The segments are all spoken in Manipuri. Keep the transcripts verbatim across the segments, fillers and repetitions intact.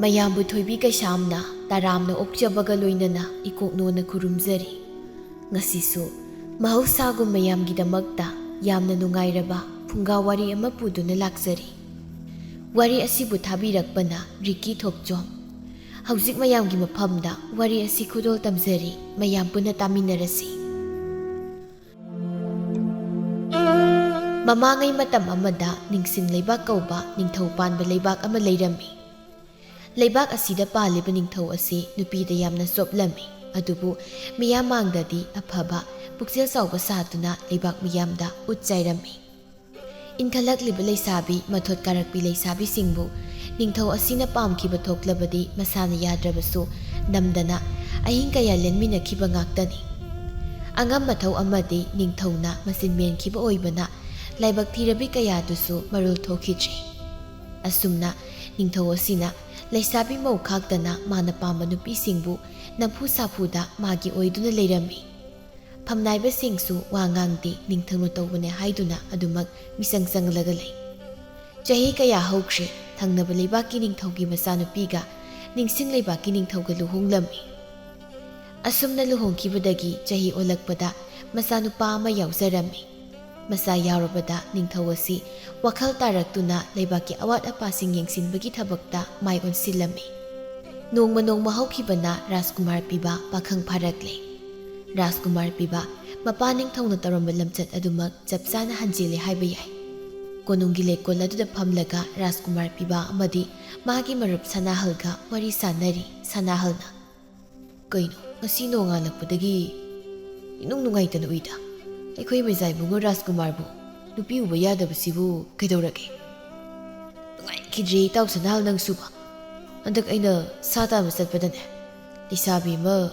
ꯃꯌꯥꯝꯕꯨ ꯊꯣꯏꯕꯤ ꯀꯩꯁꯥꯝꯅ ꯇꯔꯥꯝꯅ ꯑꯣꯛꯆꯕꯒ ꯂꯣꯏꯅꯅ ꯏꯀꯣꯛꯅꯣꯅ ꯈꯨꯔꯨꯝꯖꯔꯤ꯫ ꯉꯁꯤꯁꯨ ꯃꯍꯧꯁꯥꯒꯨꯝ ꯃꯌꯥꯝꯒꯤꯗꯃꯛꯇ ꯌꯥꯝꯅ ꯅꯨꯡꯉꯥꯏꯔꯕ ꯐꯨꯡꯒꯥ ꯋꯥꯔꯤ ꯑꯃ ꯄꯨꯗꯨꯅ ꯂꯥꯛꯆꯔꯤ꯫ ꯋꯥꯔꯤ ꯑꯁꯤꯕꯨ ꯊꯥꯕꯤꯔꯛꯄꯅ ꯔꯤꯀꯤ ꯊꯣꯛꯆꯣꯝ꯫ ꯍꯧꯖꯤꯛ ꯃꯌꯥꯝꯒꯤ ꯃꯐꯝꯗ ꯋꯥꯔꯤ ꯑꯁꯤ ꯈꯨꯗꯣꯜ ꯇꯝꯖꯔꯤ, ꯃꯌꯥꯝ ꯄꯨꯟꯅ ꯇꯥꯃꯤꯟꯅꯔꯁꯤ꯫ ꯃꯃꯥꯡꯉꯩ ꯃꯇꯝ ꯑꯃꯗ ꯅꯤꯡꯁꯤꯡ ꯂꯩꯕꯥꯛ ꯀꯧꯕ ꯅꯤꯡꯊꯧ ꯄꯥꯟꯕ ꯂꯩꯕꯥꯛ ꯑꯃ ꯂꯩꯔꯝꯃꯤ꯫ ꯂꯩꯕꯥꯛ ꯑꯁꯤꯗ ꯄꯥꯜꯂꯤꯕ ꯅꯤꯡꯊꯧ ꯑꯁꯤ ꯅꯨꯄꯤꯗ ꯌꯥꯝꯅ ꯆꯣꯞꯂꯝꯃꯤ, ꯑꯗꯨꯕꯨ ꯃꯤꯌꯥꯝ ꯃꯥꯡꯗꯗꯤ ꯑꯐꯕ, ꯄꯨꯛꯆꯦꯜ ꯆꯥꯎꯕ ꯁꯥꯗꯨꯅ ꯂꯩꯕꯥꯛ ꯃꯤꯌꯥꯝꯗ ꯎꯠ ꯆꯥꯏꯔꯝꯃꯤ꯫ ꯏꯟꯈꯠꯂꯛꯂꯤꯕ ꯂꯩꯁꯥꯕꯤ, ꯃꯊꯣꯠ ꯀꯥꯔꯛꯄꯤ ꯂꯩꯁꯥꯕꯤꯁꯤꯡꯕꯨ ꯅꯤꯡꯊꯧ ꯑꯁꯤꯅ ꯄꯥꯝꯈꯤꯕ ꯊꯣꯛꯂꯕꯗꯤ ꯃꯁꯥꯅ ꯌꯥꯗ꯭ꯔꯕꯁꯨ ꯅꯝꯗꯅ ꯑꯍꯤꯡ ꯀꯌꯥ ꯂꯦꯟꯃꯤꯟꯅꯈꯤꯕ ꯉꯥꯛꯇꯅꯤ꯫ ꯑꯉꯝ ꯃꯊꯧ ꯑꯃꯗꯤ ꯅꯤꯡꯊꯧꯅ ꯃꯆꯤꯟ ꯃꯦꯟꯈꯤꯕ ꯑꯣꯏꯕꯅ ꯂꯥꯏꯕꯛ ꯊꯤꯔꯕꯤ ꯀꯌꯥꯗꯨꯁꯨ ꯃꯔꯨꯜ ꯊꯣꯛꯈꯤꯗ꯭ꯔꯦ꯫ ꯑꯁꯨꯝꯅ ꯅꯤꯡꯊꯧ ꯑꯁꯤꯅ ꯂꯩꯁꯥꯕꯤ ꯃꯧ ꯈꯥꯛꯇꯅ ꯃꯥꯅ ꯄꯥꯝꯕ ꯅꯨꯄꯤꯁꯤꯡꯕꯨ ꯅꯝꯐꯨ ꯁꯥꯐꯨꯗ ꯃꯥꯒꯤ ꯑꯣꯏꯗꯨꯅ ꯂꯩꯔꯝꯃꯤ꯫ ꯐꯝꯅꯥꯏꯕꯁꯤꯡꯁꯨ ꯋꯥ ꯉꯥꯡꯗꯦ, ꯅꯤꯡꯊꯧꯅ ꯇꯧꯕꯅꯦ ꯍꯥꯏꯗꯨꯅ ꯑꯗꯨꯃꯛ ꯃꯤꯆꯪ ꯆꯪꯂꯒ ꯂꯩ꯫ ꯆꯍꯤ ꯀꯌꯥ ꯍꯧꯈ꯭ꯔꯦ, ꯊꯪꯅꯕ ꯂꯩꯕꯥꯛꯀꯤ ꯅꯤꯡꯊꯧꯒꯤ ꯃꯆꯥꯅꯨꯄꯤꯒ ꯅꯤꯡꯁꯤꯡ ꯂꯩꯕꯥꯛꯀꯤ ꯅꯤꯡꯊꯧꯒ ꯂꯨꯍꯣꯡꯂꯝꯃꯤ꯫ ꯑꯁꯨꯝꯅ ꯂꯨꯍꯣꯡꯈꯤꯕꯗꯒꯤ ꯆꯍꯤ ꯑꯣꯜꯂꯛꯄꯗ ꯃꯆꯥꯅꯨꯄꯥ ꯑꯃ ꯌꯥꯎꯖꯔꯝꯃꯤ꯫ ꯃꯆꯥ ꯌꯥꯎꯔꯕꯗ ꯅꯤꯡꯊꯧ ꯑꯁꯤ ꯋꯥꯈꯜ ꯇꯥꯔꯛꯇꯨꯅ ꯂꯩꯕꯥꯛꯀꯤ ꯑꯋꯥꯠ ꯑꯄꯥꯁꯤꯡ ꯌꯦꯡꯁꯤꯟꯕꯒꯤ ꯊꯕꯛꯇ ꯃꯥꯏ ꯑꯣꯟꯁꯤꯜꯂꯝꯃꯤ꯫ ꯅꯣꯡꯃ ꯅꯣꯡꯃ ꯍꯧꯈꯤꯕꯅ ꯔꯥꯖꯀꯨꯃꯥꯔ ꯄꯤꯕ ꯄꯥꯈꯪ ꯐꯥꯔꯛꯂꯦ꯫ ꯔꯥꯖꯀꯨꯃꯥꯔ ꯄꯤꯕ ꯃꯄꯥ ꯅꯤꯡꯊꯧꯅ ꯇꯧꯔꯝꯕ ꯂꯝꯆꯠ ꯑꯗꯨꯃꯛ ꯆꯞ ꯆꯥꯅ ꯍꯟꯖꯤꯜꯂꯦ ꯍꯥꯏꯕ ꯌꯥꯏ꯫ ꯀꯣꯅꯨꯡꯒꯤ ꯂꯩꯀꯣꯜ ꯑꯗꯨꯗ ꯐꯝꯂꯒ ꯔꯥꯖꯀꯨꯃꯥꯔ ꯄꯤꯕ ꯑꯃꯗꯤ ꯃꯥꯒꯤ ꯃꯔꯨꯞ ꯁꯅꯥꯍꯜꯒ ꯋꯥꯔꯤ ꯁꯥꯟꯅꯔꯤ꯫ ꯁꯅꯥꯍꯜꯅ, "ꯀꯩꯅꯣ, ꯉꯁꯤ ꯅꯣꯡꯉꯥꯜꯂꯛꯄꯗꯒꯤ ꯏꯅꯨꯡ ꯅꯨꯡꯉꯥꯏꯇꯅ ꯎꯏꯗ? ꯑꯩꯈꯣꯏ ꯃꯩꯖꯥꯏꯕꯨꯡꯉꯣ ꯔꯥꯖꯀꯨꯃꯥꯔꯕꯨ ꯅꯨꯄꯤ ꯎꯕ ꯌꯥꯗꯕꯁꯤꯕꯨ ꯀꯩꯗꯧꯔꯒꯦ?" "ꯅꯨꯡꯉꯥꯏꯈꯤꯗ꯭ꯔꯦ ꯏꯇꯥꯎ ꯁꯅꯥꯍꯜ ꯅꯪꯁꯨꯕ꯫ ꯍꯟꯗꯛ ꯑꯩꯅ ꯁꯥ ꯇꯥꯟꯕ ꯆꯠꯄꯗꯅꯦ, ꯂꯩꯁꯥꯕꯤ ꯑꯃ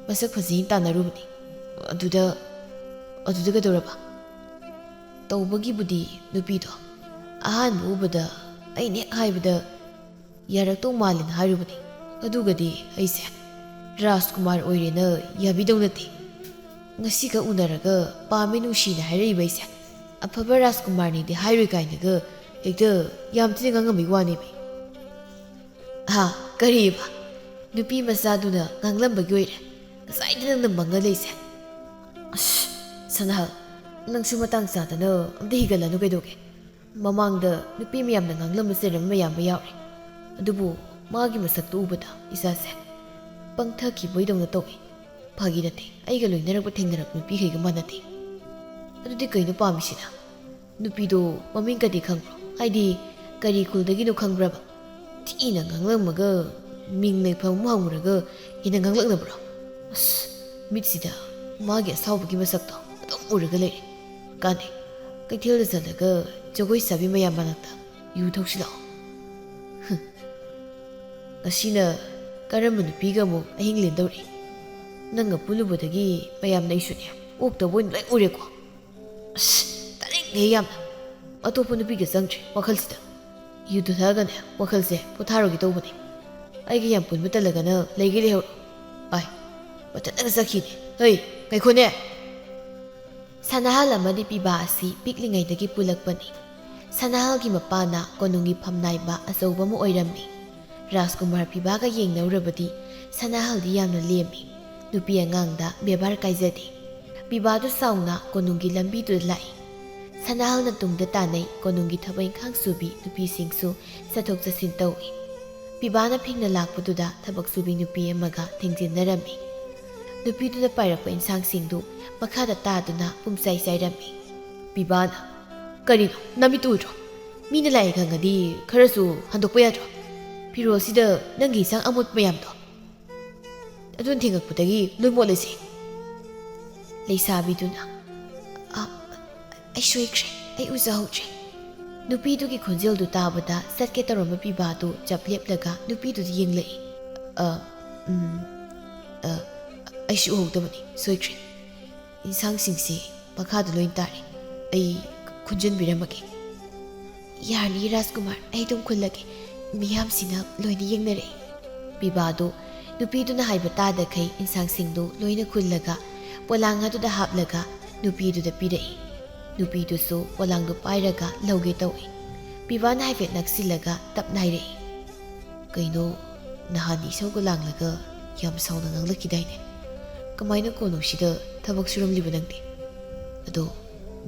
ꯃꯁꯛ ꯐꯖꯩꯅ ꯇꯥꯟꯅꯔꯨꯕꯅꯤ꯫ ꯑꯗꯨꯗ, ꯑꯗꯨꯗ ꯀꯩꯗꯧꯔꯕ?" "ꯇꯧꯕꯒꯤꯕꯨꯗꯤ ꯅꯨꯄꯤꯗꯣ ꯑꯍꯥꯟꯕ ꯎꯕꯗ ꯑꯩꯅ ꯍꯦꯛ ꯍꯥꯏꯕꯗ ꯌꯥꯔꯛꯇꯧ ꯃꯥꯜꯂꯦꯅ ꯍꯥꯏꯔꯨꯕꯅꯤ꯫ ꯑꯗꯨꯒꯗꯤ ꯑꯩꯁꯦ ꯔꯥꯖꯀꯨꯃꯥꯔ ꯑꯣꯏꯔꯦꯅ ꯌꯥꯕꯤꯗꯧ ꯅꯠꯇꯦ꯫ ꯉꯁꯤꯈꯛ ꯎꯅꯔꯒ ꯄꯥꯝꯃꯦ ꯅꯨꯡꯁꯤꯅ ꯍꯥꯏꯔꯛꯏꯕ ꯑꯩꯁꯦ ꯑꯐꯕ ꯔꯥꯖꯀꯨꯃꯥꯔꯅꯤꯗꯤ ꯍꯥꯏꯔꯣꯏ ꯀꯥꯏꯅꯒ ꯍꯦꯛꯇ ꯌꯥꯝ ꯊꯤꯅ ꯉꯥꯡꯉꯝꯕꯩ ꯋꯥꯅꯦꯃꯤ꯫ ꯍꯥ? ꯀꯔꯤꯕ? ꯅꯨꯄꯤ ꯃꯆꯥꯗꯨꯅ ꯉꯥꯡꯂꯝꯕꯒꯤ ꯑꯣꯏꯔꯦ ꯉꯁꯥꯏꯗꯤ ꯅꯪꯅ ꯃꯪꯉ ꯂꯩꯁꯦ꯫ ꯑꯁ, ꯁꯅꯥꯍꯜ, ꯅꯪꯁꯨ ꯃꯇꯥꯡ ꯆꯥꯗꯅ ꯑꯝꯇ ꯍꯤꯒꯠꯂꯅꯨ ꯀꯩꯗꯧꯒꯦ? ꯃꯃꯥꯡꯗ ꯅꯨꯄꯤ ꯃꯌꯥꯝꯅ ꯉꯥꯡꯂꯝꯕ ꯆꯩꯔꯝꯕ ꯃꯌꯥꯝ ꯑꯃ ꯌꯥꯎꯔꯦ, ꯑꯗꯨꯕꯨ ꯃꯥꯒꯤ ꯃꯁꯛꯇꯨ ꯎꯕꯗ ꯏꯁꯥꯁꯦ ꯄꯪꯊꯈꯤꯕꯣꯏꯗꯧꯅ ꯇꯧꯏ꯫ ꯐꯥꯒꯤ ꯅꯠꯇꯦ, ꯑꯩꯒ ꯂꯣꯏꯅꯔꯛꯄ ꯊꯦꯡꯅꯔꯛꯄ ꯅꯨꯄꯤꯈꯩꯒ ꯃꯥꯟꯅꯗꯦ꯫ ꯑꯗꯨꯗꯤ ꯀꯩꯅꯣ ꯄꯥꯝꯃꯤꯁꯤꯅ? ꯅꯨꯄꯤꯗꯣ ꯃꯃꯤꯡꯒꯗꯤ ꯈꯪꯕ꯭ꯔꯣ? ꯍꯥꯏꯗꯤ, ꯀꯔꯤ ꯈꯨꯜꯗꯒꯤꯅꯣ ꯈꯪꯕ꯭ꯔꯕ? ꯊꯤꯅ ꯉꯥꯡꯂꯝꯃꯒ, ꯃꯤꯡ ꯂꯩꯐꯝ ꯑꯃ ꯍꯪꯉꯨꯔꯒ ꯍꯦꯟꯅ ꯉꯥꯡꯂꯛꯅꯕ꯭ꯔꯣ? ꯑꯁ, ꯃꯤꯠꯁꯤꯗ ꯃꯥꯒꯤ ꯑꯁꯥꯎꯕꯒꯤ ꯃꯁꯛꯇꯣ ꯑꯗꯨꯝ ꯎꯔꯒ ꯂꯩꯔꯦ꯫ ꯀꯥꯟꯅꯩ, ꯀꯩꯊꯦꯜꯗ ꯆꯠꯂꯒ ꯖꯒꯣꯏ ꯁꯥꯕꯤ ꯃꯌꯥꯝ ꯃꯔꯛꯇ ꯌꯨ ꯊꯛꯁꯤ ꯂꯥꯛꯑꯣ꯫ ꯍꯨꯝ꯫ ꯉꯁꯤꯅ ꯀꯔꯝꯕ ꯅꯨꯄꯤꯒ ꯑꯃꯨꯛ ꯑꯍꯤꯡ ꯂꯦꯟꯗꯧꯔꯤ? ꯅꯪꯒ ꯄꯨꯜꯂꯨꯕꯗꯒꯤ ꯃꯌꯥꯝꯅ ꯑꯩꯁꯨꯅꯦ ꯑꯣꯛꯇꯕ ꯑꯣꯏꯅ ꯂꯣꯏ ꯎꯔꯦꯀꯣ꯫ ꯑꯁ, ꯇꯥꯅꯤꯡꯗꯦ ꯌꯥꯝꯅ꯫ ꯑꯇꯣꯞꯄ ꯅꯨꯄꯤꯒ ꯆꯪꯗ꯭ꯔꯦ ꯋꯥꯈꯜꯁꯤꯗ꯫ ꯌꯨꯗꯨ ꯊꯛꯑꯒꯅꯦ ꯋꯥꯈꯜꯁꯦ ꯄꯣꯊꯥꯔꯣꯒꯦ ꯇꯧꯕꯅꯦ꯫ ꯑꯩꯒ ꯌꯥꯝ ꯄꯨꯟꯕ ꯇꯜꯂꯒꯅ ꯂꯩꯒꯦ ꯂꯩꯍꯧꯔꯣ꯫ ꯑꯥꯏ, ꯃꯊꯟꯇꯒ ꯆꯠꯈꯤꯅꯦ꯫ ꯍꯩ, ꯉꯥꯏꯈꯣꯅꯦ꯫ ꯁꯅꯥꯍꯜ ꯑꯃꯗꯤ ꯄꯤꯕꯥ ꯑꯁꯤ ꯄꯤꯛꯂꯤꯉꯩꯗꯒꯤ ꯄꯨꯜꯂꯛꯄꯅꯤ꯫ ꯁꯅꯥꯍꯜꯒꯤ ꯃꯄꯥꯅ ꯀꯣꯅꯨꯡꯒꯤ ꯐꯝꯅꯥꯏꯕ ꯑꯆꯧꯕ ꯑꯃ ꯑꯣꯏꯔꯝꯃꯤ꯫ ꯔꯥꯖꯀꯨꯃꯥꯔ ꯄꯤꯕꯥꯒ ꯌꯦꯡꯅꯧꯔꯕꯗꯤ ꯁꯅꯥꯍꯜꯗꯤ ꯌꯥꯝꯅ ꯂꯦꯝꯃꯤ꯫ ꯅꯨꯄꯤ ꯑꯉꯥꯡꯗ ꯕꯦꯕꯥꯔ ꯀꯥꯏꯖꯗꯦ꯫ ꯄꯤꯕꯥꯗꯨ ꯁꯥꯎꯅ ꯀꯣꯅꯨꯡꯒꯤ ꯂꯝꯕꯤꯗꯨꯗ ꯂꯥꯛꯏ꯫ ꯁꯅꯥꯍꯜꯅ ꯇꯨꯡꯗ ꯇꯥꯅꯩ ꯀꯣꯅꯨꯡꯒꯤ ꯊꯕꯛ ꯏꯪꯈꯥꯡ ꯁꯨꯕꯤ ꯅꯨꯄꯤꯁꯤꯡꯁꯨ ꯆꯠꯊꯣꯛ ꯆꯠꯁꯤꯟ ꯇꯧꯏ꯫ ꯄꯤꯕꯥꯅ ꯐꯤꯡꯅ ꯂꯥꯛꯄꯗꯨꯗ ꯊꯕꯛ ꯁꯨꯕꯤ ꯅꯨꯄꯤ ꯑꯃꯒ ꯊꯦꯡꯖꯤꯟꯅꯔꯝꯃꯤ꯫ ꯅꯨꯄꯤꯗꯨꯅ ꯄꯥꯏꯔꯛꯄ ꯏꯟꯁꯥꯡꯁꯤꯡꯗꯨ ꯃꯈꯥꯗ ꯇꯥꯗꯨꯅ ꯄꯨꯝꯆꯥꯏ ꯆꯥꯏꯔꯝꯃꯤ꯫ ꯄꯤꯕꯥꯅ, "ꯀꯔꯤꯅꯣ, ꯅꯃꯤꯠꯇꯨ ꯎꯗ꯭ꯔꯣ? ꯃꯤꯅ ꯂꯥꯛꯑꯦ ꯈꯪꯉꯗꯤ ꯈꯔꯁꯨ ꯍꯟꯗꯣꯛꯄ ꯌꯥꯗ꯭ꯔꯣ? ꯐꯤꯔꯣꯜꯁꯤꯗ ꯅꯪꯒꯤ ꯏꯟꯁꯥꯡ ꯑꯃꯣꯠꯄ ꯃꯌꯥꯝꯗꯣ꯫ ꯑꯗꯨꯅ ꯊꯦꯡꯉꯛꯄꯗꯒꯤ ꯂꯣꯏ ꯃꯣꯠꯂꯁꯦ꯫" ꯂꯩꯁꯥꯕꯤꯗꯨꯅ, "ꯑ, ꯑꯩ ꯁꯣꯏꯈ꯭ꯔꯦ, ꯑꯩ ꯎꯖꯍꯧꯗ꯭ꯔꯦ꯫" ꯅꯨꯄꯤꯗꯨꯒꯤ ꯈꯣꯟꯖꯦꯜꯗꯨ ꯇꯥꯕꯗ ꯆꯠꯀꯦ ꯇꯧꯔꯝꯕ ꯄꯤꯕꯥꯗꯨ ꯆꯞ ꯂꯦꯞꯂꯒ ꯅꯨꯄꯤꯗꯨꯗ ꯌꯦꯡꯂꯛꯏ꯫ "ꯑ, ꯎꯝ, ꯑ, ꯑꯩꯁꯨ ꯎꯍꯧꯗꯕꯅꯤ, ꯁꯣꯏꯈ꯭ꯔꯦ꯫ ꯏꯟꯁꯥꯡꯁꯤꯡꯁꯤ ꯃꯈꯥꯗ ꯂꯣꯏ ꯇꯥꯔꯦ, ꯑꯩ ꯈꯨꯟꯖꯟꯕꯤꯔꯝꯃꯒꯦ꯫" "ꯌꯥꯔꯅꯤ ꯔꯥꯖꯀꯨꯃꯥꯔ, ꯑꯩ ꯑꯗꯨꯝ ꯈꯨꯜꯂꯒꯦ, ꯃꯤꯌꯥꯝꯁꯤꯅ ꯂꯣꯏꯅ ꯌꯦꯡꯅꯔꯦ꯫" ꯄꯤꯕꯥꯗꯨ ꯅꯨꯄꯤꯗꯨꯅ ꯍꯥꯏꯕ ꯇꯥꯗꯈꯩ ꯏꯟꯁꯥꯡꯁꯤꯡꯗꯨ ꯂꯣꯏꯅ ꯈꯨꯜꯂꯒ ꯄꯣꯂꯥꯡ ꯑꯗꯨꯗ ꯍꯥꯞꯂꯒ ꯅꯨꯄꯤꯗꯨꯗ ꯄꯤꯔꯛꯏ꯫ ꯅꯨꯄꯤꯗꯨꯁꯨ ꯄꯣꯂꯥꯡꯗꯨ ꯄꯥꯏꯔꯒ ꯂꯧꯒꯦ ꯇꯧꯏ꯫ ꯄꯤꯕꯥꯅ ꯍꯥꯏꯐꯦꯠ ꯅꯛꯁꯤꯜꯂꯒ ꯇꯞꯅ ꯍꯥꯏꯔꯛꯏ, ꯀꯩꯅꯣ, ꯅꯍꯥꯟ ꯏꯁꯧꯒ ꯂꯥꯡꯂꯒ ꯌꯥꯝ ꯁꯥꯎꯅ ꯉꯥꯡꯂꯛꯈꯤꯗꯥꯏꯅꯦ? ꯀꯃꯥꯏꯅ ꯀꯣꯅꯨꯡꯁꯤꯗ ꯊꯕꯛ ꯁꯨꯔꯝꯂꯤꯕ ꯅꯪꯗꯤ? ꯑꯗꯣ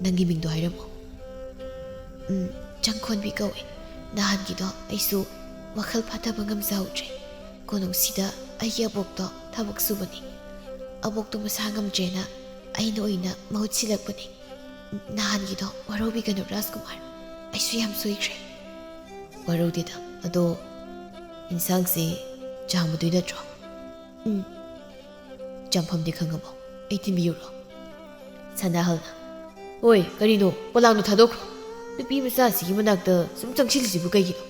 ꯅꯪꯒꯤ ꯃꯤꯡꯗꯣ ꯍꯥꯏꯔꯝꯃꯣ꯫ ꯎꯝ, ꯆꯪꯈꯣꯟꯕꯤ ꯀꯧꯏ꯫ ꯅꯍꯥꯟꯒꯤꯗꯣ ꯑꯩꯁꯨ ꯋꯥꯈꯜ ꯐꯥꯊꯕ ꯉꯝꯖꯍꯧꯗ꯭ꯔꯦ꯫ ꯀꯣꯅꯨꯡꯁꯤꯗ ꯑꯩꯒꯤ ꯑꯕꯣꯛꯇꯣ ꯊꯕꯛ ꯁꯨꯕꯅꯤ꯫ ꯑꯕꯣꯛꯇꯣ ꯃꯁꯥ ꯉꯝꯗ꯭ꯔꯦꯅ ꯑꯩꯅ ꯑꯣꯏꯅ ꯃꯍꯨꯠ ꯁꯤꯜꯂꯛꯄꯅꯤ꯫ ꯅꯍꯥꯟꯒꯤꯗꯣ ꯋꯥꯔꯧꯕꯤꯒꯅꯨ ꯔꯥꯖꯀꯨꯃꯥꯔ, ꯑꯩꯁꯨ ꯌꯥꯝ ꯁꯣꯏꯈ꯭ꯔꯦ꯫ ꯋꯥꯔꯧꯗꯦꯗ꯫ ꯑꯗꯣ ꯏꯟꯁꯥꯡꯁꯦ ꯆꯥꯝꯃꯗꯣꯏ ꯅꯠꯇ꯭ꯔꯣ? ꯎꯝ꯫ ꯆꯥꯝꯐꯝꯗꯤ ꯈꯪꯉꯕꯣ? ꯑꯩ ꯊꯤꯟꯕꯤꯌꯨꯔꯣ? ꯁꯅꯥꯍꯜꯅ, "ꯍꯣꯏ, ꯀꯔꯤꯅꯣ? ꯄꯣꯂꯥꯡꯗꯣ ꯊꯥꯗꯣꯛꯈ꯭ꯔꯣ꯫ ꯅꯨꯄꯤ ꯃꯆꯥꯁꯤꯒꯤ ꯃꯅꯥꯛꯇ ꯁꯨꯝ ꯆꯪꯁꯤꯜꯂꯤꯁꯤꯕꯨ ꯀꯩꯒꯤꯅꯣ?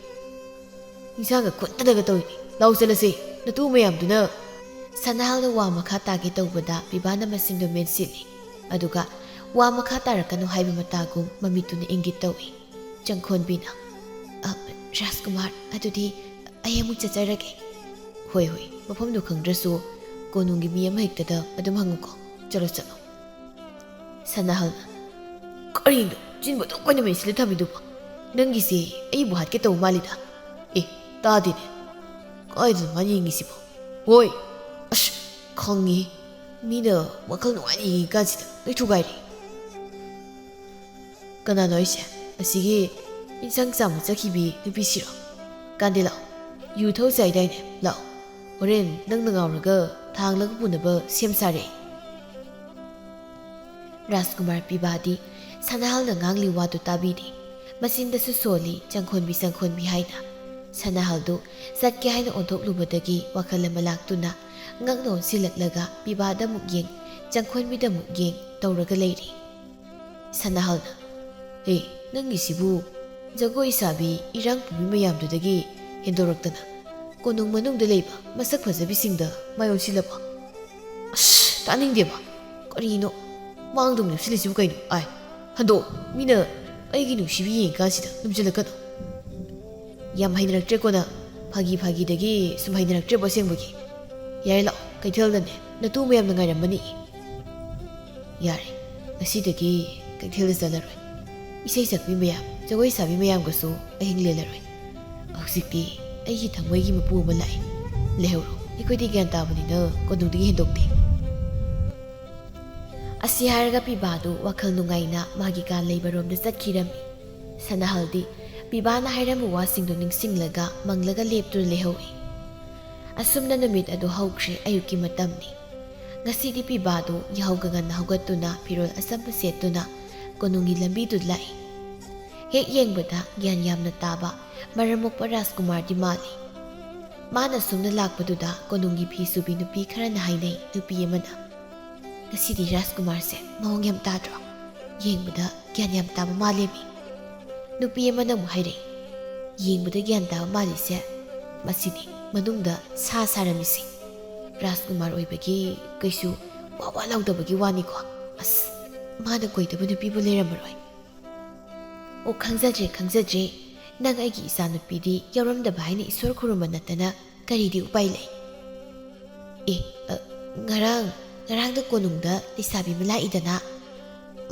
ꯏꯟꯁꯥꯡꯒ ꯈꯨꯟꯗꯅꯒ ꯇꯧꯏꯅꯤ꯫ ꯂꯥꯎ ꯆꯠꯂꯁꯦ, ꯅꯇꯨ ꯃꯌꯥꯝꯗꯨꯅ꯫" ꯁꯅꯥꯍꯜꯅ ꯋꯥ ꯃꯈꯥ ꯇꯥꯒꯦ ꯇꯧꯕꯗ ꯕꯤꯚꯥꯅ ꯃꯁꯤꯟꯗꯣ ꯃꯦꯟꯁꯤꯜꯂꯤ꯫ ꯑꯗꯨꯒ ꯋꯥ ꯃꯈꯥ ꯇꯥꯔꯛꯀꯅꯨ ꯍꯥꯏꯕ ꯃꯇꯥꯒꯨꯝ ꯃꯃꯤꯠꯇꯨꯅ ꯏꯪꯒꯤꯠ ꯇꯧꯏ꯫ ꯆꯪꯈꯣꯟꯕꯤꯅ, "ꯑ, ꯔꯥꯖꯀꯨꯃꯥꯔ, ꯑꯗꯨꯗꯤ ꯑꯩ ꯑꯃꯨꯛ ꯆꯠꯆꯔꯒꯦ꯫" "ꯍꯣꯏ, ꯍꯣꯏ, ꯃꯐꯝꯗꯨ ꯈꯪꯗ꯭ꯔꯁꯨ ꯀꯣꯅꯨꯡꯒꯤ ꯃꯤ ꯑꯃꯍꯦꯛꯇꯗ ꯑꯗꯨꯝ ꯍꯪꯉꯨꯀꯣ꯫ ꯆꯠꯂꯣ, ꯆꯠꯂꯣ꯫" ꯁꯅꯥꯍꯜꯅ, "ꯀꯔꯤꯅꯣ? ꯆꯤꯟꯕꯨ ꯑꯗꯨꯝ ꯀꯟꯅ ꯃꯦꯟꯁꯤꯜꯂ ꯊꯝꯃꯤꯗꯨꯕꯣ? ꯅꯪꯒꯤꯁꯦ ꯑꯩꯕꯨ ꯍꯥꯠꯀꯦ ꯇꯧꯕ ꯃꯥꯜꯂꯤꯗ꯫ ꯑꯦ, ꯇꯥꯗꯦꯅꯦ꯫ ꯀꯥꯏꯗꯅꯣ ꯃꯥꯅ ꯌꯦꯡꯉꯤꯁꯤꯕꯣ? ꯍꯣꯏ! ꯑꯁ, ꯈꯪꯉꯤ꯫ ꯃꯤꯅ ꯋꯥꯈꯜ ꯅꯨꯡꯉꯥꯏꯅ ꯌꯦꯡꯉꯤꯀꯥꯟꯁꯤꯗ ꯅꯣꯏ ꯊꯨꯒꯥꯏꯔꯦ꯫" "ꯀꯅꯥꯅꯣ ꯍꯥꯏꯁꯦ? ꯑꯁꯤꯒꯤ ꯏꯟꯁꯥꯡ ꯆꯥꯝꯕ ꯆꯠꯈꯤꯕꯤ ꯅꯨꯄꯤꯁꯤꯔꯣ? ꯀꯥꯟꯗꯦ ꯂꯥꯛꯑꯣ, ꯌꯨ ꯊꯛꯎꯁꯦ ꯍꯥꯏꯗꯥꯏꯅꯦ? ꯂꯥꯛꯑꯣ, ꯍꯣꯔꯦꯟ ꯅꯪꯅ ꯉꯥꯎꯔꯒ ꯊꯥꯡꯂꯒ ꯄꯨꯅꯕ ꯁꯦꯝ ꯁꯥꯔꯦ ꯑꯩ꯫" ꯔꯥꯖꯀꯨꯃꯥꯔ ꯄꯤꯕꯥꯗꯤ ꯁꯅꯥꯍꯜꯅ ꯉꯥꯡꯂꯤ ꯋꯥꯗꯨ ꯇꯥꯕꯤꯗꯦ꯫ ꯃꯆꯤꯟꯗꯁꯨ ꯁꯣꯜꯂꯤ, "ꯆꯪꯈꯣꯟꯕꯤ, ꯆꯪꯈꯣꯟꯕꯤ" ꯍꯥꯏꯅ꯫ ꯁꯅꯥꯍꯜꯗꯨ ꯆꯠꯀꯦ ꯍꯥꯏꯅ ꯑꯣꯟꯊꯣꯛꯂꯨꯕꯗꯒꯤ ꯋꯥꯈꯜ ꯑꯃ ꯂꯥꯛꯇꯨꯅ ꯉꯛꯅ ꯑꯣꯟꯁꯤꯜꯂꯛꯂꯒ ꯄꯤꯕꯥꯗ ꯑꯃꯨꯛ ꯌꯦꯡ, ꯆꯪꯈꯣꯟꯕꯤꯗ ꯑꯃꯨꯛ ꯌꯦꯡ ꯇꯧꯔꯒ ꯂꯩꯔꯤ꯫ ꯁꯅꯥꯍꯜꯅ, "ꯍꯦ, ꯅꯪꯒꯤꯁꯤꯕꯨ ꯖꯒꯣꯏ ꯁꯥꯕꯤ ꯏꯔꯥꯡ ꯄꯨꯕꯤ ꯃꯌꯥꯝꯗꯨꯗꯒꯤ ꯍꯦꯟꯗꯣꯔꯛꯇꯅ ꯀꯣꯅꯨꯡ ꯃꯅꯨꯡꯗ ꯂꯩꯕ ꯃꯁꯛ ꯐꯖꯕꯤꯁꯤꯡꯗ ꯃꯥꯏ ꯑꯣꯟꯁꯤꯜꯂꯕꯣ? ꯑꯁ, ꯇꯥꯅꯤꯡꯗꯦꯕ꯫ ꯀꯔꯤꯅꯣ ꯃꯥꯡꯗꯧ ꯂꯦꯞꯁꯤꯜꯂꯤꯁꯤꯕꯨ ꯀꯩꯅꯣ? ꯑꯥꯏ, ꯍꯟꯗꯣꯛꯑꯣ꯫ ꯃꯤꯅ ꯑꯩꯒꯤ ꯅꯨꯡꯁꯤꯕꯤ ꯌꯦꯡꯉꯤꯀꯥꯟꯁꯤꯗ ꯅꯨꯝꯁꯤꯜꯂꯛꯀꯅꯨ꯫" "ꯌꯥꯝ ꯍꯩꯅꯔꯛꯇ꯭ꯔꯦꯀꯣ ꯅꯪ꯫ ꯐꯥꯒꯤ ꯐꯥꯒꯤꯗꯒꯤ ꯁꯨꯝ ꯍꯩꯅꯔꯛꯇ꯭ꯔꯦꯕ ꯑꯁꯦꯡꯕꯒꯤ꯫ ꯌꯥꯔꯦ, ꯂꯥꯛꯑꯣ, ꯀꯩꯊꯦꯜꯗꯅꯦ ꯅꯇꯨ ꯃꯌꯥꯝꯅ ꯉꯥꯏꯔꯝꯃꯅꯤ꯫" "ꯌꯥꯔꯦ, ꯉꯁꯤꯗꯒꯤ ꯀꯩꯊꯦꯜꯗ ꯆꯠꯂꯔꯣꯏ꯫ ꯏꯁꯩ ꯁꯛꯄꯤ ꯃꯌꯥꯝ, ꯖꯒꯣꯏ ꯁꯥꯕꯤ ꯃꯌꯥꯝꯒꯁꯨ ꯑꯍꯤꯡ ꯂꯦꯜꯂꯔꯣꯏ꯫ ꯍꯧꯖꯤꯛꯇꯤ ꯑꯩꯒꯤ ꯊꯃꯣꯏꯒꯤ ꯃꯄꯨ ꯑꯃ ꯂꯥꯛꯑꯦ꯫ ꯂꯩꯍꯧꯔꯣ, ꯑꯩꯈꯣꯏꯗꯤ ꯒ꯭ꯌꯥꯟ ꯇꯥꯕꯅꯤꯅ ꯀꯣꯅꯨꯡꯗꯒꯤ ꯍꯦꯟꯗꯣꯛꯇꯦ꯫ ꯑꯁꯤ ꯍꯥꯏꯔꯒ ꯄꯤꯕꯥꯗꯨ ꯋꯥꯈꯜ ꯅꯨꯡꯉꯥꯏꯅ ꯃꯥꯒꯤ ꯀꯥ ꯂꯩꯕꯔꯣꯝꯗ ꯆꯠꯈꯤꯔꯝꯃꯤ꯫ ꯁꯅꯥꯍꯜꯗꯤ ꯄꯤꯕꯥꯅ ꯍꯥꯏꯔꯝꯕ ꯋꯥꯁꯤꯡꯗꯨ ꯅꯤꯡꯁꯤꯡꯂꯒ ꯃꯪꯂꯒ ꯂꯦꯞꯇꯨꯅ ꯂꯩꯍꯧꯏ꯫ ꯑꯁꯨꯝꯅ ꯅꯨꯃꯤꯠ ꯑꯗꯨ ꯍꯧꯈ꯭ꯔꯦ꯫ ꯑꯌꯨꯛꯀꯤ ꯃꯇꯝꯅꯤ꯫ ꯉꯁꯤꯗꯤ ꯄꯤꯕꯥꯗꯨ ꯌꯥꯍꯧꯒ ꯉꯟꯅ ꯍꯧꯒꯠꯇꯨꯅ ꯐꯤꯔꯣꯜ ꯑꯆꯝꯕ ꯁꯦꯠꯇꯨꯅ ꯀꯣꯅꯨꯡꯒꯤ ꯂꯝꯕꯤꯗꯨ ꯂꯥꯛꯏ꯫ ꯍꯦꯛ ꯌꯦꯡꯕꯗ ꯒ꯭ꯌꯥꯟ ꯌꯥꯝꯅ ꯇꯥꯕ ꯃꯔꯝ ꯃꯣꯛꯄ ꯔꯥꯖꯀꯨꯃꯥꯔꯗꯤ ꯃꯥꯜꯂꯤ꯫ ꯃꯥꯅ ꯁꯨꯝꯅ ꯂꯥꯛꯄꯗꯨꯗ ꯀꯣꯅꯨꯡꯒꯤ ꯐꯤ ꯁꯨꯕꯤ ꯅꯨꯄꯤ ꯈꯔꯅ ꯍꯥꯏꯅꯩ꯫ ꯅꯨꯄꯤ ꯑꯃꯅ, "ꯉꯁꯤꯗꯤ ꯔꯥꯖꯀꯨꯃꯥꯔꯁꯦ ꯃꯑꯣꯡ ꯌꯥꯝ ꯇꯥꯗ꯭ꯔꯣ? ꯌꯦꯡꯕꯗ ꯒ꯭ꯌꯥꯟ ꯌꯥꯝ ꯇꯥꯕ ꯃꯥꯜꯂꯦꯃꯤ"꯫ ꯅꯨꯄꯤ ꯑꯃꯅ ꯑꯃꯨꯛ ꯍꯥꯏꯔꯛꯏ, "ꯌꯦꯡꯕꯗ ꯒ꯭ꯌꯥꯟ ꯇꯥꯕ ꯃꯥꯜꯂꯤꯁꯦ, ꯃꯁꯤꯗꯤ ꯃꯅꯨꯡꯗ ꯁꯥ ꯁꯥꯔꯝꯃꯤꯁꯤ꯫ ꯔꯥꯖꯀꯨꯃꯥꯔ ꯑꯣꯏꯕꯒꯤ ꯀꯩꯁꯨ ꯋꯥ ꯋꯥ ꯂꯥꯎꯗꯕꯒꯤ ꯋꯥꯅꯤꯀꯣ꯫ ꯑꯁ, ꯃꯥꯅ ꯀꯣꯏꯗꯕ ꯅꯨꯄꯤꯕꯨ ꯂꯩꯔꯝꯃꯔꯣꯏ"꯫ "ꯑꯣ, ꯈꯪꯖꯗ꯭ꯔꯦ, ꯈꯪꯖꯗ꯭ꯔꯦ꯫ ꯅꯪ ꯑꯩꯒꯤ ꯏꯆꯥꯅꯨꯄꯤꯗꯤ ꯌꯥꯎꯔꯝꯗꯕ ꯍꯥꯏꯅ ꯏꯁꯣꯔ ꯈꯨꯔꯨꯝꯕ ꯅꯠꯇꯅ ꯀꯔꯤꯗꯤ ꯎꯄꯥꯏ ꯂꯩ?" "ꯑꯦ, ꯑ, ꯉꯔꯥꯡ, ꯉꯔꯥꯡꯗ ꯀꯣꯅꯨꯡꯗ ꯂꯩꯁꯥꯕꯤ ꯑꯃ ꯂꯥꯛꯏꯗꯅ,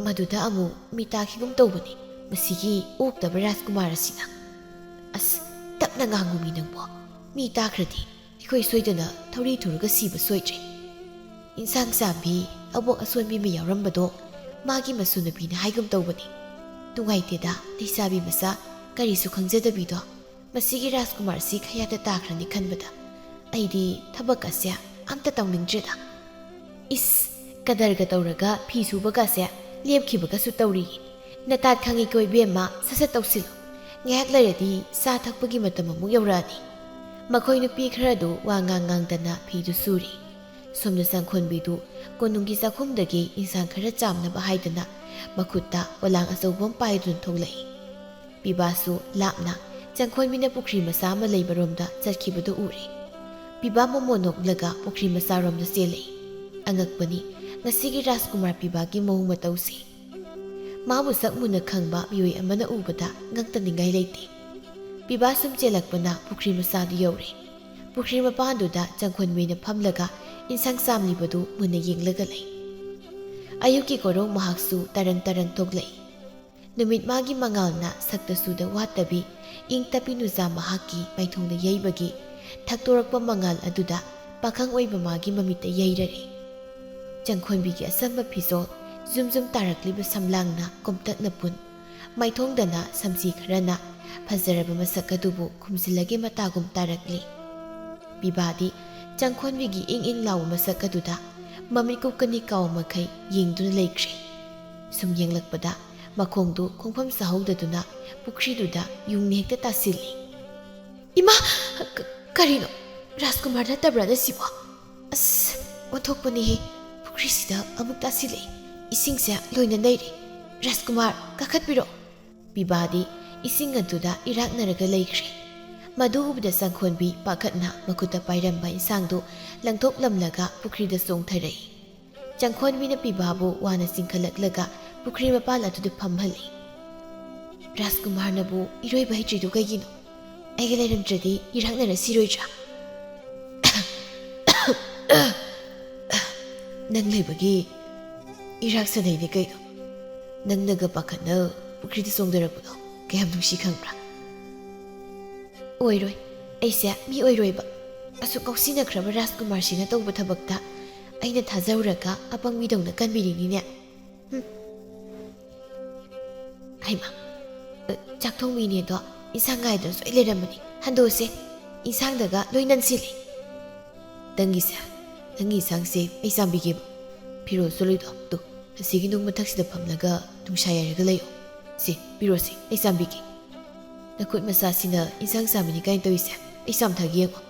ꯃꯗꯨꯗ ꯑꯃꯨꯛ ꯃꯤ ꯇꯥꯈꯤꯒꯨꯝ ꯇꯧꯕꯅꯤ, ꯃꯁꯤꯒꯤ ꯑꯣꯛꯇꯕ ꯔꯥꯖꯀꯨꯃꯥꯔ ꯑꯁꯤꯅ"꯫ "ꯑꯁ, ꯇꯞꯅ ꯉꯥꯡꯉꯨꯃꯤ ꯅꯪꯕꯣ꯫ ꯃꯤ ꯇꯥꯈ꯭ꯔꯗꯤ ꯑꯩꯈꯣꯏ ꯁꯣꯏꯗꯅ ꯊꯧꯔꯤ ꯊꯨꯔꯒ ꯁꯤꯕ ꯁꯣꯏꯗ꯭ꯔꯦ꯫ ꯏꯟꯁꯥꯡ ꯆꯥꯝꯕꯤ ꯑꯕꯣꯛ ꯑꯁꯣꯟꯕꯤ ꯑꯃ ꯌꯥꯎꯔꯝꯕꯗꯣ ꯃꯥꯒꯤ ꯃꯁꯨ ꯅꯨꯄꯤꯅ ꯍꯥꯏꯒꯨꯝ ꯇꯧꯕꯅꯤ꯫ ꯅꯨꯡꯉꯥꯏꯇꯦꯗ, ꯂꯩꯁꯥꯕꯤ ꯃꯆꯥ ꯀꯔꯤꯁꯨ ꯈꯪꯖꯗꯕꯤꯗꯣ꯫ ꯃꯁꯤꯒꯤ ꯔꯥꯖꯀꯨꯃꯥꯔꯁꯤ ꯈꯌꯥꯠꯇ ꯇꯥꯈ꯭ꯔꯅꯤ ꯈꯟꯕꯗ ꯑꯩꯗꯤ ꯊꯕꯛ ꯑꯁꯦ ꯑꯝꯇ ꯇꯧꯅꯤꯡꯗ꯭ꯔꯦꯗ꯫ ꯏꯁ, ꯀꯗꯔꯒ ꯇꯧꯔꯒ ꯐꯤ ꯁꯨꯕꯒꯁꯦ ꯂꯦꯞꯈꯤꯕꯒꯁꯨ ꯇꯧꯔꯤꯌꯦ꯫ ꯅꯇꯥꯠ ꯈꯪꯉꯤꯀꯣ ꯏꯕꯦꯝꯃ, ꯁꯠ ꯁꯠ ꯇꯧꯁꯤꯜꯂꯨ꯫ ꯉꯥꯏꯍꯥꯛ ꯂꯩꯔꯗꯤ ꯆꯥ ꯊꯛꯄꯒꯤ ꯃꯇꯝ ꯑꯃꯨꯛ ꯌꯧꯔꯛꯑꯅꯤ"꯫ ꯃꯈꯣꯏ ꯅꯨꯄꯤ ꯈꯔꯗꯨ ꯋꯥ ꯉꯥꯡ ꯉꯥꯡꯗꯅ ꯐꯤꯗꯨ ꯁꯨꯔꯤ꯫ ꯁꯣꯝꯗ ꯆꯪꯈꯣꯟꯕꯤꯗꯨ ꯀꯣꯅꯨꯡꯒꯤ ꯆꯥꯛꯈꯨꯝꯗꯒꯤ ꯏꯟꯁꯥꯡ ꯈꯔ ꯆꯥꯝꯅꯕ ꯍꯥꯏꯗꯅ ꯃꯈꯨꯠꯇ ꯄꯣꯂꯥꯡ ꯑꯆꯧꯕ ꯑꯃ ꯄꯥꯏꯗꯨꯅ ꯊꯣꯛꯂꯛꯏ꯫ ꯄꯤꯕꯥꯁꯨ ꯂꯥꯞꯅ ꯆꯪꯈꯣꯟꯕꯤꯅ ꯄꯨꯈ꯭ꯔꯤ ꯃꯆꯥ ꯑꯃ ꯂꯩꯕꯔꯣꯝꯗ ꯆꯠꯈꯤꯕꯗꯨ ꯎꯔꯦ꯫ ꯄꯤꯕꯥ ꯃꯣꯃꯣꯟ ꯅꯣꯛꯂꯒ ꯄꯨꯈ꯭ꯔꯤ ꯃꯆꯥꯔꯣꯝꯗ ꯆꯦꯜꯂꯛꯏ꯫ ꯑꯉꯛꯄꯅꯤ, ꯉꯁꯤꯒꯤ ꯔꯥꯖꯀꯨꯃꯥꯔ ꯄꯤꯕꯥꯒꯤ ꯃꯑꯣꯡ ꯃꯇꯧꯁꯤ꯫ ꯃꯥꯕꯨ ꯁꯛ ꯃꯨꯟꯅ ꯈꯪꯕ ꯃꯤꯑꯣꯏ ꯑꯃꯅ ꯎꯕꯗ ꯉꯛꯇꯅꯤꯡꯉꯥꯏ ꯂꯩꯇꯦ꯫ ꯄꯤꯕꯥ ꯁꯨꯝ ꯆꯦꯜꯂꯛꯄꯅ ꯄꯨꯈ꯭ꯔꯤ ꯃꯆꯥꯗꯨ ꯌꯧꯔꯦ꯫ ꯄꯨꯈ꯭ꯔꯤ ꯃꯄꯥꯟꯗꯨꯗ ꯆꯪꯈꯣꯟꯕꯤꯅ ꯐꯝꯂꯒ ꯏꯟꯁꯥꯡ ꯆꯥꯝꯂꯤꯕꯗꯨ ꯃꯨꯟꯅ ꯌꯦꯡꯂꯒ ꯂꯩ꯫ ꯑꯌꯨꯛꯀꯤ ꯀꯣꯔꯧ ꯃꯍꯥꯛꯁꯨ ꯇꯔꯪ ꯇꯔꯪ ꯊꯣꯛꯂꯛꯏ꯫ ꯅꯨꯃꯤꯠ ꯃꯥꯒꯤ ꯃꯉꯥꯜꯅ ꯁꯛꯇ ꯁꯨꯗ ꯋꯥꯠꯇꯕꯤ, ꯏꯪ ꯇꯞꯄꯤ ꯅꯨꯖꯥ ꯃꯍꯥꯛꯀꯤ ꯃꯥꯏꯊꯣꯡꯗ ꯌꯩꯕꯒꯤ ꯊꯛꯇꯣꯔꯛꯄ ꯃꯉꯥꯜ ꯑꯗꯨꯗ ꯄꯥꯈꯪ ꯑꯣꯏꯕ ꯃꯥꯒꯤ ꯃꯃꯤꯠꯇ ꯌꯩꯔꯔꯦ꯫ ꯆꯪꯈꯣꯟꯕꯤꯒꯤ ꯑꯆꯝꯕ ꯐꯤꯖꯣꯜ, ꯖꯨꯝ ꯖꯨꯝ ꯇꯥꯔꯛꯂꯤꯕ ꯁꯝꯂꯥꯡꯅ ꯀꯣꯝꯇꯛꯅ ꯄꯨꯟ, ꯃꯥꯏꯊꯣꯡꯗꯅ ꯁꯝꯁꯤ ꯈꯔꯅ ꯐꯖꯔꯕ ꯃꯁꯛ ꯑꯗꯨꯕꯨ ꯈꯨꯝꯖꯤꯜꯂꯒꯦ ꯃꯇꯥꯒꯨꯝ ꯇꯥꯔꯛꯂꯤ꯫ ꯄꯤꯕꯥꯗꯤ ꯆꯪꯈꯣꯟꯕꯤꯒꯤ ꯏꯪ ꯏꯪ ꯂꯥꯎꯕ ꯃꯁꯛ ꯑꯗꯨꯗ ꯃꯃꯤꯠ ꯀꯨꯞꯀꯅꯤ ꯀꯥꯎ ꯃꯈꯩ ꯌꯦꯡꯗꯨꯅ ꯂꯩꯈ꯭ꯔꯦ꯫ ꯁꯨꯝ ꯌꯦꯡꯂꯛꯄꯗ ꯃꯈꯣꯡꯗꯨ ꯈꯣꯡꯐꯝ ꯆꯥꯍꯧꯗꯗꯨꯅ ꯄꯨꯈ꯭ꯔꯤꯗꯨꯗ ꯌꯨꯡꯅ ꯍꯦꯛꯇ ꯇꯥꯁꯤꯜꯂꯤ꯫ "ꯏꯃꯥ! ꯀ-, ꯀꯔꯤꯅꯣ? ꯔꯥꯖꯀꯨꯃꯥꯔ ꯅꯠꯇꯕ꯭ꯔꯥꯅꯦ ꯁꯤꯕꯣ? ꯑꯁ, ꯑꯣꯟꯊꯣꯛꯄꯅꯤꯍꯦ꯫ ꯄꯨꯈ꯭ꯔꯤꯁꯤꯗ ꯑꯃꯨꯛ ꯇꯥꯁꯤꯜꯂꯛꯏ꯫ ꯏꯁꯤꯡꯁꯦ ꯂꯣꯏꯅ ꯅꯩꯔꯦ꯫ ꯔꯥꯖꯀꯨꯃꯥꯔ, ꯀꯥꯈꯠꯄꯤꯔꯣ!" ꯄꯤꯕꯥꯗꯤ ꯏꯁꯤꯡ ꯑꯗꯨꯗ ꯏꯔꯥꯛꯅꯔꯒ ꯂꯩꯈ꯭ꯔꯦ꯫ ꯃꯗꯨ ꯎꯕꯗ ꯆꯪꯈꯣꯟꯕꯤ ꯄꯥꯈꯠꯅ ꯃꯈꯨꯠꯇ ꯄꯥꯏꯔꯝꯕ ꯏꯟꯁꯥꯡꯗꯨ ꯂꯪꯊꯣꯛꯂꯝꯂꯒ ꯄꯨꯈ꯭ꯔꯤꯗ ꯆꯣꯡꯊꯔꯛꯏ꯫ ꯆꯪꯈꯣꯟꯕꯤꯅ ꯄꯤꯕꯥꯕꯨ ꯋꯥꯅ ꯆꯤꯡꯈꯠꯂꯛꯂꯒ ꯄꯨꯈ꯭ꯔꯤ ꯃꯄꯥꯟ ꯑꯗꯨꯗ ꯐꯝꯍꯜꯂꯤ꯫ "ꯔꯥꯖꯀꯨꯃꯥꯔꯅꯕꯨ ꯏꯔꯣꯏꯕ ꯍꯩꯇ꯭ꯔꯤꯗꯨ ꯀꯩꯒꯤꯅꯣ? ꯑꯩꯒ ꯂꯩꯔꯝꯗ꯭ꯔꯗꯤ ꯏꯔꯥꯛꯅꯔꯁꯤꯔꯣꯏꯗ꯭ꯔꯥ?" "ꯅꯪ ꯂꯩꯕꯒꯤ ꯏꯔꯥꯛ ꯁꯥꯟꯅꯩꯅꯦ ꯀꯩꯅꯣ꯫ ꯅꯪꯅꯒ ꯄꯥꯈꯠꯅ ꯄꯨꯈ꯭ꯔꯤꯗ ꯆꯣꯡꯊꯔꯛꯄꯗꯣ ꯀꯌꯥꯝ ꯅꯨꯡꯁꯤ ꯈꯪꯕ꯭ꯔꯥ?" "ꯑꯣꯏꯔꯣꯏ, ꯑꯩꯁꯦ ꯃꯤ ꯑꯣꯏꯔꯣꯏꯕ꯫ ꯑꯁꯨꯛ ꯉꯥꯎꯁꯤꯟꯅꯈ꯭ꯔꯕ ꯔꯥꯖꯀꯨꯃꯥꯔꯁꯤꯅ ꯇꯧꯕ ꯊꯕꯛꯇ ꯑꯩꯅ ꯊꯥꯖꯔꯨꯔꯒ ꯑꯄꯪꯕꯤꯗꯧꯅ ꯀꯟꯕꯤꯔꯤꯅꯤꯅꯦ꯫ ꯍꯨꯝ꯫ ꯍꯩꯃꯥ, ꯑ, ꯆꯥꯛ ꯊꯣꯡꯕꯤꯅꯦꯗꯣ ꯏꯟꯁꯥꯡ ꯉꯥꯏꯗꯅ ꯁꯣꯏ ꯂꯩꯔꯝꯃꯅꯤ꯫ ꯍꯟꯗꯣꯛꯑꯁꯦ, ꯏꯟꯁꯥꯡꯗꯒ ꯂꯣꯏ ꯅꯟꯁꯤꯜꯂꯦ꯫ ꯅꯪꯒꯤꯁꯦ, ꯅꯪꯒꯤ ꯏꯟꯁꯥꯡꯁꯦ ꯑꯩ ꯆꯥꯝꯕꯤꯒꯦꯕ꯫ ꯐꯤꯔꯣꯜ ꯆꯣꯠꯂꯤꯗꯣ, ꯇꯨ, ꯑꯁꯤꯒꯤ ꯅꯨꯡ ꯃꯊꯛꯁꯤꯗ ꯐꯝꯂꯒ ꯅꯨꯡꯁꯥ ꯌꯥꯏꯔꯒ ꯂꯩꯌꯣ꯫ ꯁꯤ, ꯄꯤꯔꯣꯁꯤ, ꯑꯩ ꯆꯥꯝꯕꯤꯒꯦ꯫ ꯅꯈꯨꯠ ꯃꯆꯥꯁꯤꯅ ꯏꯟꯁꯥꯡ ꯆꯥꯝꯃꯤꯅꯤ ꯀꯥꯏꯅ ꯇꯧꯔꯤꯁꯦ, ꯑꯩ ꯆꯥꯝꯊꯒꯦ ꯌꯦꯡꯉꯣ꯫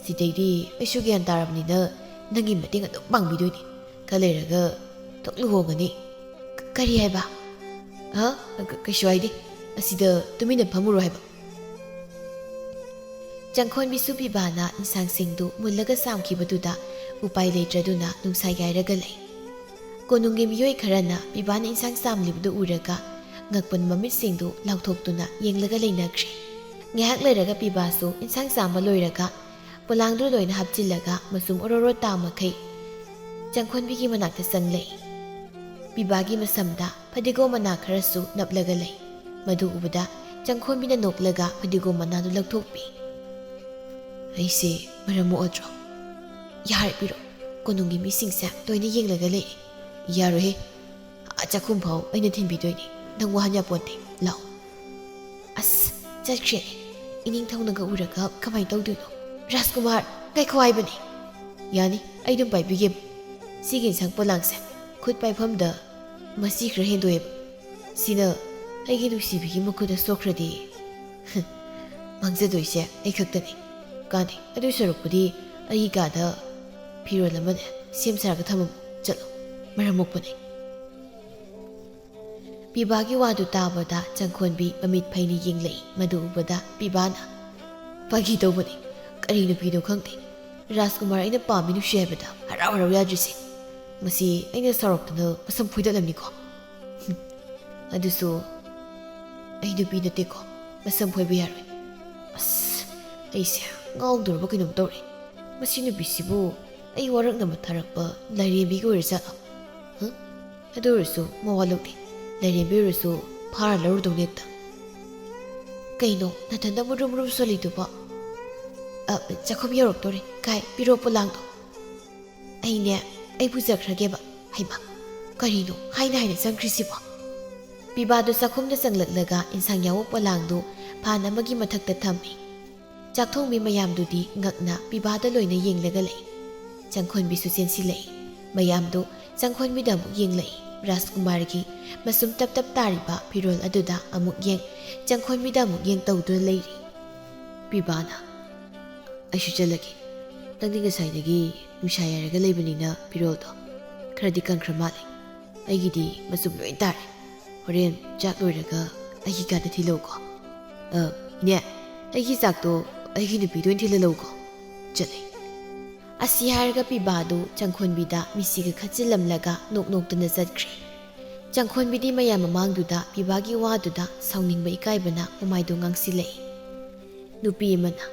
ꯁꯤꯗꯩꯗꯤ ꯑꯩꯁꯨ ꯒ꯭ꯌꯥꯟ ꯇꯥꯔꯕꯅꯤꯅ ꯅꯪꯒꯤ ꯃꯇꯦꯡ ꯑꯗꯨꯝ ꯄꯥꯡꯕꯤꯗꯣꯏꯅꯤ꯫ ꯈꯔ ꯂꯩꯔꯒ ꯊꯣꯛ ꯂꯨꯍꯣꯡꯉꯅꯤ꯫ ꯀ-, ꯀꯔꯤ ꯍꯥꯏꯕ? ꯍꯥ? ꯀ-, ꯀꯩꯁꯨ ꯍꯥꯏꯗꯦ꯫ ꯑꯁꯤꯗ ꯇꯨꯃꯤꯟꯅ ꯐꯝꯃꯨꯔꯣ ꯍꯥꯏꯕ꯫ ꯆꯪꯈꯣꯟꯕꯤꯁꯨ ꯄꯤꯕꯥꯅ ꯏꯟꯁꯥꯡꯁꯤꯡꯗꯨ ꯃꯨꯜꯂꯒ ꯆꯥꯝꯈꯤꯕꯗꯨꯗ ꯎꯄꯥꯏ ꯂꯩꯇ꯭ꯔꯗꯨꯅ ꯅꯨꯡꯁꯥ ꯌꯥꯏꯔꯒ ꯂꯩ꯫ ꯀꯣꯅꯨꯡꯒꯤ ꯃꯤꯑꯣꯏ ꯈꯔꯅ ꯄꯤꯕꯥꯅ ꯏꯟꯁꯥꯡ ꯆꯥꯝꯂꯤꯕꯗꯨ ꯎꯔꯒ ꯉꯛꯄꯅ ꯃꯃꯤꯠꯁꯤꯡꯗꯨ ꯂꯥꯎꯊꯣꯛꯇꯨꯅ ꯌꯦꯡꯂꯒ ꯂꯩꯅꯈ꯭ꯔꯦ꯫ ꯉꯥꯏꯍꯥꯛ ꯂꯩꯔꯒ ꯄꯤꯕꯥꯁꯨ ꯏꯟꯁꯥꯡ ꯆꯥꯝꯕ ꯂꯣꯏꯔꯒ ꯄꯣꯂꯥꯡꯗꯨ ꯂꯣꯏꯅ ꯍꯥꯞꯆꯤꯜꯂꯒ ꯃꯆꯨꯝ ꯑꯣꯔꯣꯔꯣ ꯇꯥ ꯃꯈꯩ ꯆꯪꯈꯣꯟꯕꯤꯒꯤ ꯃꯅꯥꯛꯇ ꯆꯪꯂꯛꯏ꯫ ꯄꯤꯕꯥꯒꯤ ꯃꯁꯝꯗ ꯐꯗꯤꯒꯣꯝ ꯃꯅꯥ ꯈꯔꯁꯨ ꯅꯞꯂꯒ ꯂꯩ꯫ ꯃꯗꯨ ꯎꯕꯗ ꯆꯪꯈꯣꯟꯕꯤꯅ ꯅꯣꯛꯂꯒ ꯐꯗꯤꯒꯣꯝ ꯃꯅꯥꯗꯨ ꯂꯧꯊꯣꯛꯄꯤ꯫ "ꯑꯩꯁꯦ ꯃꯔꯝ ꯃꯣꯛꯑꯗ꯭ꯔꯣ?" "ꯌꯥꯔꯦ ꯄꯤꯔꯣ, ꯀꯣꯅꯨꯡꯒꯤ ꯃꯤꯁꯤꯡꯁꯦ ꯂꯣꯏꯅ ꯌꯦꯡꯂꯒ ꯂꯩ꯫" "ꯌꯥꯔꯣꯏꯍꯦ, ꯑꯥ ꯆꯥꯛꯈꯨꯝ ꯐꯥꯎ ꯑꯩꯅ ꯊꯤꯟꯕꯤꯗꯣꯏꯅꯤ, ꯅꯪ ꯋꯥꯍꯟ ꯌꯥꯄꯣꯟꯇꯦ, ꯂꯥꯛꯑꯣ꯫" "ꯑꯁ, ꯆꯠꯈ꯭ꯔꯦꯅꯦ, ꯏꯅꯤꯡꯊꯧꯅꯒ ꯎꯔꯒ ꯀꯃꯥꯏꯅ ꯇꯧꯗꯣꯏꯅꯣ? ꯔꯥꯖꯀꯨꯃꯥꯔ, ꯉꯥꯏꯈꯣ ꯍꯥꯏꯕꯅꯦ꯫" "ꯌꯥꯅꯤ, ꯑꯩ ꯑꯗꯨꯝ ꯄꯥꯏꯕꯤꯒꯦ꯫ ꯁꯤꯒꯤ ꯏꯟꯁꯥꯡ ꯄꯣꯂꯥꯡꯁꯦ ꯈꯨꯠ ꯄꯥꯏꯐꯝꯗ ꯃꯁꯤ ꯈꯔ ꯍꯦꯟꯗꯣꯛꯑꯦꯕ꯫ ꯁꯤꯅ ꯑꯩꯒꯤ ꯅꯨꯡꯁꯤꯕꯤꯒꯤ ꯃꯈꯨꯠꯇ ꯁꯣꯛꯈ꯭ꯔꯗꯤ ꯃꯥꯡꯖꯗꯣꯏꯁꯦ ꯑꯩ ꯈꯛꯇꯅꯤ꯫ ꯀꯥꯟꯗꯦ, ꯑꯗꯨꯏ ꯁꯔꯨꯛꯄꯨꯗꯤ ꯑꯩꯒꯤ ꯀꯥꯗ ꯐꯤꯔꯣꯜ ꯑꯃꯅꯦ ꯁꯦꯝ ꯁꯥꯔꯒ ꯊꯝꯃꯝꯃꯨ꯫ ꯆꯠꯂꯣ, ꯃꯔꯝ ꯃꯣꯛꯄꯅꯦ꯫" ꯄꯤꯕꯥꯒꯤ ꯋꯥꯗꯨ ꯇꯥꯕꯗ ꯆꯪꯈꯣꯟꯕꯤ ꯃꯃꯤꯠ ꯐꯩꯅ ꯌꯦꯡꯂꯛꯏ꯫ ꯃꯗꯨ ꯎꯕꯗ ꯄꯤꯕꯥꯅ, "ꯐꯥꯒꯤ ꯇꯧꯕꯅꯤ, ꯀꯔꯤ ꯅꯨꯄꯤꯅꯣ ꯈꯪꯗꯦ, ꯔꯥꯖꯀꯨꯃꯥꯔ ꯑꯩꯅ ꯄꯥꯝꯃꯤ ꯅꯨꯡꯁꯤ ꯍꯥꯏꯕꯗ ꯍꯔꯥꯎ ꯍꯔꯥꯎ ꯌꯥꯗ꯭ꯔꯤꯁꯦ꯫ ꯃꯁꯤ ꯑꯩꯅ ꯁꯥꯎꯔꯛꯇꯅ ꯃꯁꯝ ꯐꯣꯏꯗꯠꯂꯝꯅꯤꯀꯣ꯫ ꯍꯨꯝ, ꯑꯗꯨꯁꯨ ꯑꯩ ꯅꯨꯄꯤ ꯅꯠꯇꯦꯀꯣ, ꯃꯁꯝ ꯐꯣꯏꯕ ꯌꯥꯔꯣꯏ꯫ ꯑꯁ, ꯑꯩꯁꯦ ꯉꯥꯎꯗꯧꯔꯕ ꯀꯩꯅꯣꯝ ꯇꯧꯔꯦ꯫ ꯃꯁꯤ ꯅꯨꯄꯤꯁꯤꯕꯨ ꯑꯩ ꯋꯥꯔꯛꯅꯕ ꯊꯥꯔꯛꯄ ꯂꯥꯏꯔꯦꯝꯕꯤꯒ ꯑꯣꯏꯔꯖꯥꯠꯂꯣ? ꯍꯨꯝ? ꯑꯗꯨ ꯑꯣꯏꯔꯁꯨ ꯃꯋꯥ ꯂꯧꯗꯦ, ꯂꯥꯏꯔꯦꯝꯕꯤ ꯑꯣꯏꯔꯁꯨ ꯐꯥꯔ ꯂꯧꯔꯨꯗꯧꯅꯦ ꯍꯦꯛꯇ꯫ ꯀꯩꯅꯣ ꯅꯊꯟꯗ ꯃꯨꯔꯨꯝ ꯃꯨꯔꯨꯝ ꯁꯣꯜꯂꯤꯗꯨꯕꯣ?" "ꯑ, ꯆꯥꯛꯈꯨꯝ ꯌꯧꯔꯛꯇꯣꯔꯦ, ꯀꯥꯏ, ꯄꯤꯔꯣ ꯄꯣꯂꯥꯡꯗꯣ꯫" "ꯑꯩꯅꯦ, ꯑꯩ ꯄꯨꯖꯈ꯭ꯔꯒꯦꯕ꯫" "ꯍꯩꯃꯥ, ꯀꯔꯤꯅꯣ ꯍꯥꯏꯅ ꯍꯥꯏꯅ ꯆꯪꯈ꯭ꯔꯤꯁꯤꯕꯣ?" ꯄꯤꯕꯥꯗꯨ ꯆꯥꯛꯈꯨꯝꯗ ꯆꯪꯂꯛꯂꯒ ꯏꯟꯁꯥꯡ ꯌꯥꯎꯕ ꯄꯣꯂꯥꯡꯗꯨ ꯐꯥꯟ ꯑꯃꯒꯤ ꯃꯊꯛꯇ ꯊꯝꯃꯤ꯫ ꯆꯥꯛꯊꯣꯡꯕꯤ ꯃꯌꯥꯝꯗꯨꯗꯤ ꯉꯛꯅ ꯄꯤꯕꯥꯗ ꯂꯣꯏꯅ ꯌꯦꯡꯂꯒ ꯂꯩ꯫ ꯆꯪꯈꯣꯟꯕꯤꯁꯨ ꯆꯦꯟꯁꯤꯜꯂꯛꯏ꯫ ꯃꯌꯥꯝꯗꯨ ꯆꯪꯈꯣꯟꯕꯤꯗ ꯑꯃꯨꯛ ꯌꯦꯡꯂꯛꯏ꯫ ꯔꯥꯖꯀꯨꯃꯥꯔꯒꯤ ꯃꯁꯨꯝ ꯇꯞ ꯇꯞ ꯇꯥꯔꯤꯕ ꯐꯤꯔꯣꯜ ꯑꯗꯨꯗ ꯑꯃꯨꯛ ꯌꯦꯡ, ꯆꯪꯈꯣꯟꯕꯤꯗ ꯑꯃꯨꯛ ꯌꯦꯡ ꯇꯧꯗꯨꯅ ꯂꯩꯔꯤ꯫ ꯄꯤꯕꯥꯅ, "ꯑꯩꯁꯨ ꯆꯠꯂꯒꯦ꯫ ꯅꯪꯗꯤ ꯉꯁꯥꯏꯗꯒꯤ ꯅꯨꯡꯁꯥ ꯌꯥꯏꯔꯒ ꯂꯩꯕꯅꯤꯅ ꯐꯤꯔꯣꯜꯗꯣ ꯈꯔꯗꯤ ꯀꯪꯈ꯭ꯔ ꯃꯥꯜꯂꯦ꯫ ꯑꯩꯒꯤꯗꯤ ꯃꯆꯨꯝ ꯂꯣꯏ ꯇꯥꯔꯦ꯫ ꯍꯣꯔꯦꯟ ꯆꯥꯛ ꯂꯣꯏꯔꯒ ꯑꯩꯒꯤ ꯀꯥꯗ ꯊꯤꯜꯂꯛꯎꯀꯣ꯫ ꯑ, ꯏꯅꯦ, ꯑꯩꯒꯤ ꯆꯥꯛꯇꯣ ꯑꯩꯒꯤ ꯅꯨꯄꯤꯗ ꯑꯣꯏꯅ ꯊꯤꯜꯍꯜꯂꯛꯎꯀꯣ꯫" ꯆꯠꯂꯦ꯫ ꯑꯁꯤ ꯍꯥꯏꯔꯒ ꯄꯤꯕꯥꯗꯨ ꯆꯪꯈꯣꯟꯕꯤꯗ ꯃꯤꯠꯁꯤꯒ ꯈꯠꯆꯤꯜꯂꯝꯂꯒ ꯅꯣꯛ ꯅꯣꯛꯇꯨꯅ ꯆꯠꯈ꯭ꯔꯦ꯫ ꯆꯪꯈꯣꯟꯕꯤꯗꯤ ꯃꯌꯥꯝ ꯃꯃꯥꯡꯗꯨꯗ ꯄꯤꯕꯥꯒꯤ ꯋꯥꯗꯨꯗ ꯁꯥꯎꯅꯤꯡꯕ ꯏꯀꯥꯏꯕꯅ ꯃꯃꯥꯏꯗꯨ ꯉꯥꯡꯁꯤꯜꯂꯛꯏ꯫ ꯅꯨꯄꯤ ꯑꯃꯅ,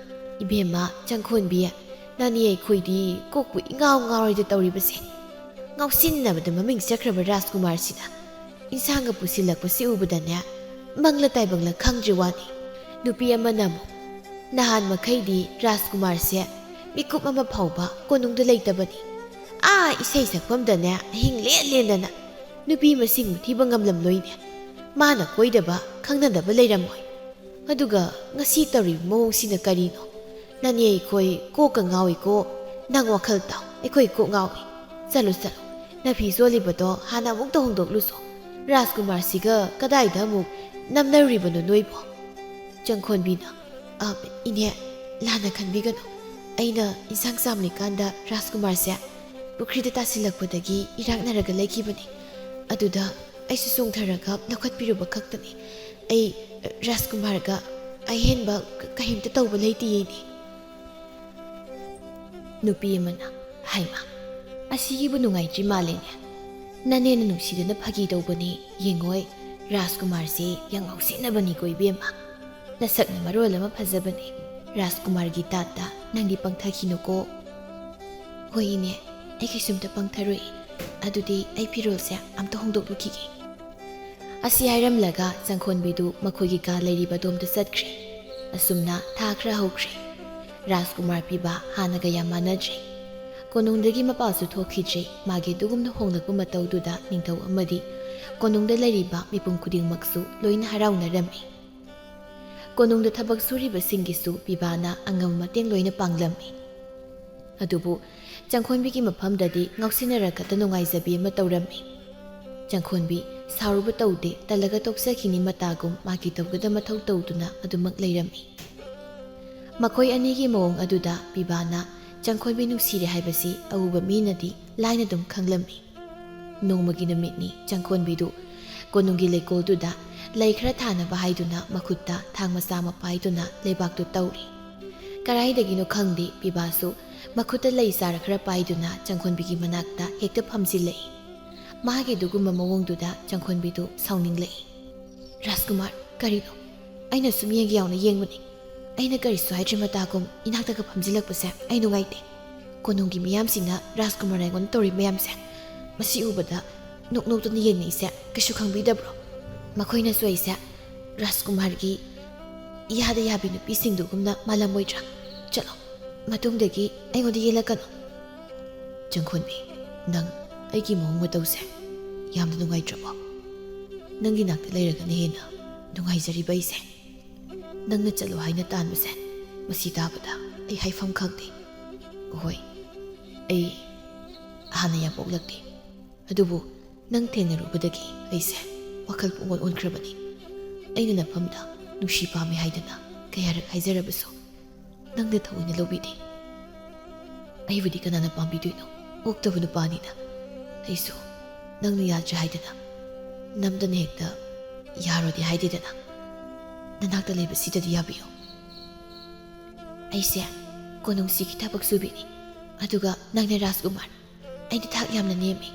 "ꯏꯕꯦꯝꯃ ꯆꯪꯈꯣꯟꯕꯤ, ꯅꯥꯅꯤ ꯑꯩꯈꯣꯏꯗꯤ ꯀꯣꯛꯄꯨ ꯏꯉꯥꯎ ꯉꯥꯎꯔꯤꯗ ꯇꯧꯔꯤꯕꯁꯦ꯫ ꯉꯥꯎꯁꯤꯟꯅꯕꯗ ꯃꯃꯤꯡ ꯆꯠꯈ꯭ꯔꯕ ꯔꯥꯖꯀꯨꯃꯥꯔꯁꯤꯅ ꯏꯟꯁꯥꯡꯒ ꯄꯨꯁꯤꯜꯂꯛꯄꯁꯤ ꯎꯕꯗꯅꯦ, ꯃꯪꯂ ꯇꯥꯏꯕꯪꯂ ꯈꯪꯗ꯭ꯔꯤ ꯋꯥꯅꯤ꯫ ꯅꯨꯄꯤ ꯑꯃꯅ ꯑꯃꯨꯛ, "ꯅꯍꯥꯟ ꯃꯈꯩꯗꯤ ꯔꯥꯖꯀꯨꯃꯥꯔꯁꯦ ꯃꯤꯀꯨꯞ ꯑꯃ ꯐꯥꯎꯕ ꯀꯣꯅꯨꯡꯗ ꯂꯩꯇꯕꯅꯤ꯫ ꯑꯥ ꯏꯁꯩ ꯁꯛꯐꯝꯗꯅꯦ ꯑꯍꯤꯡ ꯂꯦꯟ ꯂꯦꯟꯗꯅ ꯅꯨꯄꯤ ꯃꯁꯤꯡꯕꯨ ꯊꯤꯕ ꯉꯝꯂꯝꯂꯣꯏꯅꯦ꯫ ꯃꯥꯅ ꯀꯣꯏꯗꯕ ꯈꯪꯅꯗꯕ ꯂꯩꯔꯝꯃꯣꯏ꯫ ꯑꯗꯨꯒ ꯉꯁꯤ ꯇꯧꯔꯤꯕ ꯃꯑꯣꯡꯁꯤꯅ ꯀꯔꯤꯅꯣ? ꯅꯅꯦ ꯑꯩꯈꯣꯏ ꯀꯣꯛꯀ ꯉꯥꯎꯏꯀꯣ꯫ ꯅꯪ ꯋꯥꯈꯜ ꯇꯥꯎ, ꯑꯩꯈꯣꯏ ꯀꯣꯛ ꯉꯥꯎꯏ꯫ ꯆꯠꯂꯨ, ꯆꯠꯂꯨ, ꯅꯐꯤ ꯆꯣꯜꯂꯤꯕꯗꯣ ꯍꯥꯟꯅ ꯑꯃꯨꯛꯇ ꯍꯣꯡꯗꯣꯛꯂꯨꯁꯣ꯫ ꯔꯥꯖꯀꯨꯃꯥꯔꯁꯤꯒ ꯀꯗꯥꯏꯗ ꯑꯃꯨꯛ ꯅꯝꯅꯔꯨꯔꯤꯕꯅꯣ ꯅꯣꯏꯕꯣ?" ꯆꯪꯈꯣꯟꯕꯤꯅ, "ꯑ, ꯏꯅꯦ, ꯂꯥꯟꯅ ꯈꯟꯕꯤꯒꯅꯨ꯫ ꯑꯩꯅ ꯏꯟꯁꯥꯡ ꯆꯥꯝꯂꯤꯀꯥꯟꯗ ꯔꯥꯖꯀꯨꯃꯥꯔꯁꯦ ꯄꯨꯈ꯭ꯔꯤꯗ ꯇꯥꯁꯤꯜꯂꯛꯄꯗꯒꯤ ꯏꯔꯥꯛꯅꯔꯒ ꯂꯩꯈꯤꯕꯅꯤ꯫ ꯑꯗꯨꯗ ꯑꯩꯁꯨ ꯆꯣꯡꯊꯔꯒ ꯂꯧꯈꯠꯄꯤꯔꯨꯕ ꯈꯛꯇꯅꯤ꯫ ꯑꯩ, ꯑ, ꯔꯥꯖꯀꯨꯃꯥꯔꯒ ꯑꯍꯦꯟꯕ ꯀ-, ꯀꯔꯤꯝꯇ ꯇꯧꯕ ꯂꯩꯇꯦ, ꯏꯅꯦ꯫" ꯅꯨꯄꯤ ꯑꯃꯅ, "ꯍꯥꯏꯃ, ꯑꯁꯤꯒꯤꯕꯨ ꯅꯨꯡꯉꯥꯏꯇ꯭ꯔꯤ ꯃꯥꯜꯂꯦꯅꯦ꯫ ꯅꯅꯦꯅ ꯅꯨꯡꯁꯤꯗꯅ ꯐꯥꯒꯤ ꯇꯧꯕꯅꯤ꯫ ꯌꯦꯡꯉꯣꯏ, ꯔꯥꯖꯀꯨꯃꯥꯔꯁꯦ ꯌꯥꯝ ꯉꯥꯎꯁꯤꯟꯅꯕꯅꯤꯀꯣ ꯏꯕꯦꯝꯃ꯫ ꯅꯁꯛꯅ ꯃꯔꯣꯜ ꯑꯃ ꯐꯖꯕꯅꯦ꯫ ꯔꯥꯖꯀꯨꯃꯥꯔꯒꯤ ꯇꯥꯠꯇ ꯅꯪꯗꯤ ꯄꯪꯊꯈꯤꯅꯨꯀꯣ꯫" "ꯍꯣꯏ ꯏꯅꯦ, ꯑꯩ ꯀꯩꯁꯨꯝꯇ ꯄꯪꯊꯔꯣꯏ꯫ ꯑꯗꯨꯗꯤ ꯑꯩ ꯐꯤꯔꯣꯜꯁꯦ ꯑꯝꯇ ꯍꯣꯡꯗꯣꯛꯂꯨꯈꯤꯒꯦ꯫" ꯑꯁꯤ ꯍꯥꯏꯔꯝꯂꯒ ꯆꯪꯈꯣꯟꯕꯤꯗꯨ ꯃꯈꯣꯏꯒꯤ ꯀꯥ ꯂꯩꯔꯤꯕ ꯑꯗꯣꯝꯗ ꯆꯠꯈ꯭ꯔꯦ꯫ ꯑꯁꯨꯝꯅ ꯊꯥ ꯈꯔ ꯍꯧꯈ꯭ꯔꯦ꯫ ꯔꯥꯖꯀꯨꯃꯥꯔ ꯄꯤꯕꯥ ꯍꯥꯟꯅꯒ ꯌꯥꯝ ꯃꯥꯟꯅꯗ꯭ꯔꯦ꯫ ꯀꯣꯅꯨꯡꯗꯒꯤ ꯃꯄꯥꯜꯁꯨ ꯊꯣꯛꯈꯤꯗ꯭ꯔꯦ꯫ ꯃꯥꯒꯤ ꯑꯗꯨꯒꯨꯝꯅ ꯍꯣꯡꯂꯛꯄ ꯃꯇꯧꯗꯨꯗ ꯅꯤꯡꯊꯧ ꯑꯃꯗꯤ ꯀꯣꯅꯨꯡꯗ ꯂꯩꯔꯤꯕ ꯃꯤꯄꯨꯝ ꯈꯨꯗꯤꯡꯃꯛꯁꯨ ꯂꯣꯏꯅ ꯍꯔꯥꯎꯅꯔꯝꯃꯤ꯫ ꯀꯣꯅꯨꯡꯗ ꯊꯕꯛ ꯁꯨꯔꯤꯕꯁꯤꯡꯒꯤꯁꯨ ꯄꯤꯕꯥꯅ ꯑꯉꯝꯕ ꯃꯇꯦꯡ ꯂꯣꯏꯅ ꯄꯥꯡꯂꯝꯃꯤ꯫ ꯑꯗꯨꯕꯨ ꯆꯪꯈꯣꯟꯕꯤꯒꯤ ꯃꯐꯝꯗꯗꯤ ꯉꯥꯎꯁꯤꯟꯅꯔꯒꯇ ꯅꯨꯡꯉꯥꯏꯖꯕꯤ ꯑꯃ ꯇꯧꯔꯝꯃꯤ꯫ ꯆꯪꯈꯣꯟꯕꯤ ꯁꯥꯎꯔꯨꯕ ꯇꯧꯗꯦ, ꯇꯜꯂꯒ ꯇꯣꯛꯆꯈꯤꯅꯤ ꯃꯇꯥꯒꯨꯝ ꯃꯥꯒꯤ ꯇꯧꯒꯗꯕ ꯃꯊꯧ ꯇꯧꯗꯨꯅ ꯑꯗꯨꯃꯛ ꯂꯩꯔꯝꯃꯤ꯫ ꯃꯈꯣꯏ ꯑꯅꯤꯒꯤ ꯃꯑꯣꯡ ꯑꯗꯨꯗ ꯄꯤꯕꯥꯅ ꯆꯪꯈꯣꯟꯕꯤ ꯅꯨꯡꯁꯤꯔꯦ ꯍꯥꯏꯕꯁꯤ ꯑꯎꯕ ꯃꯤꯅꯗꯤ ꯂꯥꯏꯅ ꯑꯗꯨꯝ ꯈꯪꯂꯝꯃꯤ꯫ ꯅꯣꯡꯃꯒꯤ ꯅꯨꯃꯤꯠꯅꯤ꯫ ꯆꯪꯈꯣꯟꯕꯤꯗꯨ ꯀꯣꯅꯨꯡꯒꯤ ꯂꯩꯀꯣꯜꯗꯨꯗ ꯂꯩ ꯈꯔ ꯊꯥꯅꯕ ꯍꯥꯏꯗꯨꯅ ꯃꯈꯨꯠꯇ ꯊꯥꯡ ꯃꯆꯥ ꯑꯃ ꯄꯥꯏꯗꯨꯅ ꯂꯩꯕꯥꯛꯇꯨ ꯇꯧꯔꯤ꯫ ꯀꯗꯥꯏꯗꯒꯤꯅꯣ ꯈꯪꯗꯦ, ꯄꯤꯕꯥꯁꯨ ꯃꯈꯨꯠꯇ ꯂꯩ ꯆꯥꯔ ꯈꯔ ꯄꯥꯏꯗꯨꯅ ꯆꯪꯈꯣꯟꯕꯤꯒꯤ ꯃꯅꯥꯛꯇ ꯍꯦꯛꯇ ꯐꯝꯖꯤꯜꯂꯛꯏ꯫ ꯃꯥꯒꯤ ꯑꯗꯨꯒꯨꯝꯕ ꯃꯑꯣꯡꯗꯨꯗ ꯆꯪꯈꯣꯟꯕꯤꯗꯨ ꯁꯥꯎꯅꯤꯡꯂꯛꯏ꯫ "ꯔꯥꯖꯀꯨꯃꯥꯔ, ꯀꯔꯤꯅꯣ? ꯑꯩꯅ ꯁꯨꯝ ꯌꯦꯡꯒꯦ ꯌꯥꯎꯅ ꯌꯦꯡꯕꯅꯤ꯫ ꯑꯩꯅ ꯀꯔꯤꯁꯨ ꯍꯥꯏꯗ꯭ꯔꯤ ꯃꯇꯥꯒꯨꯝ ꯏꯅꯥꯛꯇꯒ ꯐꯝꯖꯤꯜꯂꯛꯄꯁꯦ ꯑꯩ ꯅꯨꯡꯉꯥꯏꯇꯦ꯫ ꯀꯣꯅꯨꯡꯒꯤ ꯃꯤꯌꯥꯝꯁꯤꯡꯅ ꯔꯥꯖꯀꯨꯃꯥꯔꯅ ꯑꯩꯉꯣꯟꯗ ꯇꯧꯔꯤ ꯃꯌꯥꯝꯁꯦ ꯃꯁꯤ ꯎꯕꯗ ꯅꯣꯛ ꯅꯣꯛꯇꯨꯅ ꯌꯦꯡꯅꯩꯁꯦ ꯀꯩꯁꯨ ꯈꯪꯕꯤꯗꯕ꯭ꯔꯣ? ꯃꯈꯣꯏꯅꯁꯨ ꯑꯩꯁꯦ ꯔꯥꯖꯀꯨꯃꯥꯔꯒꯤ ꯏꯌꯥꯗ ꯌꯥꯕꯤ ꯅꯨꯄꯤꯁꯤꯡꯗꯨꯒꯨꯝꯅ ꯃꯥꯜꯂꯝꯃꯣꯏꯗ꯭ꯔꯥ? ꯆꯠꯂꯣ, ꯃꯇꯨꯡꯗꯒꯤ ꯑꯩꯉꯣꯟꯗ ꯌꯦꯜꯂꯛꯀꯅꯨ꯫ ꯆꯪꯈꯣꯟꯕꯤ, ꯅꯪ ꯑꯩꯒꯤ ꯃꯑꯣꯡ ꯃꯇꯧꯁꯦ ꯌꯥꯝꯅ ꯅꯨꯡꯉꯥꯏꯇ꯭ꯔꯕꯣ? ꯅꯪꯒꯤ ꯅꯥꯛꯇ ꯂꯩꯔꯒꯅ ꯍꯦꯟꯅ ꯅꯨꯡꯉꯥꯏꯖꯔꯤꯕ ꯑꯩꯁꯦ꯫ ꯅꯪꯅ ꯆꯠꯂꯣ ꯍꯥꯏꯅ ꯇꯥꯟꯕꯁꯦ, ꯃꯁꯤ ꯇꯥꯕꯗ ꯑꯩ ꯍꯥꯏꯐꯝ ꯈꯪꯗꯦ꯫ ꯍꯣꯏ, ꯑꯩ ꯍꯥꯟꯅ ꯌꯥꯝ ꯑꯣꯛꯂꯛꯇꯦ, ꯑꯗꯨꯕꯨ ꯅꯪ ꯊꯦꯡꯅꯔꯨꯕꯗꯒꯤ ꯑꯩꯁꯦ ꯋꯥꯈꯜ ꯄꯨꯡꯑꯣꯟ ꯑꯣꯟꯈ꯭ꯔꯕꯅꯤ꯫ ꯑꯩꯅ ꯅꯐꯝꯗ ꯅꯨꯡꯁꯤ ꯄꯥꯝꯃꯤ ꯍꯥꯏꯗꯅ ꯀꯌꯥꯔꯛ ꯍꯥꯏꯖꯔꯕꯁꯨ, ꯅꯪꯅ ꯊꯑꯣꯏꯅ ꯂꯧꯕꯤꯗꯦ꯫ ꯑꯩꯕꯨꯗꯤ ꯀꯅꯥꯅ ꯄꯥꯝꯕꯤꯗꯣꯏꯅꯣ? ꯑꯣꯛꯇꯕ ꯅꯨꯄꯥꯅꯤꯅ꯫ ꯑꯩꯁꯨ ꯅꯪꯅ ꯌꯥꯗ꯭ꯔꯦ ꯍꯥꯏꯗꯅ ꯅꯝꯗꯅ ꯍꯦꯛꯇ ꯌꯥꯔꯣꯗꯤ ꯍꯥꯏꯗꯦꯗꯅ꯫ ꯅꯅꯥꯛꯇ ꯂꯩꯕꯁꯤꯗꯗꯤ ꯌꯥꯕꯤꯌꯨ꯫ ꯑꯩꯁꯦ ꯀꯣꯅꯨꯡꯁꯤꯒꯤ ꯊꯕꯛ ꯁꯨꯕꯤꯅꯤ, ꯑꯗꯨꯒ ꯅꯪꯅ ꯔꯥꯖꯀꯨꯃꯥꯔ꯫ ꯑꯩꯗꯤ ꯊꯥꯛ ꯌꯥꯝꯅ ꯅꯦꯝꯃꯤ꯫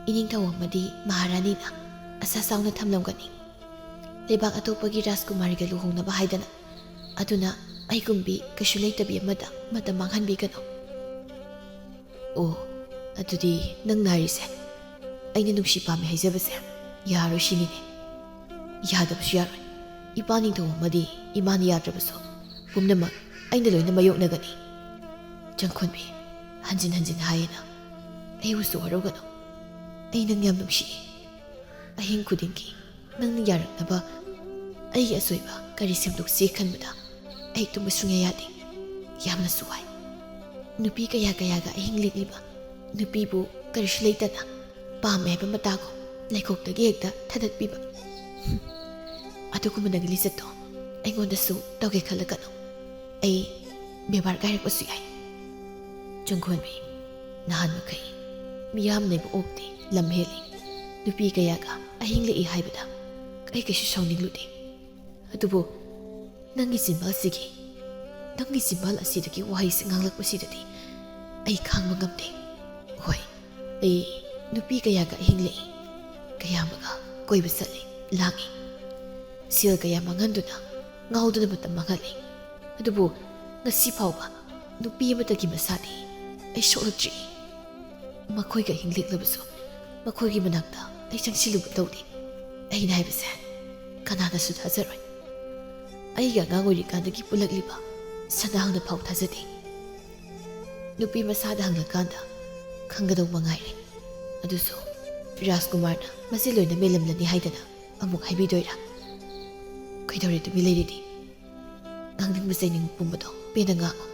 ꯏꯅꯤꯡꯊꯧ ꯑꯃꯗꯤ ꯃꯍꯥꯔꯥꯅꯤꯅ ꯑꯁꯥ ꯆꯥꯎꯅ ꯊꯝꯂꯝꯒꯅꯤ꯫ ꯂꯩꯕꯥꯛ ꯑꯇꯣꯞꯄꯒꯤ ꯔꯥꯖꯀꯨꯃꯥꯔꯤꯒ ꯂꯨꯍꯣꯡꯅꯕ ꯍꯥꯏꯗꯅ꯫ ꯑꯗꯨꯅ ꯑꯩꯒꯨꯝꯕꯤ ꯀꯩꯁꯨ ꯂꯩꯇꯕꯤ ꯑꯃꯗ ꯃꯇꯝ ꯃꯥꯡꯍꯟꯕꯤꯒꯅꯨ꯫ ꯑꯣ, ꯑꯗꯨꯗꯤ ꯅꯪꯅ ꯍꯥꯏꯔꯤꯁꯦ ꯑꯩꯅ ꯅꯨꯡꯁꯤ ꯄꯥꯝꯃꯤ ꯍꯥꯏꯖꯕꯁꯦ ꯌꯥꯔꯣꯏ ꯁꯤꯅꯤꯅꯦ? ꯌꯥꯗꯕꯁꯨ ꯌꯥꯔꯣꯏ꯫ ꯏꯄꯥ ꯅꯤꯡꯊꯧ ꯑꯃꯗꯤ ꯏꯃꯥꯅ ꯌꯥꯗ꯭ꯔꯕꯁꯨ ꯄꯨꯝꯅꯃꯛ ꯑꯩꯅ ꯂꯣꯏꯅ ꯃꯥꯌꯣꯛꯅꯒꯅꯤ꯫ ꯆꯪꯈꯣꯟꯕꯤ, ꯍꯟꯖꯤꯟ ꯍꯟꯖꯤꯟ ꯍꯥꯏꯌꯦꯅ ꯑꯩꯕꯨꯁꯨ ꯋꯥꯔꯧꯒꯅꯨ꯫ ꯑꯩ ꯅꯪ ꯌꯥꯝ ꯅꯨꯡꯁꯤꯏ꯫ ꯑꯍꯤꯡ ꯈꯨꯗꯤꯡꯒꯤ ꯅꯪꯅ ꯌꯥꯔꯛꯅꯕ ꯑꯩꯒꯤ ꯑꯁꯣꯏꯕ ꯀꯔꯤ ꯁꯦꯝꯗꯣꯛꯁꯤ ꯈꯟꯕꯗ ꯑꯩ ꯇꯨꯝꯕ ꯁꯨꯡꯌꯥ ꯌꯥꯗꯦ꯫ ꯌꯥꯝꯅꯁꯨ ꯋꯥꯏ꯫ ꯅꯨꯄꯤ ꯀꯌꯥ ꯀꯌꯥꯒ ꯑꯍꯤꯡ ꯂꯦꯛꯂꯤꯕ ꯅꯨꯄꯤꯕꯨ ꯀꯔꯤꯁꯨ ꯂꯩꯇꯅ ꯄꯥꯝꯃꯦ ꯍꯥꯏꯕ ꯃꯇꯥꯒꯨꯝ ꯂꯩꯈꯣꯛꯇꯒꯤ ꯍꯦꯛꯇ ꯊꯥꯗꯠꯄꯤꯕ꯫ ꯑꯗꯨꯒꯨꯝꯕ ꯅꯪꯒꯤ ꯂꯤꯆꯠꯇꯣ ꯑꯩꯉꯣꯟꯗꯁꯨ ꯇꯧꯒꯦ ꯈꯜꯂꯛꯀꯅꯨ꯫ ꯑꯩ ꯕꯦꯕꯥꯔ ꯀꯥꯏꯔꯛꯄꯁꯨ ꯌꯥꯏ꯫ ꯆꯪꯈꯣꯟꯕꯤ, ꯅꯍꯥꯟ ꯃꯈꯩ ꯃꯤꯌꯥꯝ ꯂꯩꯕ ꯑꯣꯛꯇꯦ, ꯂꯝ ꯍꯦꯜꯂꯤ, ꯅꯨꯄꯤ ꯀꯌꯥꯒ ꯑꯍꯤꯡ ꯂꯦꯛꯏ ꯍꯥꯏꯕꯗ ꯑꯩ ꯀꯩꯁꯨ ꯁꯥꯎꯅꯤꯡꯂꯨꯗꯦ꯫ ꯑꯗꯨꯕꯨ ꯅꯪꯒꯤ ꯆꯤꯟꯕꯥꯜꯁꯤꯒꯤ, ꯅꯪꯒꯤ ꯆꯤꯟꯕꯥꯜ ꯑꯁꯤꯗꯒꯤ ꯋꯥꯍꯩꯁꯤ ꯉꯥꯡꯂꯛꯄꯁꯤꯗꯗꯤ ꯑꯩ ꯈꯥꯡꯕ ꯉꯝꯗꯦ꯫ ꯍꯣꯏ, ꯑꯩ ꯅꯨꯄꯤ ꯀꯌꯥꯒ ꯑꯍꯤꯡ ꯂꯦꯛꯏ, ꯀꯌꯥ ꯑꯃꯒ ꯀꯣꯏꯕ ꯆꯠꯂꯤ, ꯂꯥꯡꯏ꯫ ꯁꯦꯜ ꯀꯌꯥ ꯃꯥꯡꯍꯟꯗꯨꯅ, ꯉꯥꯎꯗꯨꯅ ꯃꯇꯝ ꯃꯥꯡꯍꯜꯂꯤ꯫ ꯑꯗꯨꯕꯨ ꯉꯁꯤ ꯐꯥꯎꯕ ꯅꯨꯄꯤ ꯑꯃꯠꯇꯒꯤ ꯃꯁꯥꯗꯤ ꯑꯩ ꯁꯣꯛꯂꯛꯇ꯭ꯔꯤ꯫ ꯃꯈꯣꯏꯒ ꯑꯍꯤꯡ ꯂꯦꯛꯂꯕꯁꯨ ꯃꯈꯣꯏꯒꯤ ꯃꯅꯥꯛꯇ ꯑꯩ ꯆꯪꯁꯤꯜꯂꯨꯕ ꯇꯧꯗꯦ꯫ ꯑꯩꯅ ꯍꯥꯏꯕꯁꯦ ꯀꯅꯥꯅꯁꯨ ꯊꯥꯖꯔꯣꯏ꯫ ꯑꯩꯒ ꯑꯉꯥꯡ ꯑꯣꯏꯔꯤꯀꯥꯟꯗꯒꯤ ꯄꯨꯜꯂꯛꯂꯤꯕ ꯁꯅꯥꯍꯜꯅ ꯐꯥꯎ ꯊꯥꯖꯗꯦ꯫ ꯅꯨꯄꯤ ꯃꯁꯥꯗ ꯍꯪꯂꯀꯥꯟꯗ ꯈꯪꯒꯗꯧ ꯃꯉꯥꯏꯔꯦ꯫ ꯑꯗꯨꯁꯨ ꯔꯥꯖꯀꯨꯃꯥꯔꯅ ꯃꯁꯤ ꯂꯣꯏꯅ ꯃꯦꯜꯂꯝꯂꯅꯤ ꯍꯥꯏꯗꯅ ꯑꯃꯨꯛ ꯍꯥꯏꯕꯤꯗꯣꯏꯔꯥ? ꯀꯩꯗꯧꯔꯦ ꯇꯨꯃꯤꯟ ꯂꯩꯔꯤꯗꯤ? ꯉꯥꯡꯅꯤꯡꯕ ꯆꯩꯅꯤꯡꯕ ꯄꯨꯝꯕꯗꯣ ꯄꯦꯟꯅ ꯉꯥꯡꯉꯨ꯫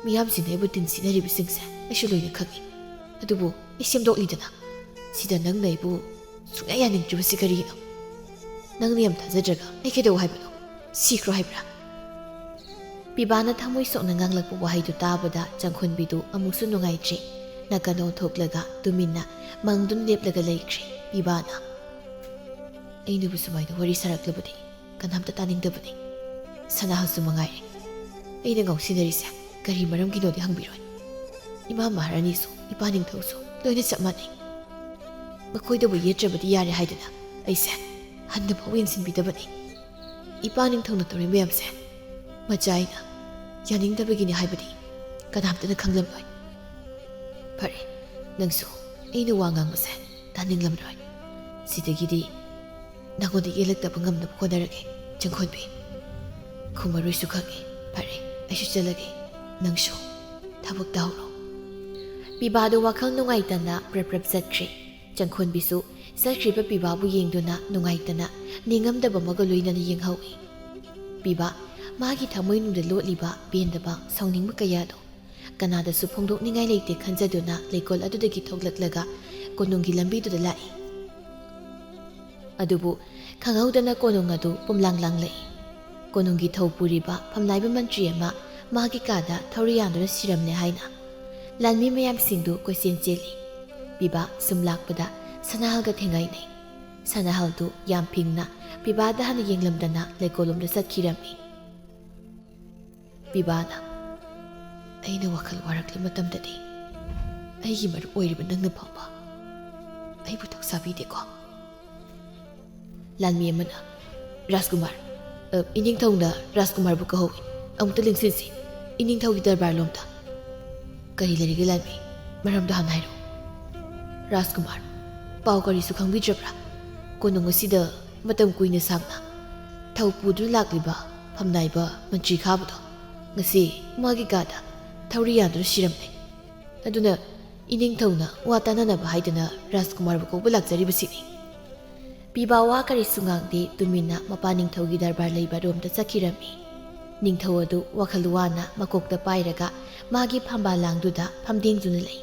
ꯃꯤꯌꯥꯝꯁꯤꯡꯅ ꯑꯩꯕꯨ ꯇꯤꯟ ꯁꯤꯟꯅꯔꯤꯕꯁꯤꯡꯁꯦ ꯑꯩꯁꯨ ꯂꯣꯏꯅ ꯈꯪꯏ꯫ ꯑꯗꯨꯕꯨ ꯑꯩ ꯁꯦꯝꯗꯣꯛꯂꯤꯗꯅ꯫ ꯁꯤꯗ ꯅꯪꯅ ꯑꯩꯕꯨ ꯁꯨꯡꯌꯥ ꯌꯥꯅꯤꯡꯗ꯭ꯔꯤꯕꯁꯤ ꯀꯔꯤꯒꯤꯅꯣ? ꯅꯪꯅ ꯌꯥꯝ ꯊꯥꯖꯗ꯭ꯔꯒ ꯑꯩ ꯀꯩꯗꯧ ꯍꯥꯏꯕꯅꯣ? ꯁꯤꯈ꯭ꯔꯣ ꯍꯥꯏꯕ꯭ꯔꯥ? ꯄꯤꯕꯥꯅ ꯊꯃꯣꯏ ꯁꯣꯛꯅ ꯉꯥꯡꯂꯛꯄ ꯋꯥꯍꯩꯗꯨ ꯇꯥꯕꯗ ꯆꯪꯈꯣꯟꯕꯤꯗꯨ ꯑꯃꯨꯛꯁꯨ ꯅꯨꯡꯉꯥꯏꯇ꯭ꯔꯦ꯫ ꯅꯥꯀꯟ ꯑꯣꯟꯊꯣꯛꯂꯒ ꯇꯨꯃꯤꯟꯅ ꯃꯪꯗꯨꯅ ꯂꯦꯞꯂꯒ ꯂꯩꯈ꯭ꯔꯦ ꯄꯤꯕꯥꯅ꯫ ꯑꯩꯅꯕꯨ ꯁꯨꯃꯥꯏꯅ ꯋꯥꯔꯤ ꯁꯥꯔꯛꯂꯕꯗꯤ ꯀꯅꯥꯝꯇ ꯇꯥꯅꯤꯡꯗꯕꯅꯤ꯫ ꯁꯅꯥꯍꯜꯁꯨ ꯃꯉꯥꯏꯔꯦ꯫ ꯑꯩꯅ ꯉꯥꯎꯁꯤꯟꯅꯔꯤꯁꯦ ꯀꯔꯤ ꯃꯔꯝꯒꯤꯅꯣꯗꯤ ꯍꯪꯕꯤꯔꯣꯏ꯫ ꯏꯃꯥ ꯃꯍꯥꯔꯥꯅꯤꯁꯨ ꯏꯄꯥ ꯅꯤꯡꯊꯧꯁꯨ ꯂꯣꯏꯅ ꯆꯞ ꯃꯥꯟꯅꯩ꯫ ꯃꯈꯣꯏꯗꯕꯨ ꯌꯦꯠꯇ꯭ꯔꯕꯗꯤ ꯌꯥꯔꯦ ꯍꯥꯏꯗꯅ ꯑꯩꯁꯦ ꯍꯟꯅ ꯐꯥꯎ ꯌꯦꯡꯁꯤꯟꯕꯤꯗꯕꯅꯤ꯫ ꯏꯄꯥ ꯅꯤꯡꯊꯧꯅ ꯇꯧꯔꯤ ꯃꯌꯥꯝꯁꯦ ꯃꯆꯥ ꯑꯩꯅ ꯌꯥꯅꯤꯡꯗꯕꯒꯤꯅꯤ ꯍꯥꯏꯕꯗꯤ ꯀꯅꯥꯝꯇꯅ ꯈꯪꯂꯝꯂꯣꯏ꯫ ꯐꯔꯦ, ꯅꯪꯁꯨ ꯑꯩꯅ ꯋꯥ ꯉꯥꯡꯕꯁꯦ ꯇꯥꯅꯤꯡꯂꯝꯂꯣꯏ꯫ ꯁꯤꯗꯒꯤꯗꯤ ꯅꯉꯣꯟꯗ ꯌꯦꯜꯂꯛꯇꯕ ꯉꯝꯅꯕ ꯍꯣꯠꯅꯔꯒꯦ, ꯆꯪꯈꯣꯟꯕꯤ꯫ ꯈꯨꯝꯃꯔꯣꯏꯁꯨ ꯈꯪꯉꯦ꯫ ꯐꯔꯦ, ꯑꯩꯁꯨ ꯆꯠꯂꯒꯦ꯫ ꯅꯪꯁꯨ ꯊꯕꯛ ꯇꯧꯍꯧꯔꯣ꯫ ꯄꯤꯕꯥꯗꯨ ꯋꯥꯈꯜ ꯅꯨꯡꯉꯥꯏꯇꯅ ꯄ꯭ꯔꯞ ꯄ꯭ꯔꯞ ꯆꯠꯈ꯭ꯔꯦ꯫ ꯆꯪꯈꯣꯟꯕꯤꯁꯨ ꯆꯠꯈ꯭ꯔꯤꯕ ꯄꯤꯕꯥꯕꯨ ꯌꯦꯡꯗꯨꯅ ꯅꯨꯡꯉꯥꯏꯇꯅ ꯅꯤꯡꯉꯝꯗꯕ ꯑꯃꯒ ꯂꯣꯏꯅꯅ ꯌꯦꯡꯍꯧꯏ꯫ ꯄꯤꯕꯥ ꯃꯥꯒꯤ ꯊꯃꯣꯏꯅꯨꯡꯗ ꯂꯣꯠꯂꯤꯕ ꯄꯦꯟꯗꯕ, ꯁꯥꯎꯅꯤꯡꯕ ꯀꯌꯥꯗꯣ ꯀꯅꯥꯗꯁꯨ ꯐꯣꯡꯗꯣꯛꯅꯤꯡꯉꯥꯏ ꯂꯩꯇꯦ ꯈꯟꯖꯗꯨꯅ ꯂꯩꯀꯣꯜ ꯑꯗꯨꯗꯒꯤ ꯊꯣꯛꯂꯛꯂꯒ ꯀꯣꯅꯨꯡꯒꯤ ꯂꯝꯕꯤꯗꯨꯗ ꯂꯥꯛꯏ꯫ ꯑꯗꯨꯕꯨ ꯈꯪꯍꯧꯗꯅ ꯀꯣꯅꯨꯡ ꯑꯗꯨ ꯄꯨꯝꯂꯥꯡ ꯂꯥꯡꯂꯛꯏ꯫ ꯀꯣꯅꯨꯡꯒꯤ ꯊꯧ ꯄꯨꯔꯤꯕ ꯐꯝꯅꯥꯏꯕ ꯃꯟꯇ꯭ꯔꯤ ꯑꯃ ꯃꯥꯒꯤ ꯀꯥꯗ ꯊꯧꯔꯤ ꯌꯥꯟꯗꯨꯅ ꯁꯤꯔꯝꯂꯦ ꯍꯥꯏꯅ ꯂꯥꯟꯃꯤ ꯃꯌꯥꯝꯁꯤꯡꯗꯨ ꯀꯣꯏꯆꯦꯟ ꯆꯦꯜꯂꯤ꯫ ꯄꯤꯕꯥ ꯁꯨꯝ ꯂꯥꯛꯄꯗ ꯁꯅꯥꯍꯜꯒ ꯊꯦꯡꯒꯥꯏꯅꯩ꯫ ꯁꯅꯥꯍꯜꯗꯨ ꯌꯥꯝ ꯐꯤꯡꯅ ꯄꯤꯕꯥꯗ ꯍꯥꯟꯅ ꯌꯦꯡꯂꯝꯗꯅ ꯂꯩꯀꯣꯜꯂꯣꯝꯗ ꯆꯠꯈꯤꯔꯝꯃꯤ꯫ ꯄꯤꯕꯥꯅ, "ꯑꯩꯅ ꯋꯥꯈꯜ ꯋꯥꯔꯛꯂꯕ ꯃꯇꯝꯗꯗꯤ ꯑꯩꯒꯤ ꯃꯔꯨꯞ ꯑꯣꯏꯔꯤꯕ ꯅꯪꯅ ꯐꯥꯎꯕ ꯑꯩꯕꯨ ꯊꯧꯁꯥꯕꯤꯗꯦꯀꯣ?" ꯂꯥꯟꯃꯤ ꯑꯃꯅ, "ꯔꯥꯖꯀꯨꯃꯥꯔ, ꯑ, ꯏꯅꯤꯡꯊꯧꯅ ꯔꯥꯖꯀꯨꯃꯥꯔꯕꯨ ꯀꯧꯍꯧꯏ꯫ ꯑꯃꯨꯛꯇ ꯂꯦꯡꯁꯤꯟꯁꯤ꯫ ꯏꯅꯤꯡꯊꯧꯒꯤ ꯗꯔꯕꯥꯔꯂꯣꯝꯗ꯫" "ꯀꯔꯤ ꯂꯩꯔꯒꯦ ꯂꯥꯟꯃꯤ? ꯃꯔꯝꯗꯣ ꯍꯥꯟꯅ ꯍꯥꯏꯔꯛꯎ꯫" ꯔꯥꯖꯀꯨꯃꯥꯔ, ꯄꯥꯎ ꯀꯔꯤꯁꯨ ꯈꯪꯕꯤꯗ꯭ꯔꯕ꯭ꯔꯥ? ꯀꯣꯅꯨꯡ ꯑꯁꯤꯗ ꯃꯇꯝ ꯀꯨꯏꯅ ꯁꯥꯡꯅ ꯊꯧ ꯄꯨꯗꯨꯅ ꯂꯥꯛꯂꯤꯕ ꯐꯝꯅꯥꯏꯕ ꯃꯟꯇ꯭ꯔꯤ ꯈꯥꯕꯗꯣ ꯉꯁꯤ ꯃꯥꯒꯤ ꯀꯥꯗ ꯊꯧꯔꯤ ꯌꯥꯟꯗꯨꯅ ꯁꯤꯔꯝꯂꯦ꯫ ꯑꯗꯨꯅ ꯏꯅꯤꯡꯊꯧꯅ ꯋꯥ ꯇꯥꯅꯅꯕ ꯍꯥꯏꯗꯅ ꯔꯥꯖꯀꯨꯃꯥꯔꯕꯨ ꯀꯧꯕ ꯂꯥꯛꯆꯔꯤꯕꯁꯤꯅꯤ꯫ ꯄꯤꯕꯥ ꯋꯥ ꯀꯔꯤꯁꯨ ꯉꯥꯡꯗꯦ, ꯇꯨꯃꯤꯟꯅ ꯃꯄꯥ ꯅꯤꯡꯊꯧꯒꯤ ꯗꯔꯕꯥꯔ ꯂꯩꯕ ꯔꯣꯝꯗ ꯆꯠꯈꯤꯔꯝꯃꯤ꯫ ꯅꯤꯡꯊꯧ ꯑꯗꯨ ꯋꯥꯈꯜ ꯋꯥꯅ ꯃꯀꯣꯛꯇ ꯄꯥꯏꯔꯒ ꯃꯥꯒꯤ ꯐꯝꯕꯥꯜ ꯂꯥꯡꯗꯨꯗ ꯐꯝꯗꯦꯡꯗꯨꯅ ꯂꯩ꯫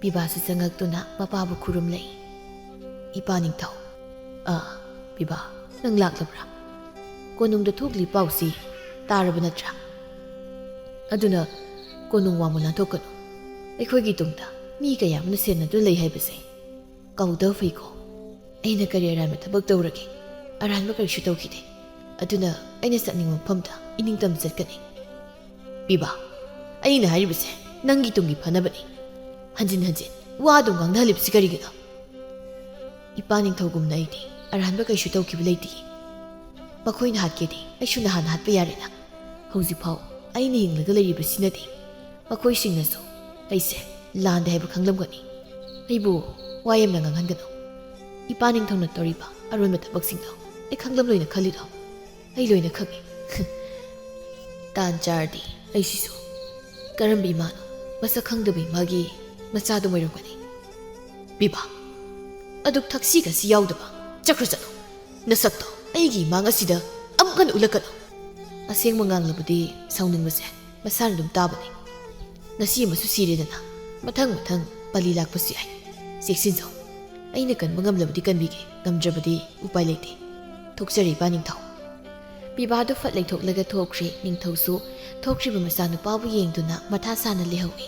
ꯄꯤꯕꯥꯁꯨ ꯆꯪꯉꯛꯇꯨꯅ ꯃꯄꯥꯕꯨ ꯈꯨꯔꯨꯝꯂꯛꯏ꯫ "ꯏꯄꯥ ꯅꯤꯡꯊꯧ꯫" "ꯑꯥ, ꯄꯤꯕꯥ, ꯅꯪ ꯂꯥꯛꯂꯕ꯭ꯔꯥ? ꯀꯣꯅꯨꯡꯗ ꯊꯣꯛꯂꯤ ꯄꯥꯎꯁꯤ ꯇꯥꯔꯕ ꯅꯠꯇ꯭ꯔꯥ? ꯑꯗꯨꯅ ꯀꯣꯅꯨꯡ ꯋꯥꯡꯃ ꯂꯥꯟꯊꯣꯛꯀꯅꯨ꯫ ꯑꯩꯈꯣꯏꯒꯤ ꯇꯨꯡꯗ ꯃꯤ ꯀꯌꯥ ꯑꯃꯅ ꯁꯦꯟꯅꯗꯨꯅ ꯂꯩ ꯍꯥꯏꯕꯁꯦ ꯀꯥꯎꯗꯕ ꯐꯩꯀꯣ꯫ ꯑꯩꯅ ꯀꯔꯤ ꯑꯔꯥꯟꯕ ꯊꯕꯛ ꯇꯧꯔꯒꯦ? ꯑꯔꯥꯟꯕ ꯀꯔꯤꯁꯨ ꯇꯧꯈꯤꯗꯦ꯫ ꯑꯗꯨꯅ ꯑꯩꯅ ꯆꯠꯅꯤꯡꯕ ꯃꯐꯝꯗ ꯏꯅꯤꯡꯇꯝ ꯆꯠꯀꯅꯤ꯫" "ꯄꯤꯕꯥ, ꯑꯩꯅ ꯍꯥꯏꯔꯤꯕꯁꯦ ꯅꯪꯒꯤ ꯇꯨꯡꯒꯤ ꯐꯅꯕꯅꯤ꯫ ꯍꯟꯖꯤꯟ ꯍꯟꯖꯤꯟ ꯋꯥ ꯑꯗꯨꯝ ꯉꯥꯡꯅꯍꯜꯂꯤꯕꯁꯤ ꯀꯔꯤꯒꯤꯅꯣ?" "ꯏꯄꯥ ꯅꯤꯡꯊꯧꯒꯨꯝꯅ ꯑꯩꯗꯤ ꯑꯔꯥꯟꯕ ꯀꯩꯁꯨ ꯇꯧꯈꯤꯕ ꯂꯩꯇꯦ꯫ ꯃꯈꯣꯏꯅ ꯍꯥꯠꯀꯦꯗꯤ ꯑꯩꯁꯨ ꯅꯍꯥꯟ ꯍꯥꯠꯄ ꯌꯥꯔꯦꯅ꯫ ꯍꯧꯖꯤꯛꯐꯥꯎ ꯑꯩꯅ ꯍꯤꯡꯂꯒ ꯂꯩꯔꯤꯕꯁꯤꯅꯗꯤ ꯃꯈꯣꯏꯁꯤꯡꯅꯁꯨ ꯑꯩꯁꯦ ꯂꯥꯟꯗꯦ ꯍꯥꯏꯕ ꯈꯪꯂꯝꯒꯅꯤ꯫ ꯑꯩꯕꯨ ꯋꯥ ꯌꯥꯝꯅ ꯉꯥꯡꯍꯟꯒꯅꯨ꯫ ꯏꯄꯥ ꯅꯤꯡꯊꯧꯅ ꯇꯧꯔꯤꯕ ꯑꯔꯣꯟꯕ ꯊꯕꯛꯁꯤꯡꯗꯣ ꯑꯩ ꯈꯪꯂꯝꯂꯣꯏꯅ ꯈꯜꯂꯤꯗꯣ? ꯑꯩ ꯂꯣꯏꯅ ꯈꯪꯏ꯫" "ꯇꯥꯟ ꯆꯥꯔꯗꯤ ꯑꯩꯁꯤꯁꯨ ꯀꯔꯝꯕ ꯏꯃꯥꯅꯣ? ꯃꯁꯛ ꯈꯪꯗꯕ ꯏꯃꯥꯒꯤ ꯃꯆꯥꯗꯨ ꯑꯣꯏꯔꯝꯒꯅꯤ꯫" "ꯄꯤꯕꯥ, ꯑꯗꯨꯛ ꯊꯛꯁꯤ ꯈꯥꯁꯤ ꯌꯥꯎꯗꯕ, ꯆꯠꯈ꯭ꯔꯣ ꯆꯠꯂꯣ꯫ ꯅꯁꯛꯇꯣ ꯑꯩꯒꯤ ꯏꯃꯥꯡ ꯑꯁꯤꯗ ꯑꯃꯨꯛ ꯍꯟꯅ ꯎꯠꯂꯛꯀꯅꯨ꯫" ꯑꯁꯦꯡꯕ ꯉꯥꯡꯂꯕꯗꯤ ꯁꯥꯎꯅꯤꯡꯕꯁꯦ ꯃꯁꯥꯅ ꯑꯗꯨꯝ ꯇꯥꯕꯅꯤ꯫ ꯉꯁꯤ ꯑꯃꯁꯨ ꯁꯤꯔꯦꯗꯅ, ꯃꯊꯪ ꯃꯊꯪ ꯄꯂꯤ ꯂꯥꯛꯄꯁꯨ ꯌꯥꯏ꯫ ꯆꯦꯛꯁꯤꯟꯖꯧ꯫ ꯑꯩꯅ ꯀꯟꯕ ꯉꯝꯂꯕꯗꯤ ꯀꯟꯕꯤꯒꯦ, ꯉꯝꯗ꯭ꯔꯕꯗꯤ ꯎꯄꯥꯏ ꯂꯩꯇꯦ꯫ ꯊꯣꯛꯆꯔꯦ, ꯏꯄꯥ ꯅꯤꯡꯊꯧ꯫ ꯄꯤꯕꯥꯗꯨ ꯐꯠ ꯂꯩꯊꯣꯛꯂꯒ ꯊꯣꯛꯈ꯭ꯔꯦ꯫ ꯅꯤꯡꯊꯧꯁꯨ ꯊꯣꯛꯈ꯭ꯔꯤꯕ ꯃꯆꯥꯅꯨꯄꯥꯕꯨ ꯌꯦꯡꯗꯨꯅ ꯃꯊꯥ ꯁꯥꯅ ꯂꯩꯍꯧꯏ꯫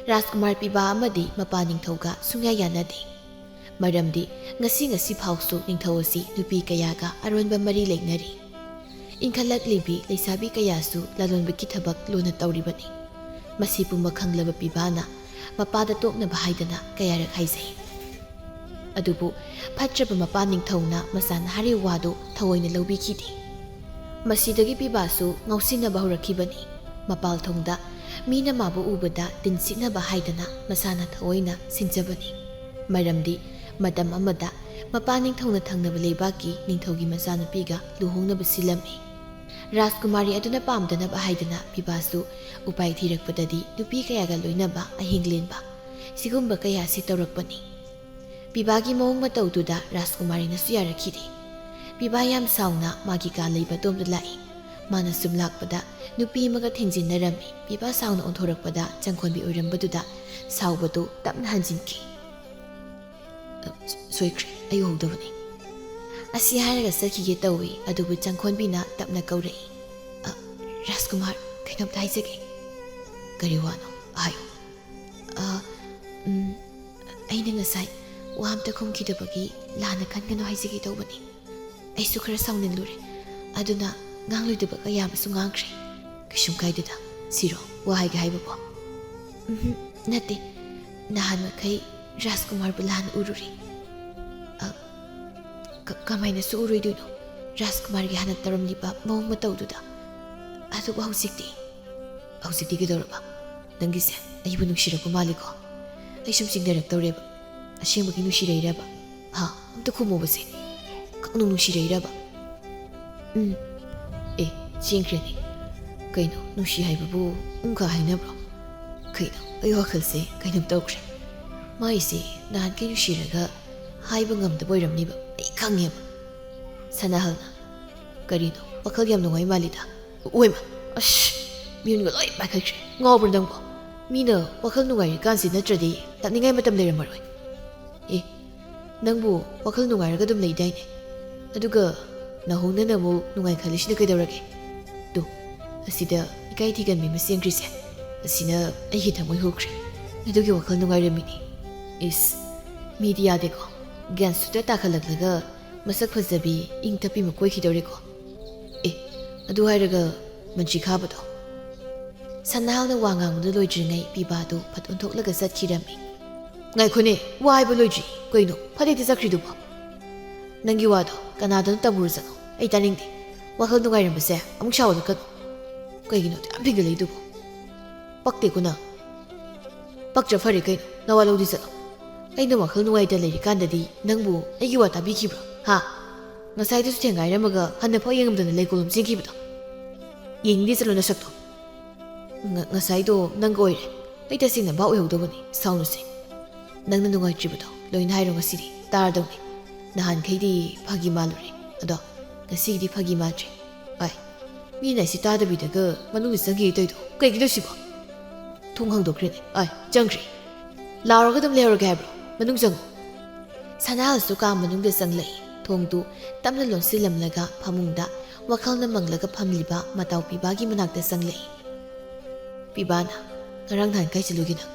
ꯔꯥꯖꯀꯨꯃꯥꯔ ꯄꯤꯕꯥ ꯑꯃꯗꯤ ꯃꯄꯥ ꯅꯤꯡꯊꯧꯒ ꯁꯨꯡꯌꯥ ꯌꯥꯅꯗꯦ꯫ ꯃꯔꯝꯗꯤ ꯉꯁꯤ ꯉꯁꯤ ꯐꯥꯎꯁꯨ ꯅꯤꯡꯊꯧ ꯑꯁꯤ ꯅꯨꯄꯤ ꯀꯌꯥꯒ ꯑꯔꯣꯟꯕ ꯃꯔꯤ ꯂꯩꯅꯔꯤ꯫ ꯏꯟꯈꯠꯂꯛꯂꯤꯕꯤ ꯂꯩꯁꯥꯕꯤ ꯀꯌꯥꯁꯨ ꯂꯂꯣꯟꯕꯒꯤ ꯊꯕꯛ ꯂꯨꯅ ꯇꯧꯔꯤꯕꯅꯤ꯫ ꯃꯁꯤ ꯄꯨꯝꯕ ꯈꯪꯂꯕ ꯄꯤꯕꯥꯅ ꯃꯄꯥꯗ ꯇꯣꯛꯅꯕ ꯍꯥꯏꯗꯅ ꯀꯌꯥꯔꯛ ꯍꯥꯏꯖꯩ꯫ ꯑꯗꯨꯕꯨ ꯐꯠꯇ꯭ꯔꯕ ꯃꯄꯥ ꯅꯤꯡꯊꯧꯅ ꯃꯆꯥꯅ ꯍꯥꯏꯔꯤꯕ ꯋꯥꯗꯨ ꯊꯑꯣꯏꯅ ꯂꯧꯕꯤꯈꯤꯗꯦ꯫ ꯃꯁꯤꯗꯒꯤ ꯄꯤꯕꯥꯁꯨ ꯉꯥꯎꯁꯤꯟꯅꯕ ꯍꯧꯔꯛꯈꯤꯕꯅꯤ꯫ ꯃꯄꯥꯜ ꯊꯣꯡꯗ ꯃꯤꯅ ꯃꯥꯕꯨ ꯎꯕꯗ ꯇꯤꯟ ꯁꯤꯠꯅꯕ ꯍꯥꯏꯗꯅ ꯃꯁꯥꯅ ꯊꯑꯣꯏꯅ ꯁꯤꯟꯖꯕꯅꯤ꯫ ꯃꯔꯝꯗꯤ ꯃꯇꯝ ꯑꯃꯗ ꯃꯄꯥ ꯅꯤꯡꯊꯧꯅ ꯊꯪꯅꯕ ꯂꯩꯕꯥꯛꯀꯤ ꯅꯤꯡꯊꯧꯒꯤ ꯃꯆꯥꯅꯨꯄꯤꯒ ꯂꯨꯍꯣꯡꯅꯕ ꯁꯤꯜꯂꯝꯃꯤ꯫ ꯔꯥꯖꯀꯨꯃꯥꯔꯤ ꯑꯗꯨꯅ ꯄꯥꯝꯗꯅꯕ ꯍꯥꯏꯗꯅ ꯕꯤꯚꯥꯁꯨ ꯎꯄꯥꯏ ꯊꯤꯔꯛꯄꯗꯗꯤ ꯅꯨꯄꯤ ꯀꯌꯥꯒ ꯂꯣꯏꯅꯕ, ꯑꯍꯤꯡ ꯂꯦꯟꯕ, ꯁꯤꯒꯨꯝꯕ ꯀꯌꯥꯁꯤ ꯇꯧꯔꯛꯄꯅꯤ꯫ ꯕꯤꯚꯥꯒꯤ ꯃꯑꯣꯡ ꯃꯇꯧꯗꯨꯗ ꯔꯥꯖꯀꯨꯃꯥꯔꯤꯅꯁꯨ ꯌꯥꯔꯛꯈꯤꯗꯦ꯫ ꯕꯤꯚꯥ ꯌꯥꯝ ꯁꯥꯎꯅ ꯃꯥꯒꯤ ꯀꯥ ꯂꯩꯕ ꯑꯗꯣꯝꯗ ꯂꯥꯛꯏ꯫ ꯃꯥꯅ ꯁꯨꯝ ꯂꯥꯛꯄꯗ ꯅꯨꯄꯤ ꯑꯃꯒ ꯊꯦꯡꯖꯤꯟꯅꯔꯝꯃꯤ꯫ ꯕꯤꯚꯥ ꯁꯥꯎꯅ ꯑꯣꯟꯊꯣꯔꯛꯄꯗ ꯆꯪꯈꯣꯟꯕꯤ ꯑꯣꯏꯔꯝꯕꯗꯨꯗ ꯁꯥꯎꯕꯗꯨ ꯇꯞꯅ ꯍꯟꯖꯤꯟꯈꯤ꯫ "ꯑ, ꯁꯣꯏꯈ꯭ꯔꯦ, ꯑꯩ ꯎꯍꯧꯗꯕꯅꯤ꯫" ꯑꯁꯤ ꯍꯥꯏꯔꯒ ꯆꯠꯈꯤꯒꯦ ꯇꯧꯏ, ꯑꯗꯨꯕꯨ ꯆꯪꯈꯣꯟꯕꯤꯅ ꯇꯞꯅ ꯀꯧꯔꯛꯏ꯫ "ꯑ, ꯔꯥꯖꯀꯨꯃꯥꯔ, ꯀꯩꯅꯣꯝꯇ ꯍꯥꯏꯖꯒꯦ꯫" "ꯀꯔꯤ ꯋꯥꯅꯣ? ꯍꯥꯏꯌꯨ꯫" "ꯑ, ꯎꯝ, ꯑꯩꯅ ꯉꯁꯥꯏ ꯋꯥ ꯑꯝꯇ ꯈꯨꯝꯈꯤꯗꯕꯒꯤ ꯂꯥꯟꯅ ꯈꯟꯒꯅꯨ ꯍꯥꯏꯖꯒꯦ ꯇꯧꯕꯅꯤ꯫ ꯑꯩꯁꯨ ꯈꯔ ꯁꯥꯎꯅꯤꯡꯂꯨꯔꯦ, ꯑꯗꯨꯅ ꯉꯥꯡꯂꯣꯏꯗꯕ ꯀꯌꯥ ꯑꯃꯁꯨ ꯉꯥꯡꯈ꯭ꯔꯦ꯫" "ꯀꯩꯁꯨꯝ ꯀꯥꯏꯗꯦꯗ, ꯁꯤꯔꯣ ꯋꯥ ꯍꯥꯏꯒꯦ ꯍꯥꯏꯕꯕꯣ?" "ꯎꯝꯍꯨꯝ, ꯅꯠꯇꯦ, ꯅꯍꯥꯟ ꯃꯈꯩ ꯔꯥꯖꯀꯨꯃꯥꯔꯕꯨ ꯂꯥꯟꯅ ꯎꯔꯨꯔꯦ꯫" "ꯑ, ꯀ-, ꯀꯃꯥꯏꯅꯁꯨ ꯎꯔꯣꯏꯗꯣꯏꯅꯣ, ꯔꯥꯖꯀꯨꯃꯥꯔꯒꯤ ꯍꯥꯟꯅ ꯇꯧꯔꯝꯂꯤꯕ ꯃꯑꯣꯡ ꯃꯇꯧꯗꯨꯗ? ꯑꯗꯨꯕꯨ ꯍꯧꯖꯤꯛꯇꯤ?" "ꯍꯧꯖꯤꯛꯇꯤ ꯀꯩꯗꯧꯔꯕ? ꯅꯪꯒꯤꯁꯦ ꯑꯩꯕꯨ ꯅꯨꯡꯁꯤꯔꯛꯄ ꯃꯥꯜꯂꯤꯀꯣ꯫ ꯑꯩ ꯁꯨꯝ ꯆꯤꯡꯅꯔꯛꯇꯧꯔꯦꯕ꯫ ꯑꯁꯦꯡꯕꯒꯤ ꯅꯨꯡꯁꯤꯔꯛꯏꯔꯕ? ꯍꯥ? ꯑꯝꯇ ꯈꯨꯝꯃꯣꯕꯁꯦ꯫ ꯈꯪꯅꯨꯡ ꯅꯨꯡꯁꯤꯔꯛꯏꯔꯕ?" "ꯎꯝ꯫" "ꯑꯦ, ꯆꯦꯟꯈ꯭ꯔꯦꯅꯦ꯫ ꯀꯩꯅꯣ, ꯅꯨꯡꯁꯤ ꯍꯥꯏꯕꯕꯨ ꯎꯝꯈꯛ ꯍꯥꯏꯅꯕ꯭ꯔꯣ? ꯀꯩꯅꯣ, ꯑꯩ ꯋꯥꯈꯜꯁꯦ ꯀꯩꯅꯣꯝ ꯇꯧꯈ꯭ꯔꯦ꯫ ꯃꯥꯏꯁꯦ ꯅꯍꯥꯟꯈꯩ ꯅꯨꯡꯁꯤꯔꯒ ꯍꯥꯏꯕ ꯉꯝꯗꯕ ꯑꯣꯏꯔꯝꯅꯤꯕ꯫ ꯑꯩ ꯈꯪꯉꯦꯕ꯫" ꯁꯅꯥꯍꯜꯅ, "ꯀꯔꯤꯅꯣ, ꯋꯥꯈꯜ ꯌꯥꯝ ꯅꯨꯡꯉꯥꯏ ꯃꯥꯜꯂꯤꯗ꯫ ꯑꯣꯏꯃ, ꯑꯁ, ꯃꯤꯍꯨꯟꯒ ꯂꯣꯏ ꯄꯥꯏꯈꯠꯈ꯭ꯔꯦ꯫ ꯉꯥꯎꯕ꯭ꯔꯣ ꯅꯪꯕꯣ? ꯃꯤꯅ ꯋꯥꯈꯜ ꯅꯨꯡꯉꯥꯏꯔꯤꯀꯥꯟꯁꯤ ꯅꯠꯇ꯭ꯔꯗꯤ ꯇꯞꯅꯤꯡꯉꯥꯏ ꯃꯇꯝ ꯂꯩꯔꯝꯃꯔꯣꯏ꯫ ꯑꯦ, ꯅꯪꯕꯨ ꯋꯥꯈꯜ ꯅꯨꯡꯉꯥꯏꯔꯒ ꯑꯗꯨꯝ ꯂꯩꯗꯥꯏꯅꯦ? ꯑꯗꯨꯒ ꯅꯍꯣꯡꯅꯅ ꯑꯃꯨꯛ ꯅꯨꯡꯉꯥꯏ ꯈꯜꯂꯤꯁꯤꯅ ꯀꯩꯗꯧꯔꯒꯦ? ꯇꯨ, ꯑꯁꯤꯗ ꯏꯀꯥꯏ ꯊꯤꯒꯟꯕꯤ ꯑꯃ ꯆꯦꯟꯈ꯭ꯔꯤꯁꯦ, ꯑꯁꯤꯅ ꯑꯩꯒꯤ ꯊꯃꯣꯏ ꯍꯨꯈ꯭ꯔꯦ꯫ ꯑꯗꯨꯒꯤ ꯋꯥꯈꯜ ꯅꯨꯡꯉꯥꯏꯔꯝꯃꯤꯅꯤ꯫ ꯏꯁ, ꯃꯤꯗꯤ ꯌꯥꯗꯦꯀꯣ꯫ ꯒ꯭ꯌꯥꯟ ꯁꯨꯛꯇ ꯇꯥꯈꯠꯂꯛꯂꯒ ꯃꯁꯛ ꯐꯖꯕꯤ, ꯏꯪ ꯇꯞꯄꯤ ꯑꯃ ꯀꯣꯏꯈꯤꯗꯧꯔꯦꯀꯣ꯫ ꯑꯦ, ꯑꯗꯨ ꯍꯥꯏꯔꯒ ꯃꯟꯇ꯭ꯔꯤ ꯈꯥꯕꯗꯣ?" ꯁꯅꯥꯍꯜꯅ ꯋꯥ ꯉꯥꯡꯕꯗꯨ ꯂꯣꯏꯗ꯭ꯔꯤꯉꯩ ꯕꯤꯚꯥꯗꯨ ꯐꯠ ꯑꯣꯟꯊꯣꯛꯂꯒ ꯆꯠꯈꯤꯔꯝꯃꯤ꯫ "ꯉꯥꯏꯈꯣꯅꯦ, ꯋꯥ ꯍꯥꯏꯕ ꯂꯣꯏꯗ꯭ꯔꯤ꯫ ꯀꯩꯅꯣ, ꯐꯠ ꯍꯦꯛꯇ ꯆꯠꯈ꯭ꯔꯤꯗꯨꯕꯣ? ꯅꯪꯒꯤ ꯋꯥꯗꯣ ꯀꯅꯥꯗꯅꯣ ꯇꯝꯃꯨꯔꯣ ꯆꯠꯂꯣ꯫ ꯑꯩ ꯇꯥꯅꯤꯡꯗꯦ꯫ ꯋꯥꯈꯜ ꯅꯨꯡꯉꯥꯏꯔꯝꯕꯁꯦ ꯑꯃꯨꯛ ꯁꯥꯎꯍꯜꯂꯛꯀꯅꯨ꯫ ꯀꯩꯒꯤꯅꯣ ꯑꯗꯨ ꯌꯥꯝ ꯐꯤꯡꯒꯠꯂꯛꯏꯗꯨꯕꯣ? ꯄꯛꯇꯦꯀꯣ ꯅꯪ꯫ ꯄꯛꯇ꯭ꯔ ꯐꯔꯦ ꯀꯩꯅꯣ, ꯅꯋꯥ ꯂꯧꯗꯦ ꯆꯠꯂꯣ꯫ ꯑꯩꯅ ꯋꯥꯈꯜ ꯅꯨꯡꯉꯥꯏꯇ ꯂꯩꯔꯤꯀꯥꯟꯗꯗꯤ ꯅꯪꯕꯨ ꯑꯩꯒꯤ ꯋꯥ ꯇꯥꯕꯤꯈꯤꯕ꯭ꯔꯣ? ꯍꯥ? ꯉꯁꯥꯏꯗꯨꯁꯨ ꯊꯦꯡꯒꯥꯏꯔꯝꯃꯒ ꯍꯟꯅꯐꯥꯎ ꯌꯦꯡꯉꯝꯗꯅ ꯂꯩꯀꯣꯜꯂꯣꯝ ꯆꯦꯟꯈꯤꯕꯗꯣ꯫ ꯌꯦꯡꯗꯤ ꯆꯠꯂꯣ ꯅꯁꯛꯇꯣ꯫ ꯉ-, ꯉꯁꯥꯏꯗꯣ ꯅꯪꯒ ꯑꯣꯏꯔꯦ꯫ ꯑꯩ ꯇꯁꯦꯡꯅ ꯚꯥꯞ ꯑꯣꯏꯍꯧꯗꯕꯅꯤ, ꯁꯥꯎꯅꯨꯁꯦ꯫ ꯅꯪꯅ ꯅꯨꯡꯉꯥꯏꯇ꯭ꯔꯤꯕꯗꯣ ꯂꯣꯏꯅ ꯍꯥꯏꯔꯣ ꯉꯁꯤꯗꯤ, ꯇꯥꯔꯗꯧꯅꯤ꯫ ꯅꯍꯥꯟꯈꯩꯗꯤ ꯐꯥꯒꯤ ꯃꯥꯜꯂꯨꯔꯦ, ꯑꯗꯣ ꯉꯁꯤꯒꯤꯗꯤ ꯐꯥꯒꯤ ꯃꯥꯟꯗ꯭ꯔꯦ꯫ ꯑꯥꯏ, ꯃꯤꯅ ꯑꯩꯁꯤ ꯇꯥꯗꯕꯤꯗꯒ ꯃꯅꯨꯡꯗ ꯆꯪꯈꯤꯒꯦ ꯇꯧꯔꯤꯗꯣ ꯀꯩꯒꯤꯅꯣ ꯁꯤꯕꯣ? ꯊꯣꯡ ꯍꯥꯡꯗꯣꯛꯈ꯭ꯔꯦꯅꯦ꯫ ꯑꯥꯏ, ꯆꯪꯈ꯭ꯔꯦ꯫ ꯂꯥꯎꯔꯒ ꯑꯗꯨꯝ ꯂꯩꯍꯧꯔꯒꯦ ꯍꯥꯏꯕ꯭ꯔꯣ? ꯃꯅꯨꯡ ꯆꯪꯉꯨ꯫ ꯁꯅꯥꯍꯜꯁꯨ ꯀꯥ ꯃꯅꯨꯡꯗ ꯆꯪꯂꯛꯏ꯫ ꯊꯣꯡꯗꯨ ꯇꯞꯅ ꯂꯣꯟꯁꯤꯜꯂꯝꯂꯒ ꯐꯃꯨꯡꯗ ꯋꯥꯈꯜꯅ ꯃꯪꯂꯒ ꯐꯝꯂꯤꯕ ꯃꯇꯥꯎ ꯄꯤꯕꯥꯒꯤ ꯃꯅꯥꯛꯇ ꯆꯪꯂꯛꯏ꯫ ꯄꯤꯕꯥꯅ, "ꯉꯔꯥꯡ ꯅꯍꯥꯟ ꯀꯥꯏ ꯆꯠꯂꯨꯒꯦ ꯅꯪ?"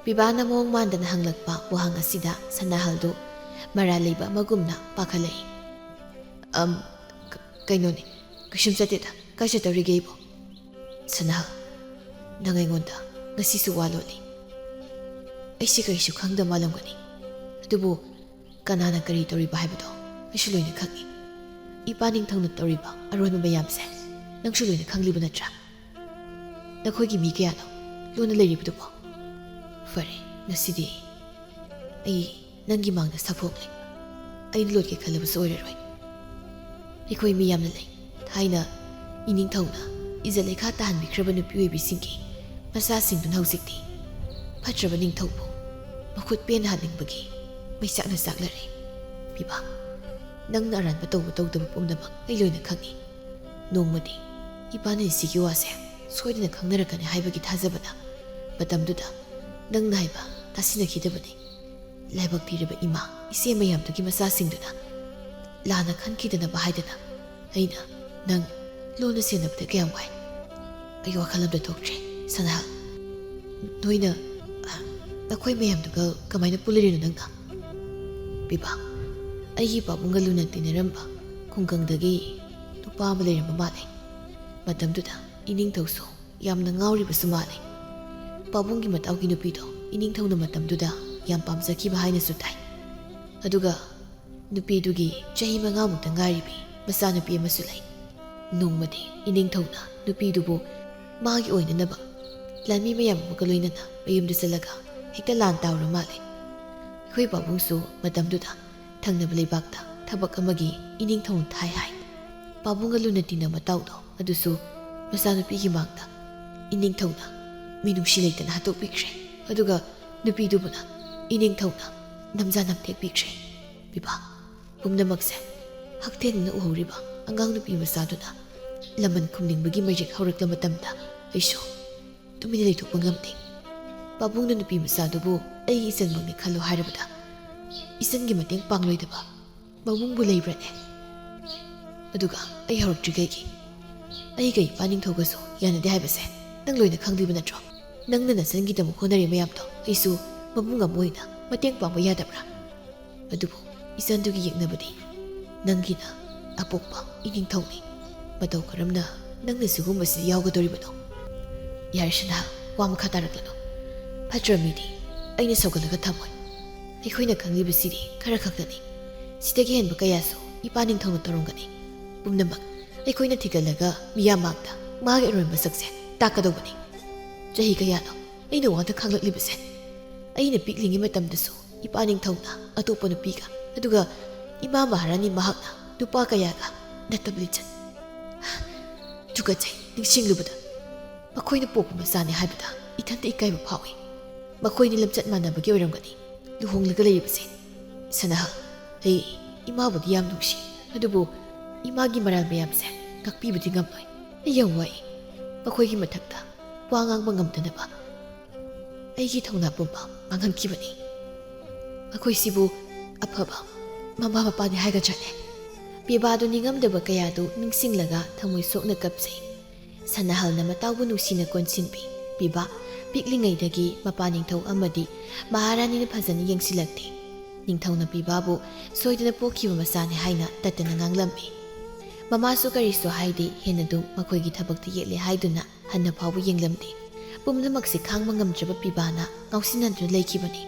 ꯄꯤꯕꯥꯅ ꯃꯑꯣꯡ ꯃꯥꯟꯗꯅ ꯍꯪꯂꯛꯄ ꯋꯥꯍꯪ ꯑꯁꯤꯗ ꯁꯅꯥꯍꯜꯗꯨ ꯃꯔꯥꯜ ꯂꯩꯕ ꯑꯃꯒꯨꯝꯅ ꯄꯥꯈꯠꯂꯛꯏ꯫ "ꯑꯝ, ꯀ-, ꯀꯩꯅꯣꯅꯦ, ꯀꯩꯁꯨꯝ ꯆꯠꯇꯦꯗ꯫ ꯀꯥꯏ ꯆꯠꯇꯧꯔꯤꯒꯦ ꯑꯩꯕꯣ?" "ꯁꯅꯥꯍꯜ, ꯅꯪ ꯑꯩꯉꯣꯟꯗ ꯉꯁꯤꯁꯨ ꯋꯥ ꯂꯣꯠꯂꯤ꯫ ꯑꯩꯁꯦ ꯀꯔꯤꯁꯨ ꯈꯪꯗ ꯃꯥꯜꯂꯝꯒꯅꯤ꯫ ꯑꯗꯨꯕꯨ ꯀꯅꯥꯅ ꯀꯔꯤ ꯇꯧꯔꯤꯕ ꯍꯥꯏꯕꯗꯣ ꯑꯩꯁꯨ ꯂꯣꯏꯅ ꯈꯪꯏ꯫ ꯏꯄꯥ ꯅꯤꯡꯊꯧꯅ ꯇꯧꯔꯤꯕ ꯑꯔꯣꯟꯕ ꯃꯌꯥꯝꯁꯦ ꯅꯪꯁꯨ ꯂꯣꯏꯅ ꯈꯪꯂꯤꯕ ꯅꯠꯇ꯭ꯔꯥ? ꯅꯈꯣꯏꯒꯤ ꯃꯤ ꯀꯌꯥꯅꯣ ꯂꯣꯟꯅ ꯂꯩꯔꯤꯕꯗꯨꯕꯣ? ꯐꯔꯦ, ꯉꯁꯤꯗꯤ ꯑꯩ ꯅꯪꯒꯤ ꯃꯥꯡꯗ ꯁꯥꯐꯣꯡꯂꯦ꯫ ꯑꯩꯅ ꯂꯣꯠꯀꯦ ꯈꯜꯂꯕꯁꯨ ꯑꯣꯏꯔꯔꯣꯏ꯫ ꯑꯩꯈꯣꯏ ꯃꯤ ꯌꯥꯝꯅ ꯂꯩ꯫ ꯊꯥꯏꯅ ꯏꯅꯤꯡꯊꯧꯅ ꯏꯖꯠ ꯂꯩꯈꯥ ꯇꯥꯍꯟꯕꯤꯈ꯭ꯔꯕ ꯅꯨꯄꯤ ꯑꯣꯏꯕꯤꯁꯤꯡꯒꯤ ꯃꯆꯥꯁꯤꯡꯗꯨꯅ ꯍꯧꯖꯤꯛꯇꯤ ꯐꯠꯇ꯭ꯔꯕ ꯅꯤꯡꯊꯧꯕꯨ ꯃꯈꯨꯠ ꯄꯦꯟꯅ ꯍꯥꯠꯅꯤꯡꯕꯒꯤ ꯃꯩꯆꯥꯛꯅ ꯆꯥꯛꯂꯔꯦ꯫ ꯄꯤꯕꯥ, ꯅꯪꯅ ꯑꯔꯥꯟꯕ ꯇꯧꯕ ꯇꯧꯗꯕ ꯄꯨꯝꯅꯃꯛ ꯑꯩ ꯂꯣꯏꯅ ꯈꯪꯏ꯫ ꯅꯣꯡꯃꯗꯤ ꯏꯄꯥꯅ ꯏꯆꯦꯒꯤ ꯋꯥꯁꯦ ꯁꯣꯏꯗꯅ ꯈꯪꯅꯔꯛꯀꯅꯤ ꯍꯥꯏꯕꯒꯤ ꯊꯥꯖꯕꯅ ꯃꯇꯝꯗꯨꯗ ꯅꯪꯅ ꯍꯥꯏꯕ ꯇꯥꯁꯤꯟꯅꯈꯤꯗꯕꯅꯤ꯫ ꯂꯥꯏꯕꯛ ꯊꯤꯔꯕ ꯏꯃꯥ, ꯏꯆꯦ ꯃꯌꯥꯝꯗꯨꯒꯤ ꯃꯆꯥꯁꯤꯡꯗꯨꯅ ꯂꯥꯟꯅ ꯈꯟꯈꯤꯗꯅꯕ ꯍꯥꯏꯗꯅ ꯑꯩꯅ ꯅꯪ ꯂꯣꯟꯅ ꯁꯦꯟꯅꯕꯗ ꯀꯌꯥꯝ ꯋꯥꯏ꯫ ꯑꯩ ꯋꯥꯈꯜ ꯑꯃꯗ ꯊꯣꯛꯇ꯭ꯔꯦ, ꯁꯅꯥꯍꯜ꯫ ꯅꯣꯏꯅ, ꯑ, ꯅꯈꯣꯏ ꯃꯌꯥꯝꯗꯨꯒ ꯀꯃꯥꯏꯅ ꯄꯨꯜꯂꯤꯔꯤꯅꯣ ꯅꯪꯅ?" ꯄꯤꯕꯥ, ꯑꯩꯒꯤ ꯄꯥꯕꯨꯡꯒ ꯂꯨꯅ ꯇꯤꯟꯅꯔꯝꯕ ꯈꯨꯡꯒꯪꯗꯒꯤ ꯅꯨꯄꯥ ꯑꯃ ꯂꯩꯔꯝꯕ ꯃꯥꯜꯂꯦ꯫ ꯃꯇꯝꯗꯨꯗ ꯏꯅꯤꯡꯊꯧꯁꯨ ꯌꯥꯝꯅ ꯉꯥꯎꯔꯤꯕꯁꯨ ꯃꯥꯜꯂꯦ꯫ ꯄꯥꯕꯨꯡꯒꯤ ꯃꯇꯥꯎꯒꯤ ꯅꯨꯄꯤꯗꯣ ꯏꯅꯤꯡꯊꯧꯅ ꯃꯇꯝꯗꯨꯗ ꯌꯥꯝ ꯄꯥꯝꯖꯈꯤꯕ ꯍꯥꯏꯅꯁꯨ ꯇꯥꯏ꯫ ꯑꯗꯨꯒ ꯅꯨꯄꯤꯗꯨꯒꯤ ꯆꯍꯤ ꯃꯉꯥꯃꯨꯛꯇ ꯉꯥꯏꯔꯤꯕꯤ ꯃꯆꯥꯅꯨꯄꯤ ꯑꯃꯁꯨ ꯂꯩ꯫ ꯅꯣꯡꯃꯗꯤ ꯏꯅꯤꯡꯊꯧꯅ ꯅꯨꯄꯤꯗꯨꯕꯨ ꯃꯥꯒꯤ ꯑꯣꯏꯅꯅꯕ ꯂꯥꯟꯃꯤ ꯃꯌꯥꯝ ꯑꯃꯒ ꯂꯣꯏꯅꯅ ꯃꯌꯨꯝꯗ ꯆꯠꯂꯒ ꯍꯦꯛꯇ ꯂꯥꯟ ꯇꯥꯎꯔ ꯃꯥꯜꯂꯦ꯫ ꯑꯩꯈꯣꯏ ꯄꯥꯕꯨꯡꯁꯨ ꯃꯇꯝꯗꯨꯗ ꯊꯪꯅꯕ ꯂꯩꯕꯥꯛꯇ ꯊꯕꯛ ꯑꯃꯒꯤ ꯏꯅꯤꯡꯊꯧꯅ ꯊꯥꯏ ꯍꯥꯏ꯫ ꯄꯥꯕꯨꯡꯒ ꯂꯨꯅ ꯇꯤꯟꯅꯕ ꯃꯇꯥꯎꯗꯣ ꯑꯗꯨꯁꯨ ꯃꯆꯥꯅꯨꯄꯤꯒꯤ ꯃꯥꯡꯗ ꯏꯅꯤꯡꯊꯧꯅ ꯃꯤꯅꯨꯡꯁꯤ ꯂꯩꯇꯅ ꯍꯥꯠꯇꯣꯛꯄꯤꯈ꯭ꯔꯦ꯫ ꯑꯗꯨꯒ ꯅꯨꯄꯤꯗꯨꯕꯨꯅ ꯏꯅꯤꯡꯊꯧꯅ ꯅꯝꯖꯥ ꯅꯝꯊꯦꯛꯄꯤꯈ꯭ꯔꯦ꯫ ꯄꯤꯕꯥ, ꯄꯨꯝꯅꯃꯛꯁꯦ ꯍꯛꯊꯦꯡꯅꯅ ꯎꯍꯧꯔꯤꯕ ꯑꯉꯥꯡ ꯅꯨꯄꯤ ꯃꯆꯥꯗꯨꯅ ꯂꯃꯟ ꯈꯨꯝꯅꯤꯡꯕꯒꯤ ꯃꯩꯔꯦꯛ ꯍꯧꯔꯛꯂ ꯃꯇꯝꯗ ꯑꯩꯁꯨ ꯇꯨꯃꯤꯟꯅ ꯂꯩꯊꯣꯛꯄ ꯉꯝꯗꯦ꯫ ꯄꯥꯕꯨꯡꯅ ꯅꯨꯄꯤ ꯃꯆꯥꯗꯨꯕꯨ ꯑꯩꯒꯤ ꯏꯆꯟꯃꯛꯅꯤ ꯈꯜꯂꯨ ꯍꯥꯏꯔꯕꯗ ꯏꯆꯟꯒꯤ ꯃꯇꯦꯡ ꯄꯥꯡꯂꯣꯏꯗꯕ ꯃꯕꯨꯡꯕꯨ ꯂꯩꯕ꯭ꯔꯅꯦ? ꯑꯗꯨꯒ ꯑꯩ ꯍꯧꯔꯛꯇ꯭ꯔꯤꯉꯩꯒꯤ ꯑꯩꯒ ꯏꯄꯥ ꯅꯤꯡꯊꯧꯒꯁꯨ ꯌꯥꯅꯗꯦ ꯍꯥꯏꯕꯁꯦ ꯅꯪ ꯂꯣꯏꯅ ꯈꯪꯂꯤꯕ ꯅꯠꯇ꯭ꯔꯣ? ꯅꯪꯅ ꯅꯆꯟꯒꯤꯗꯃꯛ ꯍꯣꯠꯅꯔꯤ ꯃꯌꯥꯝꯗꯣ ꯑꯩꯁꯨ ꯃꯕꯨꯡ ꯑꯃ ꯑꯣꯏꯅ ꯃꯇꯦꯡ ꯄꯥꯡꯕ ꯌꯥꯗꯕ꯭ꯔꯥ? ꯑꯗꯨꯕꯨ ꯏꯆꯟꯗꯨꯒꯤ ꯌꯦꯛꯅꯕꯗꯤ ꯅꯪꯒꯤꯅ ꯑꯄꯣꯛꯄ ꯏꯅꯤꯡꯊꯧꯅꯤ꯫ ꯃꯇꯧ ꯀꯔꯝꯅ ꯅꯪꯅ ꯁꯤꯒꯨꯝꯕꯁꯤꯗ ꯌꯥꯎꯒꯗꯧꯔꯤꯕꯅꯣ? ꯌꯥꯔꯦ ꯁꯅꯥ, ꯋꯥ ꯃꯈꯥ ꯇꯥꯔꯛꯂꯅꯨ꯫ ꯐꯠꯇ꯭ꯔ ꯃꯤꯗꯤ ꯑꯩꯅ ꯁꯧꯒꯠꯂꯒ ꯊꯝꯃꯣꯏ꯫ ꯑꯩꯈꯣꯏꯅ ꯈꯪꯂꯤꯕꯁꯤꯗꯤ ꯈꯔ ꯈꯛꯇꯅꯤ꯫ ꯁꯤꯗꯒꯤ ꯍꯦꯟꯕ ꯀꯌꯥꯁꯨ ꯏꯄꯥ ꯅꯤꯡꯊꯧꯅ ꯇꯧꯔꯝꯒꯅꯤ꯫ ꯄꯨꯝꯅꯃꯛ ꯑꯩꯈꯣꯏꯅ ꯊꯤꯒꯠꯂꯒ ꯃꯤꯌꯥꯝ ꯃꯥꯡꯗ ꯃꯥꯒꯤ ꯑꯔꯣꯏꯕ ꯃꯁꯛꯁꯦ ꯇꯥꯛꯀꯗꯧꯕꯅꯤ꯫ ꯆꯍꯤ ꯀꯌꯥꯅꯣ ꯑꯩꯅ ꯋꯥꯅ ꯈꯥꯡꯂꯛꯂꯤꯕꯁꯦ? ꯑꯩꯅ ꯄꯤꯛꯂꯤꯉꯩ ꯃꯇꯝꯗꯁꯨ ꯏꯄꯥ ꯅꯤꯡꯊꯧꯅ ꯑꯇꯣꯞꯄ ꯅꯨꯄꯤꯒ, ꯑꯗꯨꯒ ꯏꯃꯥ ꯃꯍꯥꯔꯥꯅꯤ ꯃꯍꯥꯛꯅ ꯅꯨꯄꯥ ꯀꯌꯥꯒ ꯅꯠꯇꯕ ꯂꯤꯆꯠ꯫ ꯇꯨꯀꯠꯆꯩ, ꯅꯤꯡꯁꯤꯡꯂꯨꯕꯗ꯫ ꯃꯈꯣꯏꯅ ꯄꯣꯛꯄ ꯃꯆꯥꯅꯤ ꯍꯥꯏꯕꯗ ꯏꯊꯟꯇ ꯏꯀꯥꯏꯕ ꯐꯥꯎꯏ꯫ ꯃꯈꯣꯏꯅꯤ ꯂꯝꯆꯠ ꯃꯥꯟꯅꯕꯒꯤ ꯑꯣꯏꯔꯝꯒꯅꯤ ꯂꯨꯍꯣꯡꯂꯒ ꯂꯩꯔꯤꯕꯁꯦ꯫ ꯁꯅꯥꯍꯜ, ꯑꯩ ꯏꯃꯥꯕꯨꯗꯤ ꯌꯥꯝ ꯅꯨꯡꯁꯤ, ꯑꯗꯨꯕꯨ ꯏꯃꯥꯒꯤ ꯃꯔꯥꯜ ꯃꯌꯥꯝꯁꯦ ꯉꯥꯛꯄꯤꯕꯗꯤ ꯉꯝꯂꯣꯏ꯫ ꯑꯩ ꯌꯥꯝ ꯋꯥꯏ꯫ ꯃꯈꯣꯏꯒꯤ ꯃꯊꯛꯇ ꯋꯥ ꯉꯥꯡꯕ ꯉꯝꯗꯅꯕ ꯑꯩꯒꯤ ꯊꯧꯅꯥ ꯄꯨꯝꯕ ꯃꯥꯡꯍꯟꯈꯤꯕꯅꯤ꯫ ꯃꯈꯣꯏꯁꯤꯕꯨ ꯑꯐꯕ ꯃꯃꯥ ꯃꯄꯥꯅꯤ ꯍꯥꯏꯒꯗ꯭ꯔꯅꯦ? ꯄꯤꯕꯥꯗꯨ ꯅꯤꯡꯉꯝꯗꯕ ꯀꯌꯥꯗꯨ ꯅꯤꯡꯁꯤꯡꯂꯒ ꯊꯃꯣꯏ ꯁꯣꯛꯅ ꯀꯞꯆꯩ꯫ ꯁꯅꯥꯍꯜꯅ ꯃꯇꯥꯎꯕꯨ ꯅꯨꯡꯁꯤꯅ ꯀꯣꯟꯁꯤꯟꯕꯤ꯫ ꯄꯤꯕꯥ ꯄꯤꯛꯂꯤꯉꯩꯗꯒꯤ ꯃꯄꯥ ꯅꯤꯡꯊꯧ ꯑꯃꯗꯤ ꯃꯍꯥꯔꯥꯅꯤꯅ ꯐꯖꯅ ꯌꯦꯡꯁꯤꯜꯂꯛꯇꯦ꯫ ꯅꯤꯡꯊꯧꯅ ꯄꯤꯕꯥꯕꯨ ꯁꯣꯏꯗꯅ ꯄꯣꯛꯈꯤꯕ ꯃꯆꯥꯅꯤ ꯍꯥꯏꯅ ꯇꯠꯇꯅ ꯉꯥꯡꯂꯝꯃꯤ꯫ ꯃꯃꯥꯁꯨ ꯀꯔꯤꯁꯨ ꯍꯥꯏꯗꯦ, ꯍꯦꯟꯅꯗꯨꯝ ꯃꯈꯣꯏꯒꯤ ꯊꯕꯛꯇ ꯌꯦꯠꯂꯦ ꯍꯥꯏꯗꯨꯅ ꯍꯟꯅ ꯐꯥꯎꯕ ꯌꯦꯡꯂꯝꯗꯦ꯫ ꯄꯨꯝꯅꯃꯛꯁꯤ ꯈꯥꯡꯕ ꯉꯝꯗ꯭ꯔꯕ ꯄꯤꯕꯥꯅ ꯉꯥꯎꯁꯤꯟꯅꯗꯨꯅ ꯂꯩꯈꯤꯕꯅꯤ꯫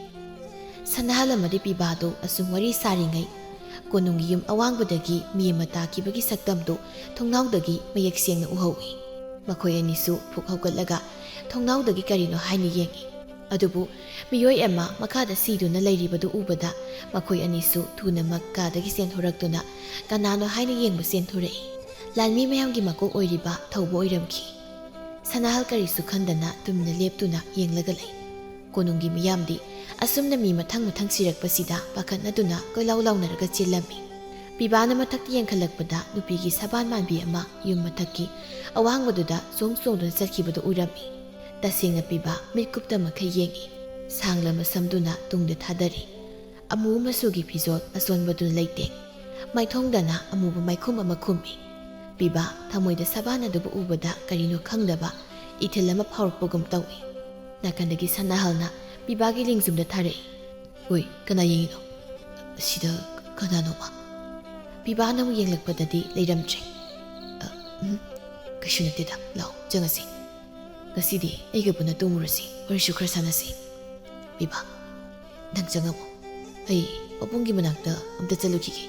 ꯁꯅꯥꯍꯜ ꯑꯃꯗꯤ ꯄꯤꯕꯥꯗꯨ ꯑꯁꯨꯝ ꯋꯥꯔꯤ ꯁꯥꯔꯤꯉꯩ, ꯀꯣꯅꯨꯡꯒꯤ ꯌꯨꯝ ꯑꯋꯥꯡꯕꯗꯒꯤ ꯃꯤ ꯑꯃ ꯇꯥꯈꯤꯕꯒꯤ ꯁꯛꯇꯝꯗꯨ ꯊꯣꯡꯅꯥꯎꯗꯒꯤ ꯃꯌꯦꯛ ꯁꯦꯡꯅ ꯎꯍꯧꯏ꯫ ꯃꯈꯣꯏ ꯑꯅꯤꯁꯨ ꯐꯨꯛ ꯍꯧꯒꯠꯂꯒ ꯊꯣꯡꯅꯥꯎꯗꯒꯤ ꯀꯔꯤꯅꯣ ꯍꯥꯏꯅ ꯌꯦꯡꯏ꯫ ꯑꯗꯨꯕꯨ ꯃꯤꯑꯣꯏ ꯑꯃ ꯃꯈꯥꯗ ꯁꯤꯗꯨꯅ ꯂꯩꯔꯤꯕꯗꯨ ꯎꯕꯗ ꯃꯈꯣꯏ ꯑꯅꯤꯁꯨ ꯊꯨꯅꯃꯛ ꯀꯥꯗꯒꯤ ꯆꯦꯟꯊꯣꯔꯛꯇꯨꯅ ꯀꯅꯥꯅꯣ ꯍꯥꯏꯅ ꯌꯦꯡꯕ ꯆꯦꯟꯊꯣꯔꯛꯏ꯫ ꯂꯥꯟꯃꯤ ꯃꯌꯥꯝꯒꯤ ꯃꯀꯣꯛ ꯑꯣꯏꯔꯤꯕ ꯊꯧꯕ ꯑꯣꯏꯔꯝꯈꯤ꯫ ꯁꯅꯥꯍꯜ ꯀꯔꯤꯁꯨ ꯈꯟꯗꯅ ꯇꯨꯃꯤꯟꯅ ꯂꯦꯞꯇꯨꯅ ꯌꯦꯡꯂꯒ ꯂꯩ꯫ ꯀꯣꯅꯨꯡꯒꯤ ꯃꯤꯌꯥꯝꯗꯤ ꯑꯁꯨꯝꯅ ꯃꯤ ꯃꯊꯪ ꯃꯊꯪ ꯁꯤꯔꯛꯄꯁꯤꯗ ꯄꯥꯈꯠꯅꯗꯨꯅ ꯀꯣꯏꯂꯥꯎ ꯂꯥꯎꯅꯔꯒ ꯆꯦꯜꯂꯝꯃꯤ꯫ ꯄꯤꯕꯥꯅ ꯃꯊꯛꯇ ꯌꯦꯡꯈꯠꯂꯛꯄꯗ ꯅꯨꯄꯤꯒꯤ ꯁꯕꯥꯟ ꯃꯥꯟꯕꯤ ꯑꯃ ꯌꯨꯝ ꯃꯊꯛꯀꯤ ꯑꯋꯥꯡꯕꯗꯨꯗ ꯆꯣꯡ ꯆꯣꯡꯗꯨꯅ ꯆꯠꯈꯤꯕꯗꯨ ꯎꯔꯝꯃꯤ꯫ ꯇꯁꯦꯡꯅ ꯄꯤꯕꯥ ꯃꯤꯠ ꯀꯨꯞꯇ ꯃꯈꯩ ꯌꯦꯡꯏ꯫ ꯁꯥꯡꯂꯕ ꯁꯝꯗꯨꯅ ꯇꯨꯡꯗ ꯊꯥꯗꯔꯤ꯫ ꯑꯃꯨ ꯃꯆꯨꯒꯤ ꯐꯤꯖꯣꯜ ꯑꯆꯣꯟꯕꯗꯨꯅ ꯂꯩꯇꯦꯡ꯫ ꯃꯥꯏꯊꯣꯡꯗꯅ ꯑꯃꯨꯕ ꯃꯥꯏꯈꯨꯝ ꯑꯃ ꯈꯨꯝꯃꯤ꯫ ꯄꯤꯕꯥ ꯊꯃꯣꯏꯗ ꯁꯕꯥꯟ ꯑꯗꯨꯕꯨ ꯎꯕꯗ ꯀꯔꯤꯅꯣ ꯈꯪꯗꯕ ꯏꯊꯤꯜ ꯑꯃ ꯐꯥꯎꯔꯛꯄꯒꯨꯝ ꯇꯧꯏ꯫ ꯅꯥꯀꯟꯗꯒꯤ ꯁꯅꯥꯍꯜꯅ ꯄꯤꯕꯥꯒꯤ ꯂꯦꯡꯖꯨꯝꯗ ꯊꯥꯔꯛꯏ꯫ "ꯍꯣꯏ, ꯀꯅꯥ ꯌꯦꯡꯉꯤꯅꯣ? ꯑꯁꯤꯗ ꯀꯅꯥꯅꯣꯃ?" ꯄꯤꯕꯥꯅ ꯑꯃꯨꯛ ꯌꯦꯡꯂꯛꯄꯗꯗꯤ ꯂꯩꯔꯝꯗ꯭ꯔꯦ꯫ "ꯑ, ꯎꯝ, ꯀꯩꯁꯨ ꯅꯠꯇꯦꯗ, ꯂꯥꯛꯑꯣ, ꯆꯪꯉꯁꯤ꯫ ꯉꯁꯤꯗꯤ ꯑꯩꯒ ꯄꯨꯟꯅ ꯇꯨꯝꯃꯨꯔꯁꯤ, ꯋꯥꯔꯤꯁꯨ ꯈꯔ ꯁꯥꯟꯅꯁꯤ꯫ ꯄꯤꯕꯥ, ꯅꯪ ꯆꯪꯉꯝꯃꯣ꯫ ꯑꯩ ꯄꯥꯕꯨꯡꯒꯤ ꯃꯅꯥꯛꯇ ꯑꯝꯇ ꯆꯠꯂꯨꯈꯤꯒꯦ꯫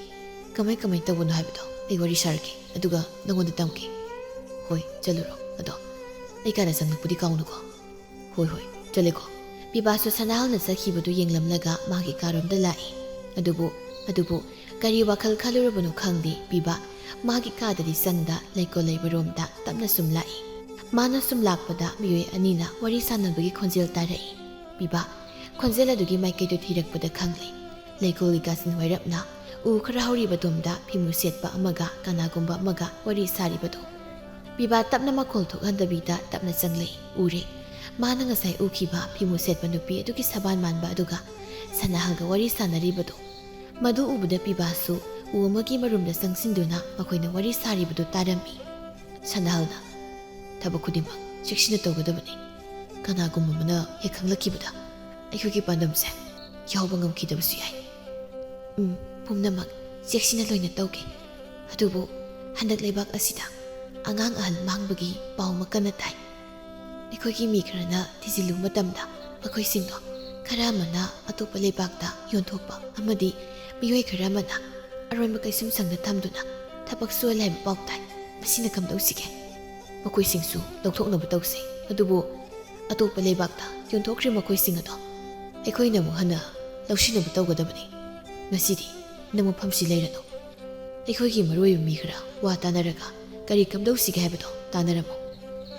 ꯀꯃꯥꯏ ꯀꯃꯥꯏ ꯇꯧꯕꯅꯣ ꯍꯥꯏꯕꯗꯣ ꯑꯩ ꯋꯥꯔꯤ ꯁꯥꯔꯒꯦ, ꯑꯗꯨꯒ ꯅꯉꯣꯟꯗ ꯇꯝꯒꯦ꯫ ꯍꯣꯏ, ꯆꯠꯂꯨꯔꯣ꯫ ꯑꯗꯣ ꯑꯩ ꯀꯥꯗ ꯆꯪꯂꯛꯄꯗꯤ ꯀꯥꯎꯅꯨꯀꯣ꯫" "ꯍꯣꯏ, ꯍꯣꯏ, ꯆꯠꯂꯦꯀꯣ꯫" ꯄꯤꯕꯥꯁꯨ ꯁꯅꯥꯍꯜꯅ ꯆꯠꯈꯤꯕꯗꯨ ꯌꯦꯡꯂꯝꯂꯒ ꯃꯥꯒꯤ ꯀꯥꯔꯣꯝꯗ ꯂꯥꯛꯏ꯫ ꯑꯗꯨꯕꯨ, ꯑꯗꯨꯕꯨ ꯀꯔꯤ ꯋꯥꯈꯜ ꯈꯜꯂꯨꯔꯕꯅꯣ ꯈꯪꯗꯦ, ꯄꯤꯕꯥ ꯃꯥꯒꯤ ꯀꯥꯗꯗꯤ ꯆꯪꯗ ꯂꯩꯀꯣꯜ ꯂꯩꯕꯔꯣꯝꯗ ꯇꯞꯅ ꯁꯨꯝ ꯂꯥꯛꯏ꯫ ꯃꯥꯅ ꯁꯨꯝ ꯂꯥꯛꯄꯗ ꯃꯤꯑꯣꯏ ꯑꯅꯤꯅ ꯋꯥꯔꯤ ꯁꯥꯟꯅꯕꯒꯤ ꯈꯣꯟꯖꯦꯜ ꯇꯥꯔꯛꯏ꯫ ꯄꯤꯕꯥ ꯈꯣꯟꯖꯦꯜ ꯑꯗꯨꯒꯤ ꯃꯥꯏꯀꯩꯗꯨ ꯊꯤꯔꯛꯄꯗ ꯈꯪꯂꯦ꯫ ꯂꯩꯀꯣꯜꯒꯤ ꯀꯥꯆꯤꯟ ꯋꯥꯏꯔꯞꯅ ꯎ ꯈꯔ ꯍꯧꯔꯤꯕꯗꯣꯝꯗ ꯐꯤꯃꯨ ꯁꯦꯠꯄ ꯑꯃꯒ ꯀꯅꯥꯒꯨꯝꯕ ꯑꯃꯒ ꯋꯥꯔꯤ ꯁꯥꯔꯤꯕꯗꯨ꯫ ꯄꯤꯕꯥ ꯇꯞꯅ ꯃꯈꯣꯜ ꯊꯣꯛꯍꯟꯗꯕꯤꯗ ꯇꯞꯅ ꯆꯪꯂꯛꯏ꯫ ꯎꯔꯦ꯫ ꯃꯥꯅ ꯉꯁꯥꯏ ꯎꯈꯤꯕ ꯐꯤꯃꯨ ꯁꯦꯠꯄ ꯅꯨꯄꯤ ꯑꯗꯨꯒꯤ ꯁꯕꯥꯟ ꯃꯥꯟꯕ ꯑꯗꯨꯒ ꯁꯅꯥꯍꯜꯒ ꯋꯥꯔꯤ ꯁꯥꯟꯅꯔꯤꯕꯗꯨ꯫ ꯃꯗꯨ ꯎꯕꯗ ꯄꯤꯕꯥꯁꯨ ꯎ ꯑꯃꯒꯤ ꯃꯔꯨꯝꯗ ꯆꯪꯁꯤꯟꯗꯨꯅ ꯃꯈꯣꯏꯅ ꯋꯥꯔꯤ ꯁꯥꯔꯤꯕꯗꯨ ꯇꯥꯔꯝꯃꯤ꯫ ꯁꯅꯥꯍꯜꯅ, "ꯊꯕꯛ ꯈꯨꯗꯤꯡꯃꯛ ꯆꯦꯛꯁꯤꯟꯅ ꯇꯧꯒꯗꯕꯅꯤ꯫ ꯀꯅꯥꯒꯨꯝꯕ ꯑꯃꯅ ꯍꯦꯛ ꯈꯪꯂꯛꯈꯤꯕꯗ ꯑꯩꯈꯣꯏꯒꯤ ꯄꯥꯟꯗꯝꯁꯦ ꯌꯥꯎꯕ ꯉꯝꯈꯤꯗꯕꯁꯨ ꯌꯥꯏ꯫ ꯎꯝ, ꯄꯨꯝꯅꯃꯛ ꯆꯦꯛꯁꯤꯟꯅ ꯂꯣꯏꯅ ꯇꯧꯒꯦ꯫ ꯑꯗꯨꯕꯨ ꯍꯟꯗꯛ ꯂꯩꯕꯥꯛ ꯑꯁꯤꯗ ꯑꯉꯥꯡ ꯑꯍꯜ ꯃꯥꯡꯕꯒꯤ ꯄꯥꯎ ꯑꯃ ꯀꯟꯅ ꯇꯥꯏ꯫ ꯑꯩꯈꯣꯏꯒꯤ ꯃꯤ ꯈꯔꯅ ꯊꯤꯖꯤꯜꯂꯨꯕ ꯃꯇꯝꯗ ꯃꯈꯣꯏꯁꯤꯡꯗꯣ ꯈꯔ ꯑꯃꯅ ꯑꯇꯣꯞꯄ ꯂꯩꯕꯥꯛꯇ ꯌꯣꯟꯊꯣꯛꯄ ꯑꯃꯗꯤ ꯃꯤꯑꯣꯏ ꯈꯔ ꯑꯃꯅ ꯑꯔꯣꯟꯕ ꯀꯩꯁꯨꯝꯁꯪꯗ ꯊꯝꯗꯨꯅ ꯊꯕꯛ ꯁꯨꯍꯜꯂꯦ ꯍꯥꯏꯕ ꯄꯥꯎ ꯇꯥꯏ꯫ ꯃꯁꯤꯅ ꯀꯝꯗꯧꯁꯤꯒꯦ? ꯃꯈꯣꯏꯁꯤꯡꯁꯨ ꯂꯧꯊꯣꯛꯅꯕ ꯇꯧꯁꯤ꯫ ꯑꯗꯨꯕꯨ ꯑꯇꯣꯞꯄ ꯂꯩꯕꯥꯛꯇ ꯌꯣꯟꯊꯣꯛꯈ꯭ꯔꯦ ꯃꯈꯣꯏꯁꯤꯡ ꯑꯗꯣ꯫ ꯑꯩꯈꯣꯏꯅ ꯑꯃꯨꯛ ꯍꯟꯅ ꯂꯧꯁꯤꯟꯅꯕ ꯇꯧꯒꯗꯕꯅꯤ꯫ ꯉꯁꯤꯗꯤ ꯅꯪ ꯃꯐꯝꯁꯤ ꯂꯩꯔꯅꯨ꯫ ꯑꯩꯈꯣꯏꯒꯤ ꯃꯔꯨꯑꯣꯏꯕ ꯃꯤ ꯈꯔ ꯋꯥ ꯇꯥꯅꯔꯒ ꯀꯔꯤ ꯀꯝꯗꯧꯁꯤꯒꯦ ꯍꯥꯏꯕꯗꯣ ꯇꯥꯅꯔꯝꯃꯨ꯫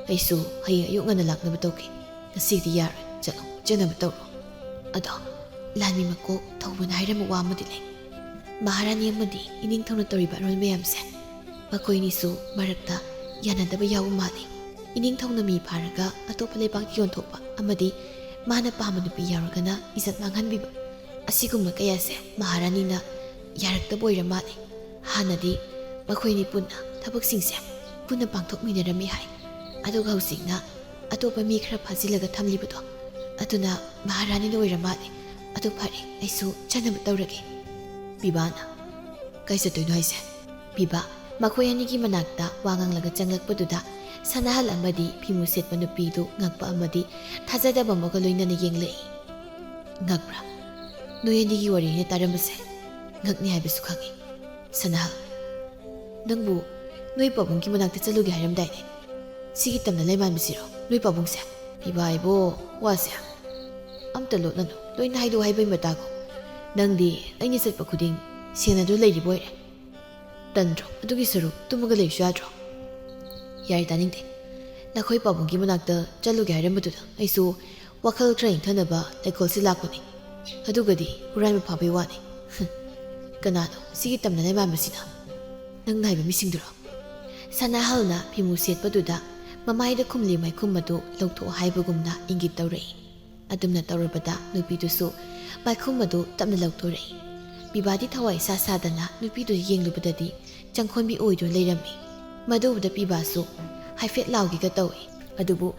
ꯑꯩꯁꯨ ꯍꯌꯦꯡ ꯑꯌꯨꯛ ꯉꯟꯅ ꯂꯥꯛꯅꯕ ꯇꯧꯒꯦ꯫ ꯉꯁꯤꯗꯤ ꯌꯥꯔꯣꯏ, ꯆꯠꯂꯣ, ꯆꯠꯅꯕ ꯇꯧꯔꯣ꯫ ꯑꯗꯣ ꯂꯥꯟꯃꯤ ꯃꯀꯣꯛ ꯊꯧꯕꯅ ꯍꯥꯏꯔꯝꯕ ꯋꯥ ꯑꯃꯗꯤ ꯂꯩ꯫ ꯃꯍꯥꯔꯥꯅꯤ ꯑꯃꯗꯤ ꯏꯅꯤꯡꯊꯧꯅ ꯇꯧꯔꯤꯕ ꯑꯔꯣꯟ ꯃꯌꯥꯝꯁꯦ ꯃꯈꯣꯏꯅꯤꯁꯨ ꯃꯔꯛꯇ ꯌꯥꯅꯗꯕ ꯌꯥꯎꯕ ꯃꯥꯜꯂꯤ꯫ ꯏꯅꯤꯡꯊꯧꯅ ꯃꯤ ꯐꯥꯔꯒ ꯑꯇꯣꯞꯄ ꯂꯩꯕꯥꯛꯇ ꯌꯣꯟꯊꯣꯛꯄ ꯑꯃꯗꯤ ꯃꯥꯅ ꯄꯥꯝꯕ ꯅꯨꯄꯤ ꯌꯥꯎꯔꯒꯅ ꯏꯖꯠ ꯃꯥꯡꯍꯟꯕꯤꯕ, ꯑꯁꯤꯒꯨꯝꯕ ꯀꯌꯥꯁꯦ ꯃꯍꯥꯔꯥꯅꯤꯅ ꯌꯥꯔꯛꯇꯕ ꯑꯣꯏꯔ ꯃꯥꯜꯂꯤ꯫ ꯍꯥꯟꯅꯗꯤ ꯃꯈꯣꯏꯅꯤ ꯄꯨꯟꯅ ꯊꯕꯛꯁꯤꯡꯁꯦ ꯄꯨꯟꯅ ꯄꯥꯡꯊꯣꯛꯃꯤꯟꯅꯔꯝꯃꯤ ꯍꯥꯏ꯫ ꯑꯗꯨꯒ ꯍꯧꯖꯤꯛꯅ ꯑꯇꯣꯞꯄ ꯃꯤ ꯈꯔ ꯐꯥꯖꯤꯜꯂꯒ ꯊꯝꯂꯤꯕꯗꯣ ꯑꯗꯨꯅ ꯃꯍꯥꯔꯥꯅꯤꯅ ꯑꯣꯏꯔ ꯃꯥꯜꯂꯤ꯫ ꯑꯗꯨ ꯐꯔꯦ, ꯑꯩꯁꯨ ꯆꯠꯅꯕ ꯇꯧꯔꯒꯦ꯫ ꯕꯤꯕꯥꯅ, "ꯀꯥꯏ ꯆꯠꯇꯣꯏꯅꯣ ꯍꯥꯏꯁꯦ?" ꯕꯤꯕꯥ ꯃꯈꯣꯏ ꯑꯅꯤꯒꯤ ꯃꯅꯥꯛꯇ ꯋꯥ ꯉꯥꯡꯂꯒ ꯆꯪꯂꯛꯄꯗꯨꯗ ꯁꯅꯥꯍꯜ ꯑꯃꯗꯤ ꯐꯤꯃꯨ ꯁꯦꯠꯄ ꯅꯨꯄꯤꯗꯨ ꯉꯛꯄ ꯑꯃꯗꯤ ꯊꯥꯖꯗꯕ ꯑꯃꯒ ꯂꯣꯏꯅꯅ ꯌꯦꯡꯂꯛꯏ꯫ "ꯉꯛꯄ꯭ꯔꯥ? ꯅꯣꯏ ꯑꯅꯤꯒꯤ ꯋꯥꯔꯤ ꯑꯩꯅ ꯇꯥꯔꯝꯕꯁꯦ ꯉꯛꯅꯤ ꯍꯥꯏꯕꯁꯨ ꯈꯪꯉꯤ꯫ ꯁꯅꯥꯍꯜ, ꯅꯪꯕꯨ ꯅꯣꯏ ꯄꯥꯕꯨꯡꯒꯤ ꯃꯅꯥꯛꯇ ꯆꯠꯂꯨꯒꯦ ꯍꯥꯏꯔꯝꯗꯥꯏꯅꯦ? ꯁꯤꯒꯤ ꯇꯝꯅ ꯂꯩꯃꯥꯟꯕꯁꯤꯔꯣ ꯅꯣꯏ ꯄꯥꯕꯨꯡꯁꯦ?" "ꯕꯤꯕꯥ ꯏꯕꯣ, ꯋꯥꯁꯦ ꯑꯝꯇ ꯂꯣꯠꯅꯅꯨ, ꯂꯣꯏꯅ ꯍꯥꯏꯗꯣꯛꯑꯣ ꯍꯥꯏꯕ ꯏꯃ ꯇꯥꯒꯣ꯫ ꯅꯪꯗꯤ ꯑꯩꯅ ꯆꯠꯄ ꯈꯨꯗꯤꯡ ꯁꯦꯟꯅꯗꯨꯅ ꯂꯩꯔꯤꯕ ꯑꯣꯏꯔꯦ꯫ ꯇꯟꯗ꯭ꯔꯣ? ꯑꯗꯨꯒꯤ ꯁꯔꯨꯛ ꯇꯨꯝꯃꯒ ꯂꯩꯕꯁꯨ ꯌꯥꯗ꯭ꯔꯣ?" "ꯌꯥꯔꯦ, ꯇꯥꯅꯤꯡꯗꯦ꯫ ꯅꯈꯣꯏ ꯄꯥꯕꯨꯡꯒꯤ ꯃꯅꯥꯛꯇ ꯆꯠꯂꯨꯒꯦ ꯍꯥꯏꯔꯝꯕꯗꯨꯗ ꯑꯩꯁꯨ ꯋꯥꯈꯜ ꯈꯔ ꯏꯪꯊꯅꯕ ꯂꯩꯀꯣꯜꯁꯤ ꯂꯥꯛꯄꯅꯤ꯫ ꯑꯗꯨꯒꯗꯤ ꯍꯨꯔꯥꯟꯕ ꯐꯥꯕꯩ ꯋꯥꯅꯤ꯫ ꯍꯨꯝ, ꯀꯅꯥꯅꯣ ꯁꯤꯒꯤ ꯇꯝꯅ ꯂꯩꯃꯥꯟꯕꯁꯤꯅ? ꯅꯪꯅ ꯍꯥꯏꯕ ꯃꯤꯁꯤꯡꯗꯨꯔꯣ?" ꯁꯅꯥꯍꯜꯅ ꯐꯤꯃꯨ ꯁꯦꯠꯄꯗꯨꯗ ꯃꯃꯥꯏꯗ ꯈꯨꯝꯂꯤ ꯃꯥꯏꯈꯨꯝ ꯑꯗꯨ ꯂꯧꯊꯣꯛꯑꯣ ꯍꯥꯏꯕꯒꯨꯝꯅ ꯏꯪꯒꯤꯠ ꯇꯧꯔꯛꯏ꯫ ꯑꯗꯨꯝꯅ ꯇꯧꯔꯕꯗ ꯅꯨꯄꯤꯗꯨꯁꯨ ꯃꯥꯏꯈꯨꯝ ꯑꯗꯨ ꯇꯞꯅ ꯂꯧꯊꯣꯔꯛꯏ꯫ ꯕꯤꯕꯥꯗꯤ ꯊꯋꯥꯏ ꯏꯁꯥ ꯁꯥꯗꯅ ꯅꯨꯄꯤꯗꯨ ꯌꯦꯡꯂꯨꯕꯗꯗꯤ ꯆꯪꯈꯣꯟꯕꯤ ꯑꯣꯏꯗꯨꯅ ꯂꯩꯔꯝꯃꯤ꯫ ꯃꯗꯨ ꯎꯕꯗ ꯕꯤꯕꯥꯁꯨ ꯍꯥꯏꯐꯦꯠ ꯂꯥꯎꯒꯦꯒ ꯇꯧꯏ꯫ ꯑꯗꯨꯕꯨ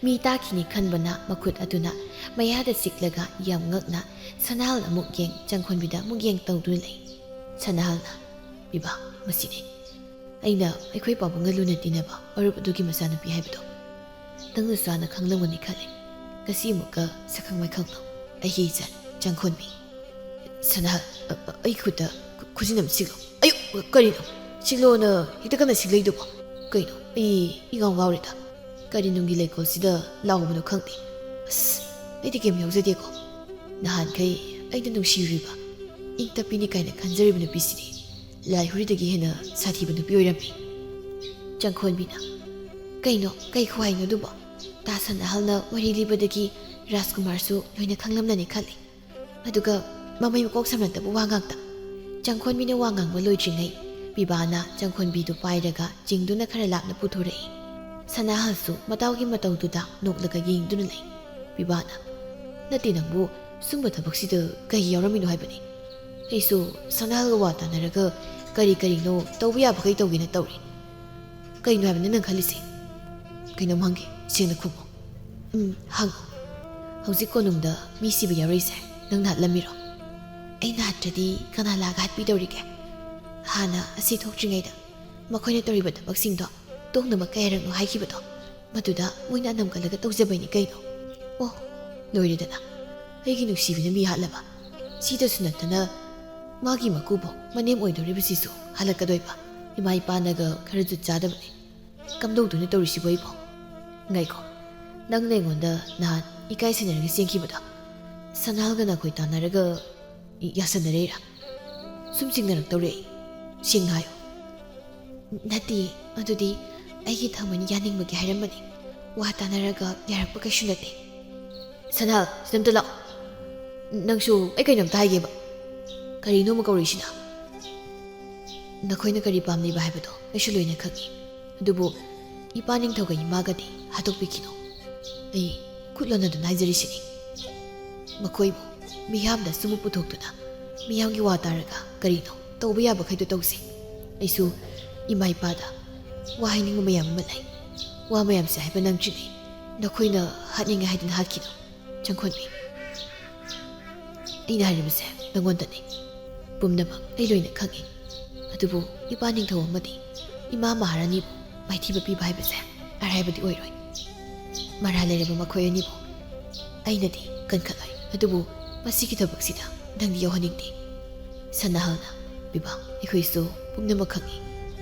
ꯃꯤ ꯇꯥꯈꯤꯅꯤ ꯈꯟꯕꯅ ꯃꯈꯨꯠ ꯑꯗꯨꯅ ꯃꯌꯥꯗ ꯆꯤꯛꯂꯒ ꯌꯥꯝ ꯉꯛꯅ ꯁꯅꯥꯍꯜ ꯑꯃꯨꯛ ꯌꯦꯡ, ꯆꯪꯈꯣꯟꯕꯤꯗ ꯑꯃꯨꯛ ꯌꯦꯡ ꯇꯧꯗꯨꯅ ꯂꯩ꯫ ꯁꯅꯥꯍꯜꯅ, "ꯕꯤꯕꯥ, ꯃꯁꯤꯅꯤ꯫ ꯑꯩꯅ ꯑꯩꯈꯣꯏ ꯄꯥꯕꯨꯡꯒ ꯂꯨꯅ ꯇꯤꯟꯅꯕ ꯃꯔꯨꯞ ꯑꯗꯨꯒꯤ ꯃꯆꯥꯅꯨꯄꯤ ꯍꯥꯏꯕꯗꯣ꯫ ꯅꯪꯅꯁꯨ ꯍꯥꯟꯅ ꯈꯪꯂꯝꯒꯅꯤ ꯈꯜꯂꯤ꯫ ꯉꯁꯤ ꯑꯃꯨꯛꯀ ꯁꯛꯈꯪ ꯃꯥꯏꯈꯪꯅꯧ꯫ ꯑꯩꯒꯤ ꯏꯆꯟ, ꯆꯪꯈꯣꯟꯕꯤ꯫" "ꯁꯅꯥꯍꯜ, ꯑ, ꯑ, ꯑꯩ ꯈꯨꯠꯇ ꯈꯨ-, ꯈꯨꯖꯤꯟ ꯑꯃ ꯁꯤꯛꯂꯣ꯫" "ꯑꯌꯨ, ꯀꯔꯤꯅꯣ? ꯁꯤꯛꯂꯣꯅ ꯍꯦꯛꯇ ꯀꯟꯅ ꯁꯤꯛꯂꯛꯏꯗꯨꯕꯣ? ꯀꯩꯅꯣ? ꯑꯩ ꯏꯉꯥꯎ ꯉꯥꯎꯔꯦꯗ꯫ ꯀꯔꯤ ꯅꯨꯡꯒꯤ ꯂꯩꯀꯣꯜꯁꯤꯗ ꯂꯥꯎꯕꯅꯣ ꯈꯪꯗꯦ꯫ ꯑꯁ, ꯑꯩꯗꯤ ꯀꯩꯝ ꯌꯥꯎꯖꯗꯦꯀꯣ꯫ ꯅꯍꯥꯟꯈꯩ ꯑꯩꯅ ꯅꯨꯡꯁꯤꯔꯨꯔꯤꯕ, ꯏꯪ ꯇꯞꯄꯤꯅꯤ ꯀꯥꯏꯅ ꯈꯟꯖꯔꯤꯕ ꯅꯨꯄꯤꯁꯤꯗꯤ ꯂꯥꯏꯍꯨꯔꯤꯗꯒꯤ ꯍꯦꯟꯅ ꯁꯥꯊꯤꯕ ꯅꯨꯄꯤ ꯑꯣꯏꯔꯝꯃꯤ꯫ ꯆꯪꯈꯣꯟꯕꯤꯅ, "ꯀꯩꯅꯣ, ꯀꯩ ꯈꯨꯍꯥꯏꯅꯣ ꯑꯗꯨꯕꯣ? ꯇꯥ ꯁꯅꯥꯍꯜꯅ ꯋꯥꯔꯤ ꯂꯤꯕꯗꯒꯤ ꯔꯥꯖꯀꯨꯃꯥꯔꯁꯨ ꯂꯣꯏꯅ ꯈꯪꯂꯝꯂꯅꯤ ꯈꯜꯂꯤ꯫ ꯑꯗꯨꯒ ꯃꯃꯩ ꯃꯀꯣꯛ ꯁꯝꯅꯗꯕ ꯋꯥ ꯉꯥꯛꯇ!" ꯆꯪꯈꯣꯟꯕꯤꯅ ꯋꯥ ꯉꯥꯡꯕ ꯂꯣꯏꯗ꯭ꯔꯤꯉꯩ ꯕꯤꯕꯥꯅ ꯆꯪꯈꯣꯟꯕꯤꯗꯨ ꯄꯥꯏꯔꯒ ꯆꯤꯡꯗꯨꯅ ꯈꯔ ꯂꯥꯞꯅ ꯄꯨꯊꯣꯔꯛꯏ꯫ ꯁꯅꯥꯍꯜꯁꯨ ꯃꯇꯥꯎꯒꯤ ꯃꯇꯧꯗꯨꯗ ꯅꯣꯛꯂꯒ ꯌꯦꯡꯗꯨꯅ ꯂꯩ꯫ ꯕꯤꯕꯥꯅ, "ꯅꯠꯇꯦ, ꯅꯪꯕꯨ ꯁꯨꯝꯕ ꯊꯕꯛꯁꯤꯗ ꯀꯩ ꯌꯥꯎꯔꯝꯃꯤꯅꯣ ꯍꯥꯏꯕꯅꯤ? ꯑꯩꯁꯨ ꯁꯅꯥꯍꯜꯒ ꯋꯥ ꯇꯥꯅꯔꯒ ꯀꯔꯤ ꯀꯔꯤꯅꯣ ꯇꯧꯕ ꯌꯥꯕꯈꯩ ꯇꯧꯒꯦꯅ ꯇꯧꯔꯤ꯫ ꯀꯩꯅꯣ ꯍꯥꯏꯕꯅꯤ ꯅꯪ ꯈꯜꯂꯤꯁꯦ? ꯀꯩꯅꯣꯝ ꯍꯪꯒꯦ, ꯁꯦꯡꯅ ꯈꯨꯝꯃꯣ꯫" "ꯎꯝ, ꯍꯪꯉꯣ꯫" "ꯍꯧꯖꯤꯛ ꯀꯣꯅꯨꯡꯗ ꯃꯤ ꯁꯤꯕ ꯌꯥꯎꯔꯛꯏꯁꯦ ꯅꯪꯅ ꯍꯥꯠꯂꯝꯃꯤꯔꯣ?" "ꯑꯩꯅ ꯍꯥꯠꯇ꯭ꯔꯗꯤ ꯀꯅꯥ ꯂꯥꯛꯑꯒ ꯍꯥꯠꯄꯤꯗꯧꯔꯤꯒꯦ? ꯍꯥꯟꯅ ꯑꯁꯤ ꯊꯣꯛꯇ꯭ꯔꯤꯉꯩꯗ ꯃꯈꯣꯏꯅ ꯇꯧꯔꯤꯕ ꯊꯕꯛꯁꯤꯡꯗꯣ ꯇꯣꯛꯅꯕ ꯀꯌꯥꯔꯛꯅꯣ ꯍꯥꯏꯈꯤꯕꯗꯣ, ꯃꯗꯨꯗ ꯃꯣꯏꯅ ꯑꯅꯝ ꯀꯜꯂꯒ ꯇꯧꯖꯕꯩꯅꯤ ꯀꯩꯅꯣ꯫ ꯑꯣ, ꯂꯣꯏꯔꯦꯗꯅ, ꯑꯩꯒꯤ ꯅꯨꯡꯁꯤꯕꯤꯅ ꯃꯤ ꯍꯥꯠꯂꯕ? ꯁꯤꯗꯁꯨ ꯅꯠꯇꯅ ꯃꯥꯒꯤ ꯃꯀꯨꯕꯣꯛ ꯃꯅꯦꯝ ꯑꯣꯏꯗꯧꯔꯤꯕꯁꯤꯁꯨ ꯍꯜꯂꯛꯀꯗꯣꯏꯕ꯫ ꯏꯃꯥ ꯏꯄꯥꯅꯒ ꯈꯔ ꯖꯨꯠ ꯆꯥꯗꯕꯅꯦ꯫ ꯀꯝꯗꯧꯗꯣꯏꯅꯣ ꯇꯧꯔꯤꯁꯤꯕꯣ ꯑꯩꯕꯣ? ꯉꯥꯏꯈꯣ, ꯅꯪꯅ ꯑꯩꯉꯣꯟꯗ ꯅꯍꯥꯟ ꯏꯀꯥꯏ ꯁꯦꯟꯅꯔꯒ ꯆꯦꯟꯈꯤꯕꯗꯣ, ꯁꯅꯥꯍꯜꯒ ꯅꯈꯣꯏ ꯇꯥꯟꯅꯔꯒ ꯌꯥꯁꯟꯅꯔꯤꯔꯥ? ꯁꯨꯝ ꯆꯤꯡꯅꯔꯛꯇꯧꯔꯦ ꯑꯩ꯫ ꯁꯦꯡꯅ ꯍꯥꯏꯌꯨ꯫" "ꯅꯠꯇꯦ, ꯑꯗꯨꯗꯤ ꯑꯩꯒꯤ ꯊꯃꯣꯏꯅ ꯌꯥꯅꯤꯡꯕꯒꯤ ꯍꯥꯏꯔꯝꯕꯅꯤ꯫ ꯋꯥ ꯇꯥꯅꯔꯒ ꯌꯥꯔꯛꯄ ꯀꯩꯁꯨ ꯅꯠꯇꯦ꯫" "ꯁꯅꯥꯍꯜ, ꯁꯤꯗ ꯑꯝꯇ ꯂꯥꯛꯑꯣ꯫ ꯅꯪꯁꯨ ꯑꯩ ꯀꯩꯅꯣꯝꯇ ꯍꯥꯏꯒꯦꯕ꯫" "ꯀꯔꯤꯅꯣ ꯑꯃꯨꯛ ꯀꯧꯔꯛꯏꯁꯤꯅ?" "ꯅꯈꯣꯏꯅ ꯀꯔꯤ ꯄꯥꯝꯂꯤꯕ ꯍꯥꯏꯕꯗꯣ ꯑꯩꯁꯨ ꯂꯣꯏꯅ ꯈꯪꯏ꯫ ꯑꯗꯨꯕꯨ ꯏꯄꯥ ꯅꯤꯡꯊꯧꯒ ꯏꯃꯥꯒꯗꯤ ꯍꯥꯠꯇꯣꯛꯄꯤꯈꯤꯅꯨ꯫ ꯑꯩ ꯈꯨꯠ ꯂꯣꯟꯅꯗꯨꯅ ꯍꯥꯏꯖꯔꯤꯁꯤꯅꯤ꯫ ꯃꯈꯣꯏꯕꯨ ꯃꯤꯌꯥꯝꯗ ꯁꯨꯝ ꯄꯨꯊꯣꯛꯇꯨꯅ ꯃꯤꯌꯥꯝꯒꯤ ꯋꯥ ꯇꯥꯔꯒ ꯀꯔꯤꯅꯣ ꯇꯧꯕ ꯌꯥꯕꯈꯩꯗꯣ ꯇꯧꯁꯤ꯫ ꯑꯩꯁꯨ ꯏꯃꯥ ꯏꯄꯥꯗ ꯋꯥ ꯍꯥꯏꯅꯤꯡꯕ ꯃꯌꯥꯝ ꯑꯃ ꯂꯩ꯫ ꯋꯥ ꯃꯌꯥꯝꯁꯦ ꯍꯥꯏꯕ ꯅꯪꯗ꯭ꯔꯤꯉꯩ ꯅꯈꯣꯏꯅ ꯍꯥꯠꯅꯤꯡꯉꯦ ꯍꯥꯏꯗꯨꯅ ꯍꯥꯠꯈꯤꯅꯨ, ꯆꯪꯈꯣꯟꯕꯤ꯫ ꯑꯩꯅ ꯍꯥꯏꯔꯤꯕꯁꯦ ꯅꯪꯉꯣꯟꯗꯅꯤ꯫ ꯄꯨꯝꯅꯃꯛ ꯑꯩ ꯂꯣꯏꯅ ꯈꯪꯏ꯫ ꯑꯗꯨꯕꯨ ꯏꯄꯥ ꯅꯤꯡꯊꯧ ꯑꯃꯗꯤ ꯏꯃꯥ ꯃꯍꯥꯔꯥꯅꯤꯕꯨ ꯃꯥꯏꯊꯤꯕ ꯄꯤꯕ ꯍꯥꯏꯕꯁꯦ ꯑꯔꯥꯏꯕꯗꯤ ꯑꯣꯏꯔꯣꯏ꯫ ꯃꯔꯥꯜ ꯂꯩꯔꯕ ꯃꯈꯣꯏ ꯑꯅꯤꯕꯨ ꯑꯩꯅꯗꯤ ꯀꯟꯈꯠꯂꯣꯏ, ꯑꯗꯨꯕꯨ ꯃꯁꯤꯒꯤ ꯊꯕꯛꯁꯤꯗ ꯅꯪꯗꯤ ꯌꯥꯎꯍꯟꯅꯤꯡꯗꯦ꯫" ꯁꯅꯥꯍꯜꯅ, "ꯕꯤꯕꯥ, ꯑꯩꯈꯣꯏꯁꯨ ꯄꯨꯝꯅꯃꯛ ꯈꯪꯏ꯫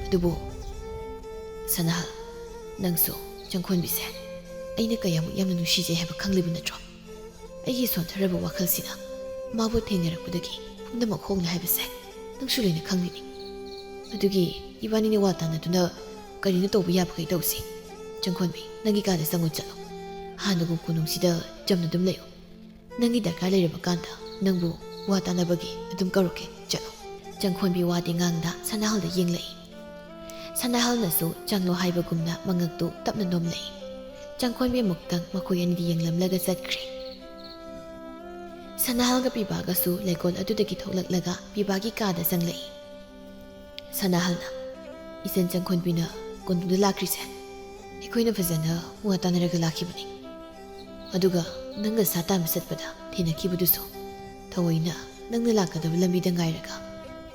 ꯑꯗꯨꯕꯨ ꯁꯅꯥꯍꯜ, ꯅꯪꯁꯨ ꯆꯪꯈꯣꯟꯕꯤꯁꯦ ꯑꯩꯅ ꯀꯌꯥꯃꯨꯛ ꯌꯥꯝꯅ ꯅꯨꯡꯁꯤꯖꯩ ꯍꯥꯏꯕ ꯈꯪꯂꯤꯕ ꯅꯠꯇ꯭ꯔꯣ? ꯑꯩꯒꯤ ꯁꯣꯟꯊꯔꯕ ꯋꯥꯈꯜꯁꯤꯅ ꯃꯥꯕꯨ ꯊꯦꯡꯅꯔꯛꯄꯗꯒꯤ ꯄꯨꯝꯅꯃꯛ ꯍꯣꯡꯂꯦ ꯍꯥꯏꯕꯁꯦ ꯅꯪꯁꯨ ꯂꯣꯏꯅ ꯈꯪꯂꯤꯅꯤ꯫ ꯑꯗꯨꯒꯤ ꯏꯕꯥꯅꯤꯅ ꯋꯥ ꯇꯥꯅꯗꯨꯅ ꯀꯔꯤꯅꯣ ꯇꯧꯕ ꯌꯥꯕꯈꯩ ꯇꯧꯁꯤ꯫ ꯆꯪꯈꯣꯟꯕꯤ, ꯅꯪꯒꯤ ꯀꯥꯗ ꯆꯪꯉꯨ ꯆꯠꯂꯣ꯫ ꯍꯥꯟꯅꯒꯨꯝ ꯀꯣꯅꯨꯡꯁꯤꯗ ꯆꯝꯅ ꯑꯗꯨꯝ ꯂꯩꯌꯨ꯫ ꯅꯪꯒꯤ ꯗꯔꯀꯥꯔ ꯂꯩꯔꯕ ꯀꯥꯟꯗ ꯅꯪꯕꯨ ꯋꯥ ꯇꯥꯅꯕꯒꯤ ꯑꯗꯨꯝ ꯀꯧꯔꯛꯀꯦ, ꯆꯠꯂꯣ꯫ ꯆꯪꯈꯣꯟꯕꯤ ꯋꯥꯗꯤ ꯉꯥꯡꯗ ꯁꯅꯥꯍꯜꯗ ꯌꯦꯡꯂꯛꯏ꯫ ꯁꯅꯥꯍꯜꯅꯁꯨ ꯆꯪꯂꯣ ꯍꯥꯏꯕꯒꯨꯝꯅ ꯃꯉꯛꯇꯨ ꯇꯞꯅ ꯅꯣꯝꯂꯛꯏ꯫ ꯆꯪꯈꯣꯟꯕꯤ ꯑꯃꯨꯛꯇꯪ ꯃꯈꯣꯏ ꯑꯅꯤꯗ ꯌꯦꯡꯂꯝꯂꯒ ꯆꯠꯈ꯭ꯔꯦ꯫ ꯁꯅꯥꯍꯜꯒ ꯄꯤꯕꯥꯒꯁꯨ ꯂꯩꯀꯣꯜ ꯑꯗꯨꯗꯒꯤ ꯊꯣꯛꯂꯛꯂꯒ ꯄꯤꯕꯥꯒꯤ ꯀꯥꯗ ꯆꯪꯂꯛꯏ꯫ ꯁꯅꯥꯍꯜꯅ, "ꯏꯆꯟ ꯆꯪꯈꯣꯟꯕꯤꯅ ꯀꯣꯅꯨꯡꯗ ꯂꯥꯛꯈ꯭ꯔꯤꯁꯦ ꯑꯩꯈꯣꯏꯅ ꯐꯖꯅ ꯋꯥ ꯇꯥꯅꯔꯒ ꯂꯥꯛꯈꯤꯕꯅꯤ꯫ ꯑꯗꯨꯒ ꯅꯪꯒ ꯁꯥ ꯇꯥꯟꯕ ꯆꯠꯄꯗ ꯊꯦꯡꯅꯈꯤꯕꯗꯨꯁꯨ ꯊꯑꯣꯏꯅ ꯅꯪꯅ ꯂꯥꯛꯀꯗꯕ ꯂꯝꯕꯤꯗ ꯉꯥꯏꯔꯒ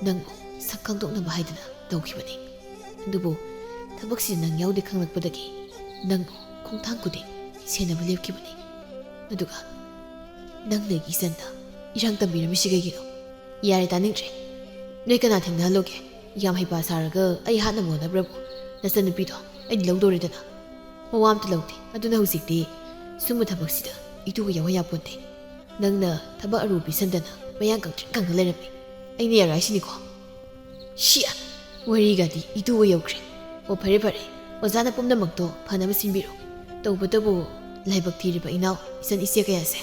ꯅꯪꯕꯨ ꯁꯛ ꯈꯪꯗꯣꯛꯅꯕ ꯍꯥꯏꯗꯅ ꯇꯧꯈꯤꯕꯅꯤ꯫ ꯑꯗꯨꯕꯨ ꯊꯕꯛꯁꯤꯗ ꯅꯪ ꯌꯥꯎꯗꯦ ꯈꯪꯂꯛꯄꯗꯒꯤ ꯅꯪꯕꯨ ꯈꯣꯡꯊꯥꯡ ꯈꯨꯗꯤꯡ ꯁꯦꯟꯅꯕ ꯂꯦꯞꯈꯤꯕꯅꯤ꯫ ꯑꯗꯨꯒ ꯅꯪꯅ ꯑꯩꯒꯤ ꯏꯆꯟꯗ ꯏꯔꯥꯡ ꯇꯝꯕꯤꯔꯝꯃꯤꯁꯤ ꯀꯩꯒꯤꯅꯣ? ꯌꯥꯔꯦ, ꯇꯥꯅꯤꯡꯗ꯭ꯔꯦ꯫ ꯅꯣꯏ ꯀꯅꯥ ꯊꯦꯡꯅꯍꯜꯂꯨꯒꯦ? ꯌꯥꯝ ꯍꯩꯄꯥ ꯁꯥꯔꯒ ꯑꯩ ꯍꯥꯠꯅꯕ ꯍꯣꯠꯅꯕ꯭ꯔꯕꯨ? ꯅꯆꯟꯅꯨꯄꯤꯗꯣ ꯑꯩꯅ ꯂꯧꯗꯣꯔꯦꯗꯅ?" "ꯃꯋꯥ ꯑꯝꯇ ꯂꯧꯗꯦ꯫ ꯑꯗꯨꯅ ꯍꯧꯖꯤꯛꯇꯤ ꯁꯨꯝꯕ ꯊꯕꯛꯁꯤꯗ ꯏꯇꯨꯒ ꯌꯥꯎꯍꯟ ꯌꯥꯄꯣꯟꯇꯦ꯫ ꯅꯪꯅ ꯊꯕꯛ ꯑꯔꯨꯕ ꯄꯤꯁꯟꯗꯅ ꯃꯌꯥꯡ ꯀꯪꯇ꯭ꯔꯤꯛ ꯀꯪꯉ ꯂꯩꯔꯝꯃꯤ꯫ ꯑꯩꯅ ꯌꯥꯔꯣꯏ ꯍꯥꯏꯁꯤꯅꯤꯀꯣ?" "ꯁꯤꯌꯥ! ꯋꯥꯔꯤꯒꯗꯤ ꯏꯇꯨꯒ ꯌꯧꯈ꯭ꯔꯦ꯫ ꯑꯣ, ꯐꯔꯦ ꯐꯔꯦ, ꯑꯣꯖꯥꯅ ꯄꯨꯝꯅꯃꯛꯇꯣ ꯐꯅꯕ ꯁꯤꯟꯕꯤꯔꯣ꯫ ꯇꯧꯕꯇꯕꯨ ꯂꯥꯏꯕꯛ ꯊꯤꯔꯤꯕ ꯏꯅꯥꯎ ꯏꯆꯟ ꯏꯆꯦ ꯀꯌꯥꯁꯦ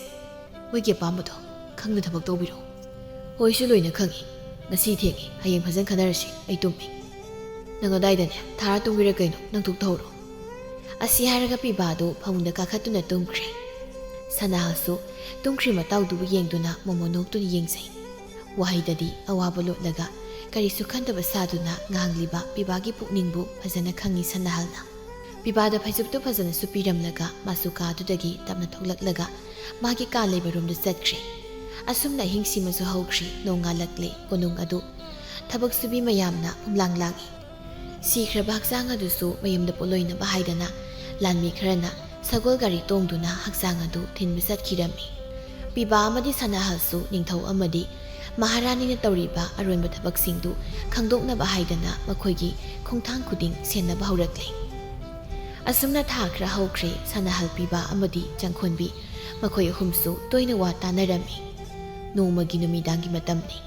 ꯃꯣꯏꯒꯤ ꯑꯄꯥꯝꯕꯗꯣ ꯈꯪꯅ ꯊꯕꯛ ꯇꯧꯕꯤꯔꯣ꯫ ꯍꯣꯏꯁꯨ ꯂꯣꯏꯅ ꯈꯪꯉꯤ꯫ ꯉꯁꯤ ꯊꯦꯡꯉꯤ, ꯍꯌꯦꯡ ꯐꯖꯅ ꯈꯟꯅꯔꯁꯤ꯫ ꯑꯩ ꯇꯨꯝꯃꯤ꯫ ꯅꯪ ꯑꯗꯥꯏꯗꯅꯦ ꯊꯥꯔ ꯇꯨꯝꯒꯦꯔꯥ ꯀꯩꯅꯣ, ꯅꯪ ꯊꯣꯛ ꯇꯧꯍꯧꯔꯣ꯫" ꯑꯁꯤ ꯍꯥꯏꯔꯒ ꯄꯤꯕꯥꯗꯨ ꯐꯃꯨꯡꯗ ꯀꯥꯈꯠꯇꯨꯅ ꯇꯨꯝꯈ꯭ꯔꯦ꯫ ꯁꯅꯥꯍꯜꯁꯨ ꯇꯨꯝꯈ꯭ꯔꯤ ꯃꯇꯥꯎꯗꯨꯕꯨ ꯌꯦꯡꯗꯨꯅ ꯃꯣꯃꯣꯟ ꯅꯣꯛꯇꯨꯅ ꯌꯦꯡꯖꯩ꯫ ꯋꯥꯍꯩꯗꯗꯤ ꯑꯋꯥꯕ ꯂꯣꯠꯂꯒ ꯀꯔꯤꯁꯨ ꯈꯟꯗꯕ ꯁꯥꯗꯨꯅ ꯉꯥꯡꯂꯤꯕ ꯄꯤꯕꯥꯒꯤ ꯄꯨꯛꯅꯤꯡꯕꯨ ꯐꯖꯅ ꯈꯪꯉꯤ ꯁꯅꯥꯍꯜꯅ꯫ ꯄꯤꯕꯥꯗ ꯐꯩꯖꯨꯞꯇꯨ ꯐꯖꯅꯁꯨ ꯄꯤꯔꯝꯂꯒ ꯃꯥꯁꯨ ꯀꯥꯗꯨꯗꯒꯤ ꯇꯞꯅ ꯊꯣꯛꯂꯛꯂꯒ ꯃꯥꯒꯤ ꯀꯥ ꯂꯩꯕ ꯔꯨꯝꯗ ꯆꯠꯈ꯭ꯔꯦ꯫ ꯑꯁꯨꯝꯅ ꯑꯍꯤꯡꯁꯤꯃꯁꯨ ꯍꯧꯈ꯭ꯔꯤ꯫ ꯅꯣꯡꯉꯥꯜꯂꯛꯂꯦ꯫ ꯀꯣꯅꯨꯡ ꯑꯗꯨ ꯊꯕꯛ ꯁꯨꯕꯤ ꯃꯌꯥꯝꯅ ꯍꯨꯝꯂꯥꯡ ꯂꯥꯡꯏ꯫ ꯁꯤꯈ꯭ꯔꯕ ꯍꯛꯆꯥꯡ ꯑꯗꯨꯁꯨ ꯃꯌꯨꯝꯗ ꯄꯣꯠꯂꯣꯏꯅꯕ ꯍꯥꯏꯗꯅ ꯂꯥꯟꯃꯤ ꯈꯔꯅ ꯁꯒꯣꯜ ꯒꯥꯔꯤ ꯇꯣꯡꯗꯨꯅ ꯍꯛꯆꯥꯡ ꯑꯗꯨ ꯊꯤꯟꯕ ꯆꯠꯈꯤꯔꯝꯃꯤ꯫ ꯄꯤꯕꯥ ꯑꯃꯗꯤ ꯁꯅꯥꯍꯜꯁꯨ ꯅꯤꯡꯊꯧ ꯑꯃꯗꯤ ꯃꯍꯥꯔꯥꯅꯤꯅ ꯇꯧꯔꯤꯕ ꯑꯔꯣꯟꯕ ꯊꯕꯛꯁꯤꯡꯗꯨ ꯈꯪꯗꯣꯛꯅꯕ ꯍꯥꯏꯗꯅ ꯃꯈꯣꯏꯒꯤ ꯈꯣꯡꯊꯥꯡ ꯈꯨꯗꯤꯡ ꯁꯦꯟꯅꯕ ꯍꯧꯔꯛꯂꯦ꯫ ꯑꯁꯨꯝꯅ ꯊꯥ ꯈꯔ ꯍꯧꯈ꯭ꯔꯦ꯫ ꯁꯅꯥꯍꯜ, ꯄꯤꯕꯥ ꯑꯃꯗꯤ ꯆꯪꯈꯣꯟꯕꯤ ꯃꯈꯣꯏ ꯑꯍꯨꯝꯁꯨ ꯇꯣꯏꯅ ꯋꯥ ꯇꯥꯅꯔꯝꯃꯤ꯫ ꯅꯣꯡꯃꯒꯤ ꯅꯨꯃꯤꯗꯥꯡꯒꯤ ꯃꯇꯝꯅꯤ꯫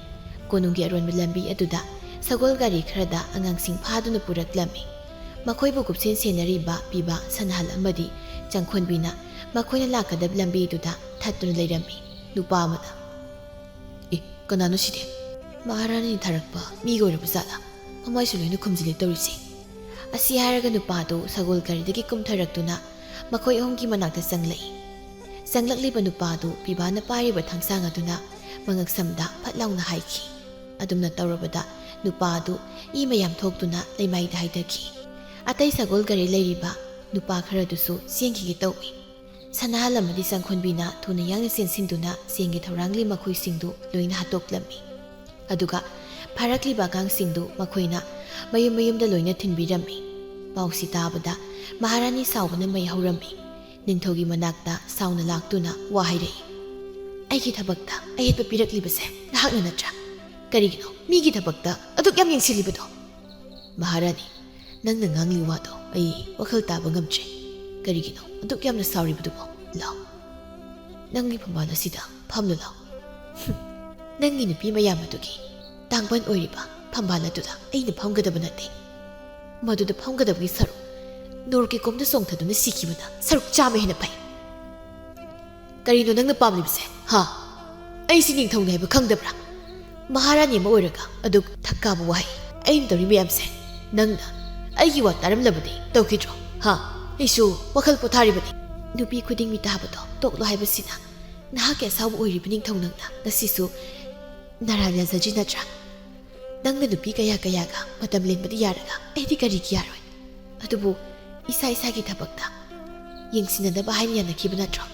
ꯀꯣꯅꯨꯡꯒꯤ ꯑꯔꯣꯟꯕ ꯂꯝꯕꯤ ꯑꯗꯨꯗ ꯁꯒꯣꯜ ꯒꯥꯔꯤ ꯈꯔꯗ ꯑꯉꯥꯡꯁꯤꯡ ꯐꯥꯗꯨꯅ ꯄꯨꯔꯛꯂꯝꯃꯤ꯫ ꯃꯈꯣꯏꯕꯨ ꯀꯨꯞꯁꯦꯟ ꯁꯦꯟꯅꯔꯤꯕ ꯄꯤꯕꯥ, ꯁꯅꯥꯍꯜ ꯑꯃꯗꯤ ꯆꯪꯈꯣꯟꯕꯤꯅ ꯃꯈꯣꯏꯅ ꯂꯥꯛꯀꯗꯕ ꯂꯝꯕꯤꯗꯨꯗ ꯊꯠꯇꯨꯅ ꯂꯩꯔꯝꯃꯤ꯫ ꯅꯨꯄꯥ ꯑꯃꯅ, "ꯑꯦ, ꯀꯅꯥꯅꯣ ꯁꯤꯗꯤ? ꯃꯍꯥꯔꯥꯅꯤꯅ ꯊꯥꯔꯛꯄ ꯃꯤꯒ ꯑꯣꯏꯔꯕ ꯖꯥꯠꯂꯥ? ꯃꯃꯥꯏꯁꯨ ꯂꯣꯏꯅ ꯈꯨꯝꯖꯤꯜꯂꯦ ꯇꯧꯔꯤꯁꯦ"꯫ ꯑꯁꯤ ꯍꯥꯏꯔꯒ ꯅꯨꯄꯥꯗꯨ ꯁꯒꯣꯜ ꯒꯥꯔꯤꯗꯒꯤ ꯀꯨꯝꯊꯔꯛꯇꯨꯅ ꯃꯈꯣꯏ ꯑꯍꯨꯝꯒꯤ ꯃꯅꯥꯛꯇ ꯆꯪꯂꯛꯏ꯫ ꯆꯪꯂꯛꯂꯤꯕ ꯅꯨꯄꯥꯗꯨ ꯄꯤꯕꯥꯅ ꯄꯥꯏꯔꯤꯕ ꯊꯥꯡꯁꯥꯡ ꯑꯗꯨꯅ ꯃꯉꯛꯁꯝꯗ ꯐꯠ ꯂꯥꯎꯅ ꯍꯥꯏꯈꯤ꯫ ꯑꯗꯨꯝꯅ ꯇꯧꯔꯕꯗ ꯅꯨꯄꯥ ꯑꯗꯨ ꯏ ꯃꯌꯥꯝ ꯊꯣꯛꯇꯨꯅ ꯂꯩꯃꯥꯏꯗ ꯍꯥꯏꯊꯈꯤ꯫ ꯑꯇꯩ ꯁꯒꯣꯜ ꯒꯥꯔꯤ ꯂꯩꯔꯤꯕ ꯅꯨꯄꯥ ꯈꯔꯗꯨꯁꯨ ꯆꯦꯟꯈꯤꯒꯦ ꯇꯧꯏ꯫ ꯁꯅꯥꯍꯜ ꯑꯃꯗꯤ ꯆꯪꯈꯣꯟꯕꯤꯅ ꯊꯨꯅ ꯌꯥꯡꯅ ꯆꯦꯟꯁꯤꯟꯗꯨꯅ ꯆꯦꯡꯒꯤ ꯊꯧꯔꯥꯡꯂꯤ ꯃꯈꯣꯏꯁꯤꯡꯗꯨ ꯂꯣꯏꯅ ꯍꯥꯠꯇꯣꯛꯂꯝꯃꯤ꯫ ꯑꯗꯨꯒ ꯐꯥꯔꯛꯂꯤꯕ ꯑꯉꯥꯡꯁꯤꯡꯗꯨ ꯃꯈꯣꯏꯅ ꯃꯌꯨꯝ ꯃꯌꯨꯝꯗ ꯂꯣꯏꯅ ꯊꯤꯟꯕꯤꯔꯝꯃꯤ꯫ ꯄꯥꯎꯁꯤ ꯇꯥꯕꯗ ꯃꯍꯥꯔꯥꯅꯤ ꯁꯥꯎꯕꯅ ꯃꯩ ꯍꯧꯔꯝꯃꯤ꯫ ꯅꯤꯡꯊꯧꯒꯤ ꯃꯅꯥꯛꯇ ꯁꯥꯎꯅ ꯂꯥꯛꯇꯨꯅ ꯋꯥ ꯍꯥꯏꯔꯛꯏ, "ꯑꯩꯒꯤ ꯊꯕꯛꯇ ꯑꯌꯦꯠꯄ ꯄꯤꯔꯛꯂꯤꯕꯁꯦ ꯅꯍꯥꯛꯅ ꯅꯠꯇ꯭ꯔꯥ? ꯀꯔꯤꯒꯤꯅꯣ ꯃꯤꯒꯤ ꯊꯕꯛꯇ ꯑꯗꯨꯛ ꯌꯥꯝ ꯌꯦꯡꯁꯤꯜꯂꯤꯕꯗꯣ?" "ꯃꯍꯥꯔꯥꯅꯤ, ꯅꯪꯅ ꯉꯥꯡꯂꯤ ꯋꯥꯗꯣ ꯑꯩ ꯋꯥꯈꯜ ꯇꯥꯕ ꯉꯝꯗ꯭ꯔꯦ꯫ ꯀꯔꯤꯒꯤꯅꯣ ꯑꯗꯨꯛ ꯌꯥꯝꯅ ꯁꯥꯎꯔꯤꯕꯗꯨꯕꯣ? ꯂꯥꯎ, ꯅꯪꯒꯤ ꯐꯝꯕꯥꯜ ꯑꯁꯤꯗ ꯐꯝꯂꯨ ꯂꯥꯎ꯫" "ꯍꯨꯝ, ꯅꯪꯒꯤ ꯅꯨꯄꯤ ꯃꯌꯥꯝ ꯑꯗꯨꯒꯤ ꯇꯥꯡꯕꯟ ꯑꯣꯏꯔꯤꯕ ꯐꯝꯕꯥꯜ ꯑꯗꯨꯗ ꯑꯩꯅ ꯐꯝꯒꯗꯕ ꯅꯠꯇꯦ꯫ ꯃꯗꯨꯗ ꯐꯝꯒꯗꯕꯒꯤ ꯁꯔꯨꯛ ꯅꯣꯔꯀꯤ ꯀꯣꯝꯗ ꯆꯣꯡꯊꯗꯨꯅ ꯁꯤꯈꯤꯕꯅ ꯁꯔꯨꯛ ꯆꯥꯝꯃ ꯍꯦꯟꯅ ꯐꯩ꯫" "ꯀꯔꯤꯅꯣ ꯅꯪꯅ ꯄꯥꯝꯂꯤꯕꯁꯦ, ꯍꯥ? ꯑꯩꯁꯤ ꯅꯤꯡꯊꯧꯅꯤ ꯍꯥꯏꯕ ꯈꯪꯗꯕ꯭ꯔꯥ? ꯃꯍꯥꯔꯥꯅꯤ ꯑꯃ ꯑꯣꯏꯔꯒ ꯑꯗꯨꯛ ꯊꯛ ꯀꯥꯕ ꯋꯥꯍꯩ ꯑꯩꯅ ꯇꯧꯔꯤ ꯃꯌꯥꯝꯁꯦ ꯅꯪꯅ ꯑꯩꯒꯤ ꯋꯥ ꯇꯥꯔꯝꯂꯕꯗꯤ ꯇꯧꯈꯤꯗ꯭ꯔꯣ, ꯍꯥ? ꯑꯩꯁꯨ ꯋꯥꯈꯜ ꯄꯣꯊꯥꯔꯤꯕꯅꯤ꯫ ꯅꯨꯄꯤ ꯈꯨꯗꯤꯡ ꯃꯤꯇꯥꯕꯗꯣ ꯇꯣꯛꯂꯣ ꯍꯥꯏꯕꯁꯤꯅ ꯅꯍꯥꯛꯀꯤ ꯑꯁꯥꯎꯕ ꯑꯣꯏꯔꯤꯕ ꯅꯤꯡꯊꯧ ꯅꯪꯅ ꯉꯁꯤꯁꯨ ꯅꯔꯥꯜ ꯌꯥꯖꯗ꯭ꯔꯤ ꯅꯠꯇ꯭ꯔꯥ? ꯅꯪꯅ ꯅꯨꯄꯤ ꯀꯌꯥ ꯀꯌꯥꯒ ꯃꯇꯝ ꯂꯦꯟꯕꯗꯤ ꯌꯥꯔꯒ ꯑꯩꯗꯤ ꯀꯔꯤꯒꯤ ꯌꯥꯔꯣꯏ? ꯑꯗꯨꯕꯨ ꯏꯁꯥ ꯏꯁꯥꯒꯤ ꯊꯕꯛꯇ ꯌꯦꯡꯁꯤꯟꯅꯅꯕ ꯍꯥꯏꯅ ꯌꯥꯅꯈꯤꯕ ꯅꯠꯇ꯭ꯔꯣ?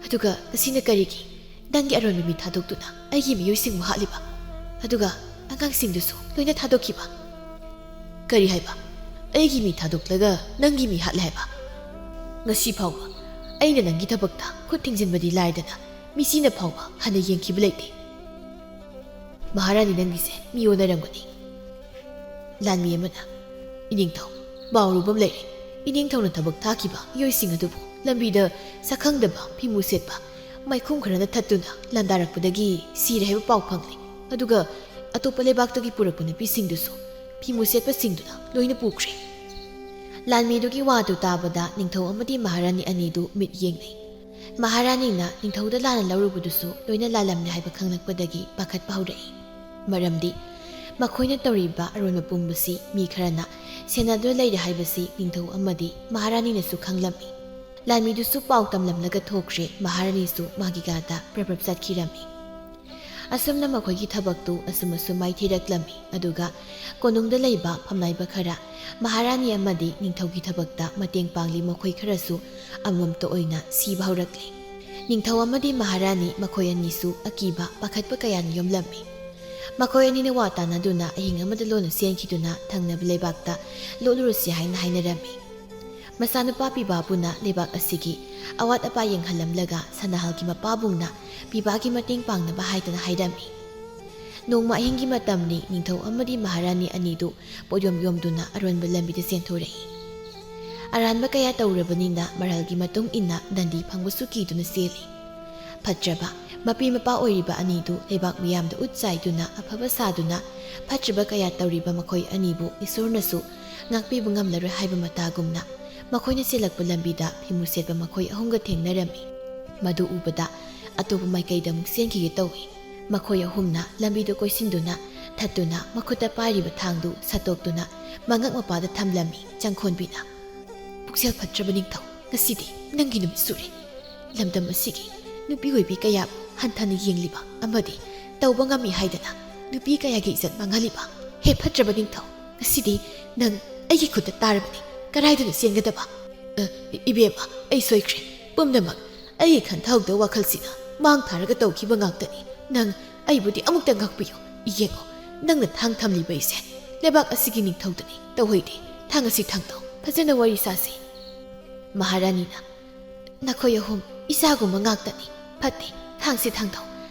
ꯑꯗꯨꯒ ꯉꯁꯤꯅ ꯀꯔꯤꯒꯤ ꯅꯪꯒꯤ ꯑꯔꯣꯟꯕ ꯃꯤ ꯊꯥꯗꯣꯛꯇꯨꯅ ꯑꯩꯒꯤ ꯃꯤꯑꯣꯏꯁꯤꯡꯕꯨ ꯍꯥꯠꯂꯤꯕ? ꯑꯗꯨꯒ ꯑꯉꯥꯡꯁꯤꯡꯗꯨꯁꯨ ꯂꯣꯏꯅ ꯊꯥꯗꯣꯛꯈꯤꯕ?" "ꯀꯔꯤ ꯍꯥꯏꯕ? ꯑꯩꯒꯤ ꯃꯤ ꯊꯥꯗꯣꯛꯂꯒ ꯅꯪꯒꯤ ꯃꯤ ꯍꯥꯠꯂꯦ ꯍꯥꯏꯕ? ꯉꯁꯤ ꯐꯥꯎꯕ ꯑꯩꯅ ꯅꯪꯒꯤ ꯊꯕꯛꯇ ꯈꯨꯠ ꯊꯤꯡꯖꯤꯟꯕꯗꯤ ꯂꯥꯏꯗꯅ ꯃꯤꯆꯤꯅ ꯐꯥꯎꯕ ꯍꯟꯅ ꯌꯦꯡꯈꯤꯕ ꯂꯩꯇꯦ꯫ ꯃꯍꯥꯔꯥꯅꯤ, ꯅꯪꯒꯤꯁꯦ ꯃꯤ ꯑꯣꯟꯅꯔꯝꯒꯅꯤ꯫" ꯂꯥꯟꯃꯤ ꯑꯃꯅ, "ꯏꯅꯤꯡꯊꯧ, ꯄꯥꯎꯔꯨꯕ ꯑꯃ ꯂꯩꯔꯦ꯫ ꯏꯅꯤꯡꯊꯧꯅ ꯊꯕꯛ ꯊꯥꯈꯤꯕ ꯃꯤꯑꯣꯏꯁꯤꯡ ꯑꯗꯨꯕꯨ ꯂꯝꯕꯤꯗ ꯁꯛꯈꯪꯗꯕ ꯐꯤꯃꯨ ꯁꯦꯠꯄ ꯃꯥꯏꯈꯨꯝ ꯈꯔꯅ ꯊꯠꯇꯨꯅ ꯂꯥꯟꯗꯥꯔꯛꯄꯗꯒꯤ ꯁꯤꯔꯦ ꯍꯥꯏꯕ ꯄꯥꯎ ꯐꯪꯂꯦ꯫ ꯑꯗꯨꯒ ꯑꯇꯣꯞꯄ ꯂꯩꯕꯥꯛꯇꯒꯤ ꯄꯨꯔꯛꯄ ꯅꯨꯄꯤꯁꯤꯡꯗꯨꯁꯨ ꯐꯤꯃꯨ ꯁꯦꯠꯄꯁꯤꯡꯗꯨꯅ ꯂꯣꯏꯅ ꯄꯨꯈ꯭ꯔꯦ꯫ ꯂꯥꯟꯃꯤꯗꯨꯒꯤ ꯋꯥꯗꯨ ꯇꯥꯕꯗ ꯅꯤꯡꯊꯧ ꯑꯃꯗꯤ ꯃꯍꯥꯔꯥꯅꯤ ꯑꯅꯤꯗꯨ ꯃꯤꯠ ꯌꯦꯡꯅꯩ꯫ ꯃꯍꯥꯔꯥꯅꯤꯅ ꯅꯤꯡꯊꯧꯗ ꯂꯥꯟꯅ ꯂꯧꯔꯨꯕꯗꯨꯁꯨ ꯂꯣꯏꯅ ꯂꯥꯜꯂꯝꯂꯦ ꯍꯥꯏꯕ ꯈꯪꯂꯛꯄꯗꯒꯤ ꯄꯥꯈꯠꯄ ꯍꯧꯔꯛꯏ꯫ ꯃꯔꯝꯗꯤ ꯃꯈꯣꯏꯅ ꯇꯧꯔꯤꯕ ꯑꯔꯣꯟꯕ ꯄꯨꯝꯕꯁꯤ ꯃꯤ ꯈꯔꯅ ꯁꯦꯟꯅꯗꯨꯅ ꯂꯩꯔꯦ ꯍꯥꯏꯕꯁꯤ ꯅꯤꯡꯊꯧ ꯑꯃꯗꯤ ꯃꯍꯥꯔꯥꯅꯤꯅꯁꯨ ꯈꯪꯂꯝꯃꯤ꯫ ꯂꯥꯟꯃꯤꯗꯨꯁꯨ ꯄꯥꯎ ꯇꯝꯂꯝꯂꯒ ꯊꯣꯛꯈ꯭ꯔꯦ, ꯃꯍꯥꯔꯥꯅꯤꯁꯨ ꯃꯥꯒꯤ ꯀꯥꯗ ꯄ꯭ꯔꯞ ꯄ꯭ꯔꯞ ꯆꯠꯈꯤꯔꯝꯃꯤ꯫ ꯑꯁꯨꯝꯅ ꯃꯈꯣꯏꯒꯤ ꯊꯕꯛꯇꯨ ꯑꯁꯨꯝ ꯑꯁꯨꯝ ꯃꯥꯏꯊꯤꯔꯛꯂꯝꯃꯤ꯫ ꯑꯗꯨꯒ ꯀꯣꯅꯨꯡꯗ ꯂꯩꯕ ꯐꯝꯅꯥꯏꯕ ꯈꯔ ꯃꯍꯥꯔꯥꯅꯤ ꯑꯃꯗꯤ ꯅꯤꯡꯊꯧꯒꯤ ꯊꯕꯛꯇ ꯃꯇꯦꯡ ꯄꯥꯡꯂꯤ ꯃꯈꯣꯏ ꯈꯔꯁꯨ ꯑꯃꯃꯝꯇ ꯑꯣꯏꯅ ꯁꯤꯕ ꯍꯧꯔꯛꯂꯦ꯫ ꯅꯤꯡꯊꯧ ꯑꯃꯗꯤ ꯃꯍꯥꯔꯥꯅꯤ ꯃꯈꯣꯏ ꯑꯅꯤꯁꯨ ꯑꯀꯤꯕ ꯄꯥꯈꯠꯄ ꯀꯌꯥꯅ ꯌꯣꯝꯂꯝꯃꯤ꯫ ꯃꯈꯣꯏ ꯑꯅꯤꯅ ꯋꯥ ꯇꯥꯅꯗꯨꯅ ꯑꯍꯤꯡ ꯑꯃꯗ ꯂꯣꯟꯅ ꯆꯦꯟꯈꯤꯗꯨꯅ ꯊꯪꯅꯕ ꯂꯩꯕꯥꯛꯇ ꯂꯣꯠꯂꯨꯔꯁꯤ ꯍꯥꯏꯅ ꯍꯥꯏꯅꯔꯝꯃꯤ꯫ ꯃꯆꯥꯅꯨꯄꯥ ꯄꯤꯕꯥꯕꯨꯅ ꯂꯩꯕꯥꯛ ꯑꯁꯤꯒꯤ ꯑꯋꯥꯠ ꯑꯄꯥ ꯌꯦꯡꯍꯜꯂꯝꯂꯒ ꯁꯅꯥꯍꯜꯒꯤ ꯃꯄꯥꯕꯨꯡꯅ ꯄꯤꯕꯥꯒꯤ ꯃꯇꯦꯡ ꯄꯥꯡꯅꯕ ꯍꯥꯏꯗꯅ ꯍꯥꯏꯔꯝꯃꯤ꯫ ꯅꯣꯡꯃ ꯑꯍꯤꯡꯒꯤ ꯃꯇꯝꯅꯤ, ꯅꯤꯡꯊꯧ ꯑꯃꯗꯤ ꯃꯍꯥꯔꯥꯅꯤ ꯑꯅꯤꯗꯨ ꯄꯣꯠꯌꯣꯝ ꯌꯣꯝꯗꯨꯅ ꯑꯔꯣꯟꯕ ꯂꯝꯕꯤꯗ ꯆꯦꯟꯊꯣꯔꯛꯏ꯫ ꯑꯔꯥꯟꯕ ꯀꯌꯥ ꯇꯧꯔꯕꯅꯤꯅ ꯃꯔꯥꯜꯒꯤ ꯃꯇꯨꯡ ꯏꯟꯅ ꯗꯟꯗꯤ ꯐꯪꯕꯁꯨ ꯀꯤꯗꯨꯅ ꯆꯦꯜꯂꯤ꯫ ꯐꯠꯇ꯭ꯔꯕ ꯃꯄꯤ ꯃꯄꯥ ꯑꯣꯏꯔꯤꯕ ꯑꯅꯤꯗꯨ ꯂꯩꯕꯥꯛ ꯃꯤꯌꯥꯝꯗ ꯎꯠ ꯆꯥꯏꯗꯨꯅ ꯑꯐꯕ ꯁꯥꯗꯨꯅ ꯐꯠꯇ꯭ꯔꯕ ꯀꯌꯥ ꯇꯧꯔꯤꯕ ꯃꯈꯣꯏ ꯑꯅꯤꯕꯨ ꯏꯁꯣꯔꯅꯁꯨ ꯉꯥꯛꯄꯤꯕ ꯉꯝꯂꯔꯣꯏ ꯍꯥꯏꯕ ꯃꯇꯥꯒꯨꯝꯅ ꯃꯈꯣꯏꯅ ꯆꯦꯜꯂꯛꯄ ꯂꯝꯕꯤꯗ ꯐꯤꯃꯨ ꯁꯦꯠꯄ ꯃꯈꯣꯏ ꯑꯍꯨꯝꯒ ꯊꯦꯡꯅꯔꯝꯃꯤ꯫ ꯃꯗꯨ ꯎꯕꯗ ꯑꯇꯣꯞꯄ ꯃꯥꯏꯀꯩꯗ ꯑꯃꯨꯛ ꯆꯦꯟꯈꯤꯒꯦ ꯇꯧꯏ꯫ ꯃꯈꯣꯏ ꯑꯍꯨꯝꯅ ꯂꯝꯕꯤꯗ ꯀꯣꯏꯁꯤꯟꯗꯨꯅ ꯊꯠꯇꯨꯅ ꯃꯈꯨꯠꯇ ꯄꯥꯏꯔꯤꯕ ꯊꯥꯡꯗꯨ ꯁꯠꯇꯣꯛꯇꯨꯅ ꯃꯉꯛ ꯃꯄꯥꯗ ꯊꯝꯂꯝꯃꯤ꯫ ꯆꯪꯈꯣꯟꯕꯤꯅ, "ꯄꯨꯛꯆꯦꯜ ꯐꯠꯇ꯭ꯔꯕ ꯅꯤꯡꯊꯧ, ꯉꯁꯤꯗꯤ ꯅꯪꯒꯤ ꯅꯨꯃꯤꯠ ꯁꯨꯔꯦ꯫ ꯂꯝꯗꯝ ꯑꯁꯤꯒꯤ ꯅꯨꯄꯤ ꯑꯣꯏꯕꯤ ꯀꯌꯥꯕꯨ ꯍꯟꯊꯅ ꯌꯦꯡꯂꯤꯕ ꯑꯃꯗꯤ ꯇꯧꯕ ꯉꯝꯃꯤ ꯍꯥꯏꯗꯅ ꯅꯨꯄꯤ ꯀꯌꯥꯒꯤ ꯏꯖꯠ ꯃꯥꯡꯍꯜꯂꯤꯕ ꯍꯦ ꯐꯠꯇ꯭ꯔꯕ ꯅꯤꯡꯊꯧ, ꯉꯁꯤꯗꯤ ꯅꯪ ꯑꯩꯒꯤ ꯈꯨꯠꯇ ꯇꯥꯔꯕꯅꯤ꯫ ꯀꯗꯥꯏꯗꯅꯣ ꯆꯦꯟꯒꯗꯕ?" "ꯑ, ꯏꯕꯦꯝꯃ, ꯑꯩ ꯁꯣꯏꯈ꯭ꯔꯦ꯫ ꯄꯨꯝꯅꯃꯛ ꯑꯩꯒꯤ ꯈꯟꯊꯍꯧꯗꯕ ꯋꯥꯈꯜꯁꯤꯅ ꯃꯥꯡ ꯊꯥꯔꯒ ꯇꯧꯈꯤꯕ ꯉꯥꯛꯇꯅꯤ꯫ ꯅꯪ ꯑꯩꯕꯨꯗꯤ ꯑꯃꯨꯛꯇ ꯉꯥꯛꯄꯤꯌꯨ꯫ ꯌꯦꯡꯉꯣ, ꯅꯪꯅ ꯊꯥꯡ ꯊꯝꯂꯤꯕ ꯑꯩꯁꯦ ꯂꯩꯕꯥꯛ ꯑꯁꯤꯒꯤ ꯅꯤꯡꯊꯧꯗꯨꯅꯤ꯫ ꯇꯧꯍꯩꯗꯦ, ꯊꯥꯡ ꯑꯁꯤ ꯊꯥꯡꯗꯧ꯫ ꯐꯖꯅ ꯋꯥꯔꯤ ꯁꯥꯁꯤ꯫" ꯃꯍꯥꯔꯥꯅꯤꯅ, "ꯅꯈꯣꯏ ꯑꯍꯨꯝ ꯏꯆꯥꯒꯨꯝꯕ ꯉꯥꯛꯇꯅꯤ꯫ ꯐꯠꯇꯦ, ꯊꯥꯡꯁꯤ ꯊꯥꯡꯗꯧ꯫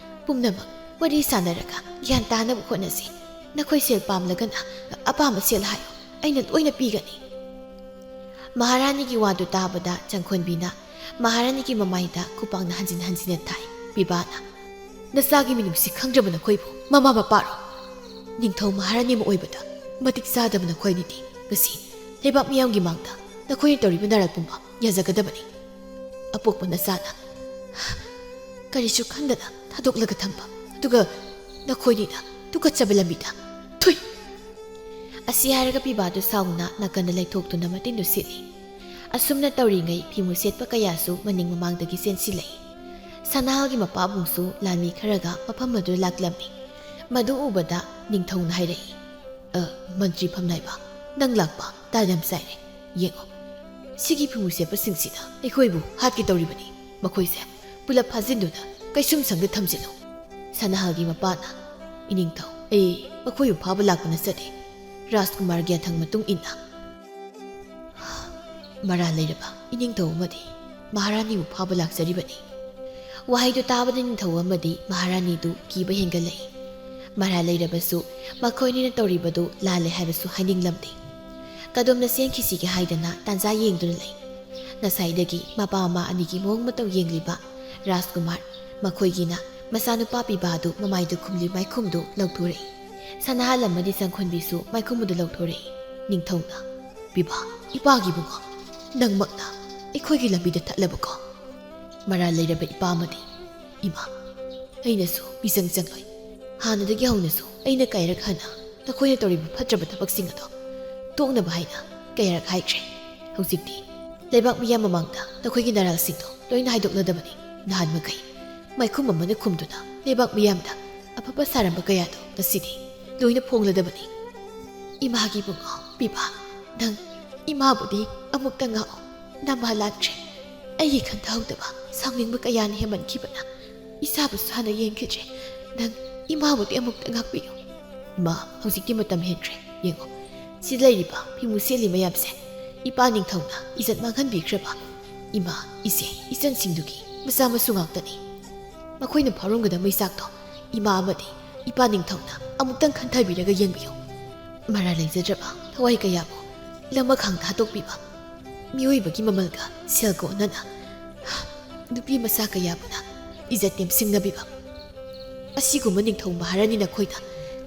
ꯄꯨꯝꯅꯃꯛ ꯋꯥꯔꯤ ꯁꯥꯟꯅꯔꯒ ꯒ꯭ꯌꯥꯟ ꯇꯥꯅꯕ ꯍꯣꯠꯅꯁꯤ꯫ ꯅꯈꯣꯏ ꯁꯦꯜ ꯄꯥꯝꯂꯒꯅ ꯑꯄꯥꯝꯕ ꯁꯦꯜ ꯍꯥꯏꯌꯨ, ꯑꯩꯅ ꯂꯣꯏꯅ ꯄꯤꯒꯅꯤ꯫" ꯃꯍꯥꯔꯥꯅꯤꯒꯤ ꯋꯥꯗꯨ ꯇꯥꯕꯗ ꯆꯪꯈꯣꯟꯕꯤꯅ ꯃꯍꯥꯔꯥꯅꯤꯒꯤ ꯃꯃꯥꯏꯗ ꯈꯨꯄꯥꯛꯅ ꯍꯟꯖꯤꯟ ꯍꯟꯖꯤꯟꯅ ꯊꯥꯏ꯫ ꯄꯤꯕꯥꯅ, "ꯅꯆꯥꯒꯤ ꯃꯤꯅꯨꯡꯁꯤ ꯈꯪꯗ꯭ꯔꯕ ꯅꯈꯣꯏꯕꯨ ꯃꯃꯥ ꯃꯄꯥꯔꯣ? ꯅꯤꯡꯊꯧ ꯃꯍꯥꯔꯥꯅꯤ ꯑꯃ ꯑꯣꯏꯕꯗ ꯃꯇꯤꯛ ꯆꯥꯗꯕ ꯅꯈꯣꯏꯅꯤꯗꯤ ꯉꯁꯤ ꯂꯩꯕꯥꯛ ꯃꯤꯌꯥꯝꯒꯤ ꯃꯥꯡꯗ ꯅꯈꯣꯏꯅ ꯇꯧꯔꯤꯕ ꯅꯔꯥꯜ ꯄꯨꯝꯕ ꯌꯥꯖꯒꯗꯕꯅꯤ꯫ ꯑꯄꯣꯛꯄ ꯅꯆꯥꯅ ꯀꯔꯤꯁꯨ ꯈꯟꯗꯅ ꯊꯥꯗꯣꯛꯂꯒ ꯊꯝꯕ, ꯑꯗꯨꯒ ꯅꯈꯣꯏꯅꯤꯅ ꯇꯨꯀꯠꯆꯕ ꯂꯝꯕꯤꯗ ꯊꯨꯏ!" ꯑꯁꯤ ꯍꯥꯏꯔꯒ ꯄꯤꯕꯥꯗꯨ ꯁꯥꯎꯅ ꯅꯥꯀꯟꯗ ꯂꯩꯊꯣꯛꯇꯨꯅ ꯃꯇꯤꯟꯗꯨ ꯁꯤꯠꯂꯤ꯫ ꯑꯁꯨꯝꯅ ꯇꯧꯔꯤꯉꯩ ꯐꯤꯃꯨ ꯁꯦꯠꯄ ꯀꯌꯥꯁꯨ ꯃꯅꯤꯡ ꯃꯃꯥꯡꯗꯒꯤ ꯆꯦꯟꯁꯤꯜꯂꯛꯏ꯫ ꯁꯅꯥꯍꯜꯒꯤ ꯃꯄꯥꯕꯨꯡꯁꯨ ꯂꯥꯟꯃꯤ ꯈꯔꯒ ꯃꯐꯝ ꯑꯗꯨꯗ ꯂꯥꯛꯂꯝꯃꯤ꯫ ꯃꯗꯨ ꯎꯕꯗ ꯅꯤꯡꯊꯧꯅ ꯍꯥꯏꯔꯛꯏ, "ꯑ, ꯃꯟꯇ꯭ꯔꯤ ꯐꯝꯅꯥꯏꯕ, ꯅꯪ ꯂꯥꯛꯄ ꯇꯥꯟ ꯌꯥꯝ ꯆꯥꯏꯔꯦ꯫ ꯌꯦꯡꯉꯣ, ꯁꯤꯒꯤ ꯐꯤꯃꯨ ꯁꯦꯠꯄꯁꯤꯡꯁꯤꯅ ꯑꯩꯈꯣꯏꯕꯨ ꯍꯥꯠꯀꯦ ꯇꯧꯔꯤꯕꯅꯤ꯫ ꯃꯈꯣꯏꯁꯦ ꯄꯨꯂꯞ ꯐꯥꯖꯤꯟꯗꯨꯅ ꯀꯩꯁꯨꯝꯁꯪꯗ ꯊꯝꯖꯤꯜꯂꯨ꯫" ꯁꯅꯥꯍꯜꯒꯤ ꯃꯄꯥꯅ, "ꯏꯅꯤꯡꯊꯧ, ꯑꯩ ꯃꯈꯣꯏꯕꯨ ꯐꯥꯕ ꯂꯥꯛꯄ ꯅꯠꯆꯗꯦ꯫ ꯔꯥꯖꯀꯨꯃꯥꯔꯒꯤ ꯌꯥꯊꯪ ꯃꯇꯨꯡ ꯏꯟꯅ ꯃꯔꯥꯜ ꯂꯩꯔꯕ ꯏꯅꯤꯡꯊꯧ ꯑꯃꯗꯤ ꯃꯍꯥꯔꯥꯅꯤꯕꯨ ꯐꯥꯕ ꯂꯥꯛꯆꯔꯤꯕꯅꯤ꯫" ꯋꯥꯍꯩꯗꯨ ꯇꯥꯕꯗ ꯅꯤꯡꯊꯧ ꯑꯃꯗꯤ ꯃꯍꯥꯔꯥꯅꯤꯗꯨ ꯀꯤꯕ ꯍꯦꯟꯒꯠꯂꯛꯏ꯫ ꯃꯔꯥꯜ ꯂꯩꯔꯕꯁꯨ ꯃꯈꯣꯏꯅꯤꯅ ꯇꯧꯔꯤꯕꯗꯨ ꯂꯥꯜꯂꯦ ꯍꯥꯏꯕꯁꯨ ꯍꯥꯏꯅꯤꯡꯂꯝꯗꯦ꯫ ꯀꯗꯣꯝꯗ ꯆꯦꯟꯈꯤꯁꯤꯒꯦ ꯍꯥꯏꯗꯅ ꯇꯥꯟꯖꯥ ꯌꯦꯡꯗꯨꯅ ꯂꯩ꯫ ꯉꯁꯥꯏꯗꯒꯤ ꯃꯄꯥ ꯃꯃꯥ ꯑꯅꯤꯒꯤ ꯃꯑꯣꯡ ꯃꯇꯧ ꯌꯦꯡꯂꯤꯕ ꯔꯥꯖꯀꯨꯃꯥꯔ, ꯃꯈꯣꯏꯒꯤꯅ ꯃꯆꯥꯅꯨꯄꯥ ꯄꯤꯕꯥꯗꯨ ꯃꯃꯥꯏꯗ ꯈꯨꯝꯂꯤ ꯃꯥꯏꯈꯨꯝꯗꯨ ꯂꯧꯊꯣꯔꯛꯏ꯫ ꯁꯅꯥꯍꯜ ꯑꯃꯗꯤ ꯆꯪꯈꯣꯟꯕꯤꯁꯨ ꯃꯥꯏꯈꯨꯝ ꯑꯗꯨ ꯂꯧꯊꯣꯔꯛꯏ꯫ ꯅꯤꯡꯊꯧꯅ, "ꯄꯤꯕꯥ, ꯏꯄꯥꯒꯤ ꯏꯕꯨꯡꯉꯣ, ꯅꯪꯃꯛꯅ ꯑꯩꯈꯣꯏꯒꯤ ꯂꯝꯕꯤꯗ ꯊꯠꯂꯕꯀꯣ?" ꯃꯔꯥꯜ ꯂꯩꯔꯕ ꯏꯄꯥ ꯑꯃꯗꯤ, "ꯏꯃꯥ, ꯑꯩꯅꯁꯨ ꯃꯤꯆꯪ ꯆꯪꯂꯣꯏ꯫ ꯍꯥꯟꯅꯗꯒꯤ ꯍꯧꯅꯁꯨ ꯑꯩꯅ ꯀꯌꯥꯔꯛ ꯍꯟꯅ ꯅꯈꯣꯏꯅ ꯇꯧꯔꯤꯕ ꯐꯠꯇ꯭ꯔꯕ ꯊꯕꯛꯁꯤꯡ ꯑꯗꯣ ꯇꯣꯛꯅꯕ ꯍꯥꯏꯅ ꯀꯌꯥꯔꯛ ꯍꯥꯏꯈ꯭ꯔꯦ꯫ ꯍꯧꯖꯤꯛꯇꯤ ꯂꯩꯕꯥꯛ ꯃꯤꯌꯥꯝ ꯃꯃꯥꯡꯗ ꯅꯈꯣꯏꯒꯤ ꯅꯔꯥꯜꯁꯤꯡꯗꯣ ꯂꯣꯏꯅ ꯍꯥꯏꯗꯣꯛꯂꯗꯕꯅꯤ꯫ ꯅꯍꯥꯟ ꯃꯈꯩ ꯃꯥꯏꯈꯨꯝ ꯑꯃꯅ ꯈꯨꯝꯗꯨꯅ ꯂꯩꯕꯥꯛ ꯃꯤꯌꯥꯝꯗ ꯑꯐꯕ ꯁꯥꯔꯝꯕ ꯀꯌꯥꯗꯣ ꯉꯁꯤꯗꯤ ꯂꯣꯏꯅ ꯐꯣꯡꯂꯗꯕꯅꯤ꯫" "ꯏꯃꯥꯒꯤ ꯏꯕꯨꯡꯉꯣ, ꯄꯤꯕꯥ, ꯅꯪ ꯏꯃꯥꯕꯨꯗꯤ ꯑꯃꯨꯛꯇ ꯉꯥꯛꯑꯣ꯫ ꯅꯃꯥ ꯂꯥꯟꯈ꯭ꯔꯦ꯫ ꯑꯩꯒꯤ ꯈꯟꯊꯍꯧꯗꯕ ꯁꯥꯎꯅꯤꯡꯕ ꯀꯌꯥꯅ ꯍꯦꯟꯃꯟꯈꯤꯕꯅ ꯏꯆꯥꯕꯨꯁꯨ ꯍꯥꯟꯅ ꯌꯦꯡꯈꯤꯗ꯭ꯔꯦ꯫ ꯅꯪ ꯏꯃꯥꯕꯨꯗꯤ ꯑꯃꯨꯛꯇ ꯉꯥꯛꯄꯤꯌꯨ꯫" "ꯏꯃꯥ, ꯍꯧꯖꯤꯛꯇꯤ ꯃꯇꯝ ꯍꯦꯟꯈ꯭ꯔꯦ꯫ ꯌꯦꯡꯉꯣ, ꯁꯤꯗ ꯂꯩꯔꯤꯕ ꯐꯤꯃꯨ ꯁꯦꯠꯂꯤ ꯃꯌꯥꯝꯁꯦ ꯏꯄꯥ ꯅꯤꯡꯊꯧꯅ ꯏꯖꯠ ꯃꯥꯡꯍꯟꯕꯤꯈ꯭ꯔꯕ ꯏꯃꯥ, ꯏꯆꯦ, ꯏꯆꯟꯁꯤꯡꯗꯨꯒꯤ ꯃꯆꯥ ꯃꯁꯨ ꯉꯥꯛꯇꯅꯤ꯫ ꯃꯈꯣꯏꯅ ꯐꯥꯎꯔꯝꯒꯗꯕ ꯃꯩꯆꯥꯛꯇꯣ ꯏꯃꯥ ꯑꯃꯗꯤ ꯏꯄꯥ ꯅꯤꯡꯊꯧꯅ ꯑꯃꯨꯛꯇꯪ ꯈꯟꯊꯕꯤꯔꯒ ꯌꯦꯡꯕꯤꯌꯨ꯫ ꯃꯔꯥꯜ ꯂꯩꯖꯗ꯭ꯔꯕ ꯊꯋꯥꯏ ꯀꯌꯥꯕꯨ ꯂꯃꯈꯥꯡꯗ ꯍꯥꯠꯇꯣꯛꯄꯤꯕ ꯃꯤꯑꯣꯏꯕꯒꯤ ꯃꯃꯜꯒ ꯁꯦꯜꯒ ꯑꯣꯟꯅꯅ ꯅꯨꯄꯤ ꯃꯆꯥ ꯀꯌꯥꯕꯨꯅ ꯏꯖꯠ ꯇꯦꯝꯁꯤꯡꯅꯕꯤꯕ ꯑꯁꯤꯒꯨꯝꯕ ꯅꯤꯡꯊꯧ ꯃꯍꯥꯔꯥꯅꯤ ꯅꯈꯣꯏꯅ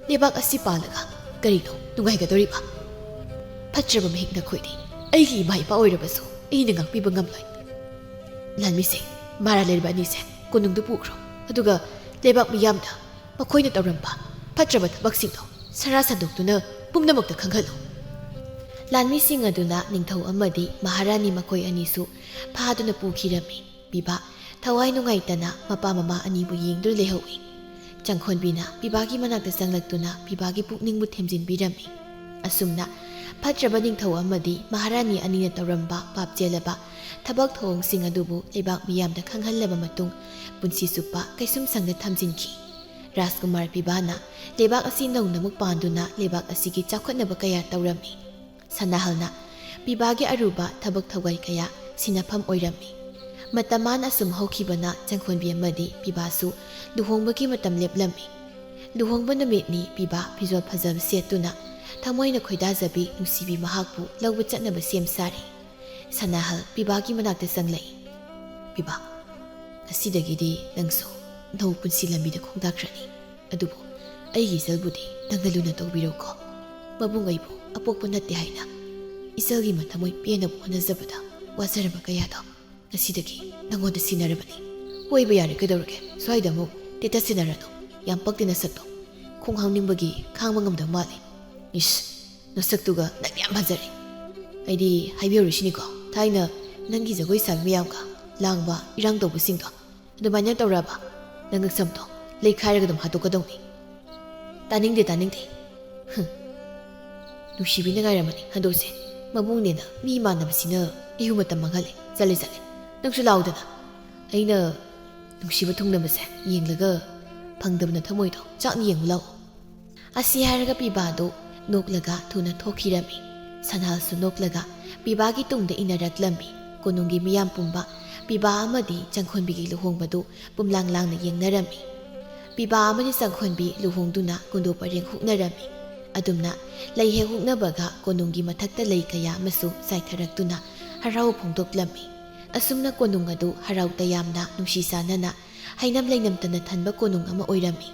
ꯂꯩꯕꯥꯛ ꯑꯁꯤ ꯄꯥꯜꯂꯒ ꯀꯔꯤꯅꯣ ꯅꯨꯡꯉꯥꯏꯒꯗꯧꯔꯤꯕ? ꯐꯠꯇ꯭ꯔꯕ ꯃꯍꯤꯛ ꯅꯈꯣꯏꯗꯤ꯫ ꯑꯩꯒꯤ ꯏꯃꯥ ꯏꯄꯥ ꯑꯣꯏꯔꯕꯁꯨ ꯑꯩꯅ ꯉꯥꯛꯄꯤꯕ ꯉꯝꯂꯣꯏ꯫ ꯂꯥꯟꯃꯤꯁꯦ, ꯃꯔꯥ ꯂꯩꯔꯕ ꯑꯅꯤꯁꯦ ꯀꯣꯅꯨꯡꯗ ꯄꯨꯈ꯭ꯔꯣ, ꯑꯗꯨꯒ ꯂꯩꯕꯥꯛ ꯃꯤꯌꯥꯝꯗ ꯃꯈꯣꯏꯅ ꯇꯧꯔꯝꯕ ꯐꯠꯇ꯭ꯔꯕ ꯊꯕꯛꯁꯤꯡꯗꯣ ꯁꯔꯥ ꯁꯟꯗꯣꯛꯇꯨꯅ ꯄꯨꯝꯅꯃꯛꯇ ꯈꯪꯍꯜꯂꯨ꯫ ꯂꯥꯟꯃꯤꯁꯤꯡ ꯑꯗꯨꯅ ꯅꯤꯡꯊꯧ ꯑꯃꯗꯤ ꯃꯍꯥꯔꯥꯅꯤ ꯃꯈꯣꯏ ꯑꯅꯤꯁꯨ ꯐꯥꯗꯨꯅ ꯄꯨꯈꯤꯔꯝꯃꯤ꯫ ꯄꯤꯕꯥ ꯊꯋꯥꯏ ꯅꯨꯡꯉꯥꯏꯇꯅ ꯃꯄꯥ ꯃꯃꯥ ꯑꯅꯤꯕꯨ ꯌꯦꯡꯗꯨꯅ ꯂꯩꯍꯧꯏ꯫ ꯆꯪꯈꯣꯟꯕꯤꯅ ꯄꯤꯕꯥꯒꯤ ꯃꯅꯥꯛꯇ ꯆꯪꯂꯛꯇꯨꯅ ꯄꯤꯕꯥꯒꯤ ꯄꯨꯛꯅꯤꯡꯕꯨ ꯊꯦꯝꯖꯤꯟꯕꯤꯔꯝꯃꯤ꯫ ꯑꯁꯨꯝꯅ ꯐꯠꯇ꯭ꯔꯕ ꯅꯤꯡꯊꯧ ꯑꯃꯗꯤ ꯃꯍꯥꯔꯥꯅꯤ ꯑꯅꯤꯅ ꯇꯧꯔꯝꯕ ꯄꯥꯞ ꯆꯦꯜꯂꯕ ꯊꯕꯛ ꯊꯧꯑꯣꯡꯁꯤꯡ ꯑꯗꯨꯕꯨ ꯂꯩꯕꯥꯛ ꯃꯤꯌꯥꯝꯗ ꯈꯪꯍꯜꯂꯕ ꯃꯇꯨꯡ, ꯄꯨꯟꯁꯤ ꯆꯨꯞꯄ ꯀꯩꯁꯨꯝꯁꯪꯗ ꯊꯝꯖꯤꯟꯈꯤ꯫ ꯔꯥꯖꯀꯨꯃꯥꯔ ꯄꯤꯕꯥꯅ ꯂꯩꯕꯥꯛ ꯑꯁꯤ ꯅꯧꯅ ꯑꯃꯨꯛ ꯄꯥꯟꯗꯨꯅ ꯂꯩꯕꯥꯛ ꯑꯁꯤꯒꯤ ꯆꯥꯎꯈꯠꯅꯕ ꯀꯌꯥ ꯇꯧꯔꯝꯃꯤ꯫ ꯁꯅꯥꯍꯜꯅ ꯄꯤꯕꯥꯒꯤ ꯑꯔꯨꯕ ꯊꯕꯛ ꯊꯧꯒꯜ ꯀꯌꯥ ꯁꯤꯟꯅꯐꯝ ꯑꯣꯏꯔꯝꯃꯤ꯫ ꯃꯇꯝ ꯃꯥꯅ ꯑꯁꯨꯝ ꯍꯧꯈꯤꯕꯅ ꯆꯪꯈꯣꯟꯕꯤ ꯑꯃꯗꯤ ꯄꯤꯕꯥꯁꯨ ꯂꯨꯍꯣꯡꯕꯒꯤ ꯃꯇꯝ ꯂꯦꯞꯂꯝꯃꯤ꯫ ꯂꯨꯍꯣꯡꯕ ꯅꯨꯃꯤꯠꯅꯤ꯫ ꯄꯤꯕꯥ ꯐꯤꯖꯣꯜ ꯐꯖꯕ ꯁꯦꯠꯇꯨꯅ ꯊꯃꯣꯏꯅ ꯈꯣꯏꯗꯥꯖꯕꯤ ꯅꯨꯡꯁꯤꯕꯤ ꯃꯍꯥꯛꯄꯨ ꯂꯧꯕ ꯆꯠꯅꯕ ꯁꯦꯝ ꯁꯥꯔꯤ꯫ ꯁꯅꯥꯍꯜ ꯄꯤꯕꯥꯒꯤ ꯃꯅꯥꯛꯇ ꯆꯪꯂꯛꯏ꯫ "ꯄꯤꯕꯥ, ꯉꯁꯤꯗꯒꯤꯗꯤ ꯅꯪꯁꯨ ꯅꯧ ꯄꯨꯟꯁꯤ ꯂꯝꯕꯤꯗ ꯈꯣꯡꯗꯥꯈ꯭ꯔꯅꯤ꯫ ꯑꯗꯨꯕꯨ ꯑꯩꯒꯤ ꯏꯆꯜꯕꯨꯗꯤ ꯅꯪꯅ ꯂꯨꯅ ꯇꯧꯕꯤꯔꯧꯀꯣ꯫ ꯃꯕꯨꯡ ꯑꯩꯕꯨ ꯑꯄꯣꯛꯄ ꯅꯠꯇꯦ ꯍꯥꯏꯅ ꯏꯆꯜꯒꯤ ꯃꯊꯃꯣꯏ ꯄꯦꯟꯅꯕ ꯍꯣꯠꯅꯖꯕꯗ ꯋꯥꯖꯔꯕ ꯀꯌꯥꯗꯣ ꯉꯁꯤꯗꯒꯤ ꯅꯪꯉꯣꯟꯗ ꯁꯤꯟꯅꯔꯕꯅꯤ꯫ ꯀꯣꯏꯕ ꯌꯥꯔꯦ, ꯀꯩꯗꯧꯔꯒꯦ? ꯁ꯭ꯋꯥꯏꯗ ꯑꯃꯨꯛ ꯇꯦꯇꯁ ꯁꯤꯟꯅꯔꯅꯨ꯫ ꯌꯥꯝ ꯄꯛꯇꯦ ꯅꯁꯛꯇꯣ꯫ ꯈꯣꯡ ꯍꯥꯝꯅꯤꯡꯕꯒꯤ ꯈꯥꯡꯕ ꯉꯝꯗꯕ ꯃꯥꯜꯂꯤ꯫ ꯏꯁ, ꯅꯁꯛꯇꯨꯒ ꯅꯪ ꯌꯥꯝ ꯐꯖꯔꯦ꯫ ꯑꯩꯗꯤ ꯍꯥꯏꯕꯤꯍꯧꯔꯤꯁꯤꯅꯤꯀꯣ, ꯊꯥꯏꯅ ꯅꯪꯒꯤ ꯖꯒꯣꯏ ꯁꯥꯕꯤ ꯃꯌꯥꯝꯒ ꯂꯥꯡꯕ, ꯏꯔꯥꯡ ꯇꯧꯕꯁꯤꯡꯗꯣ ꯑꯗꯨꯃꯥꯏꯅ ꯇꯧꯔꯛꯑꯕ, ꯅꯪ ꯉꯛꯁꯝꯗꯣ ꯂꯩꯈꯥꯏꯔꯒ ꯑꯗꯨꯝ ꯍꯥꯠꯇꯣꯛꯀꯗꯧꯅꯤ꯫ ꯇꯥꯅꯤꯡꯗꯦ, ꯇꯥꯅꯤꯡꯗꯦ꯫ ꯍꯨꯝ꯫ ꯅꯨꯡꯁꯤꯕꯤꯅ ꯉꯥꯏꯔꯝꯃꯅꯤ ꯍꯟꯗꯣꯛꯁꯦ꯫ ꯃꯕꯨꯡꯅꯦꯅ ꯃꯤ ꯃꯥꯟꯅꯕꯁꯤꯅ ꯏꯍꯨ ꯃꯇꯝ ꯃꯥꯡꯍꯜꯂꯦ꯫ ꯆꯠꯂꯦ, ꯆꯠꯂꯦ꯫ ꯅꯪꯁꯨ ꯂꯥꯛꯎꯗꯅ꯫ ꯑꯩꯅ ꯅꯨꯡꯁꯤꯕ ꯊꯨꯡꯅꯕꯁꯦ ꯌꯦꯡꯂꯒ ꯐꯪꯗꯕꯅ ꯊꯃꯣꯏꯗꯣ ꯆꯥꯛꯅ ꯌꯦꯡꯉꯨ ꯂꯥꯛꯑꯣ꯫ ꯑꯁꯤ ꯍꯥꯏꯔꯒ ꯄꯤꯕꯥꯗꯨ ꯅꯣꯛꯂꯒ ꯊꯨꯅ ꯊꯣꯛꯈꯤꯔꯝꯃꯤ꯫ ꯁꯅꯥꯜꯁꯨ ꯅꯣꯛꯂꯒ ꯄꯤꯕꯥꯒꯤ ꯇꯨꯡꯗ ꯏꯟꯅꯔꯛꯂꯝꯃꯤ꯫ ꯀꯣꯅꯨꯡꯒꯤ ꯃꯤꯌꯥꯝ ꯄꯨꯝꯕ ꯄꯤꯕꯥ ꯑꯃꯗꯤ ꯆꯪꯈꯣꯟꯕꯤꯒꯤ ꯂꯨꯍꯣꯡꯕꯗꯨ ꯄꯨꯝꯂꯥꯡ ꯂꯥꯡꯅ ꯌꯦꯡꯅꯔꯝꯃꯤ꯫ ꯄꯤꯕꯥ ꯑꯃꯗꯤ ꯆꯪꯈꯣꯟꯕꯤ ꯂꯨꯍꯣꯡꯗꯨꯅ ꯀꯨꯟꯗꯣ ꯄꯔꯦꯡ ꯍꯨꯛꯅꯔꯝꯃꯤ꯫ ꯑꯗꯨꯝꯅ ꯂꯩ ꯍꯦꯛ ꯍꯨꯛꯅꯕꯒ ꯀꯣꯅꯨꯡꯒꯤ ꯃꯊꯛꯇ ꯂꯩ ꯀꯌꯥ ꯑꯃꯁꯨ ꯆꯥꯏꯊꯔꯛꯇꯨꯅ ꯍꯔꯥꯎ ꯐꯣꯡꯗꯣꯛꯂꯝꯃꯤ꯫ ꯑꯁꯨꯝꯅ ꯀꯣꯅꯨꯡ ꯑꯗꯨ ꯍꯔꯥꯎ ꯇꯌꯥꯝꯅ ꯅꯨꯡꯁꯤ ꯆꯥꯟꯅꯅ ꯍꯩꯅꯝ ꯂꯩꯅꯝꯇꯅ ꯊꯟꯕ ꯀꯣꯅꯨꯡ ꯑꯃ ꯑꯣꯏꯔꯝꯃꯤ꯫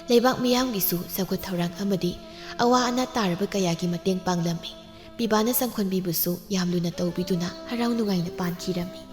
ꯂꯩꯕꯥꯛ ꯃꯤꯌꯥꯝꯒꯤꯁꯨ ꯆꯥꯎꯈꯠ ꯊꯧꯔꯥꯡ ꯑꯃꯗꯤ ꯑꯋꯥ ꯑꯅꯥ ꯇꯥꯔꯕ ꯀꯌꯥꯒꯤ ꯃꯇꯦꯡ ꯄꯥꯡꯂꯝꯃꯤ꯫ ꯄꯤꯕꯥꯅ ꯆꯪꯈꯣꯟꯕꯤꯕꯨꯁꯨ ꯌꯥꯝ ꯂꯨꯅ ꯇꯧꯕꯤꯗꯨꯅ ꯍꯔꯥꯎ ꯅꯨꯡꯉꯥꯏꯅ ꯄꯥꯟꯈꯤꯔꯝꯃꯤ꯫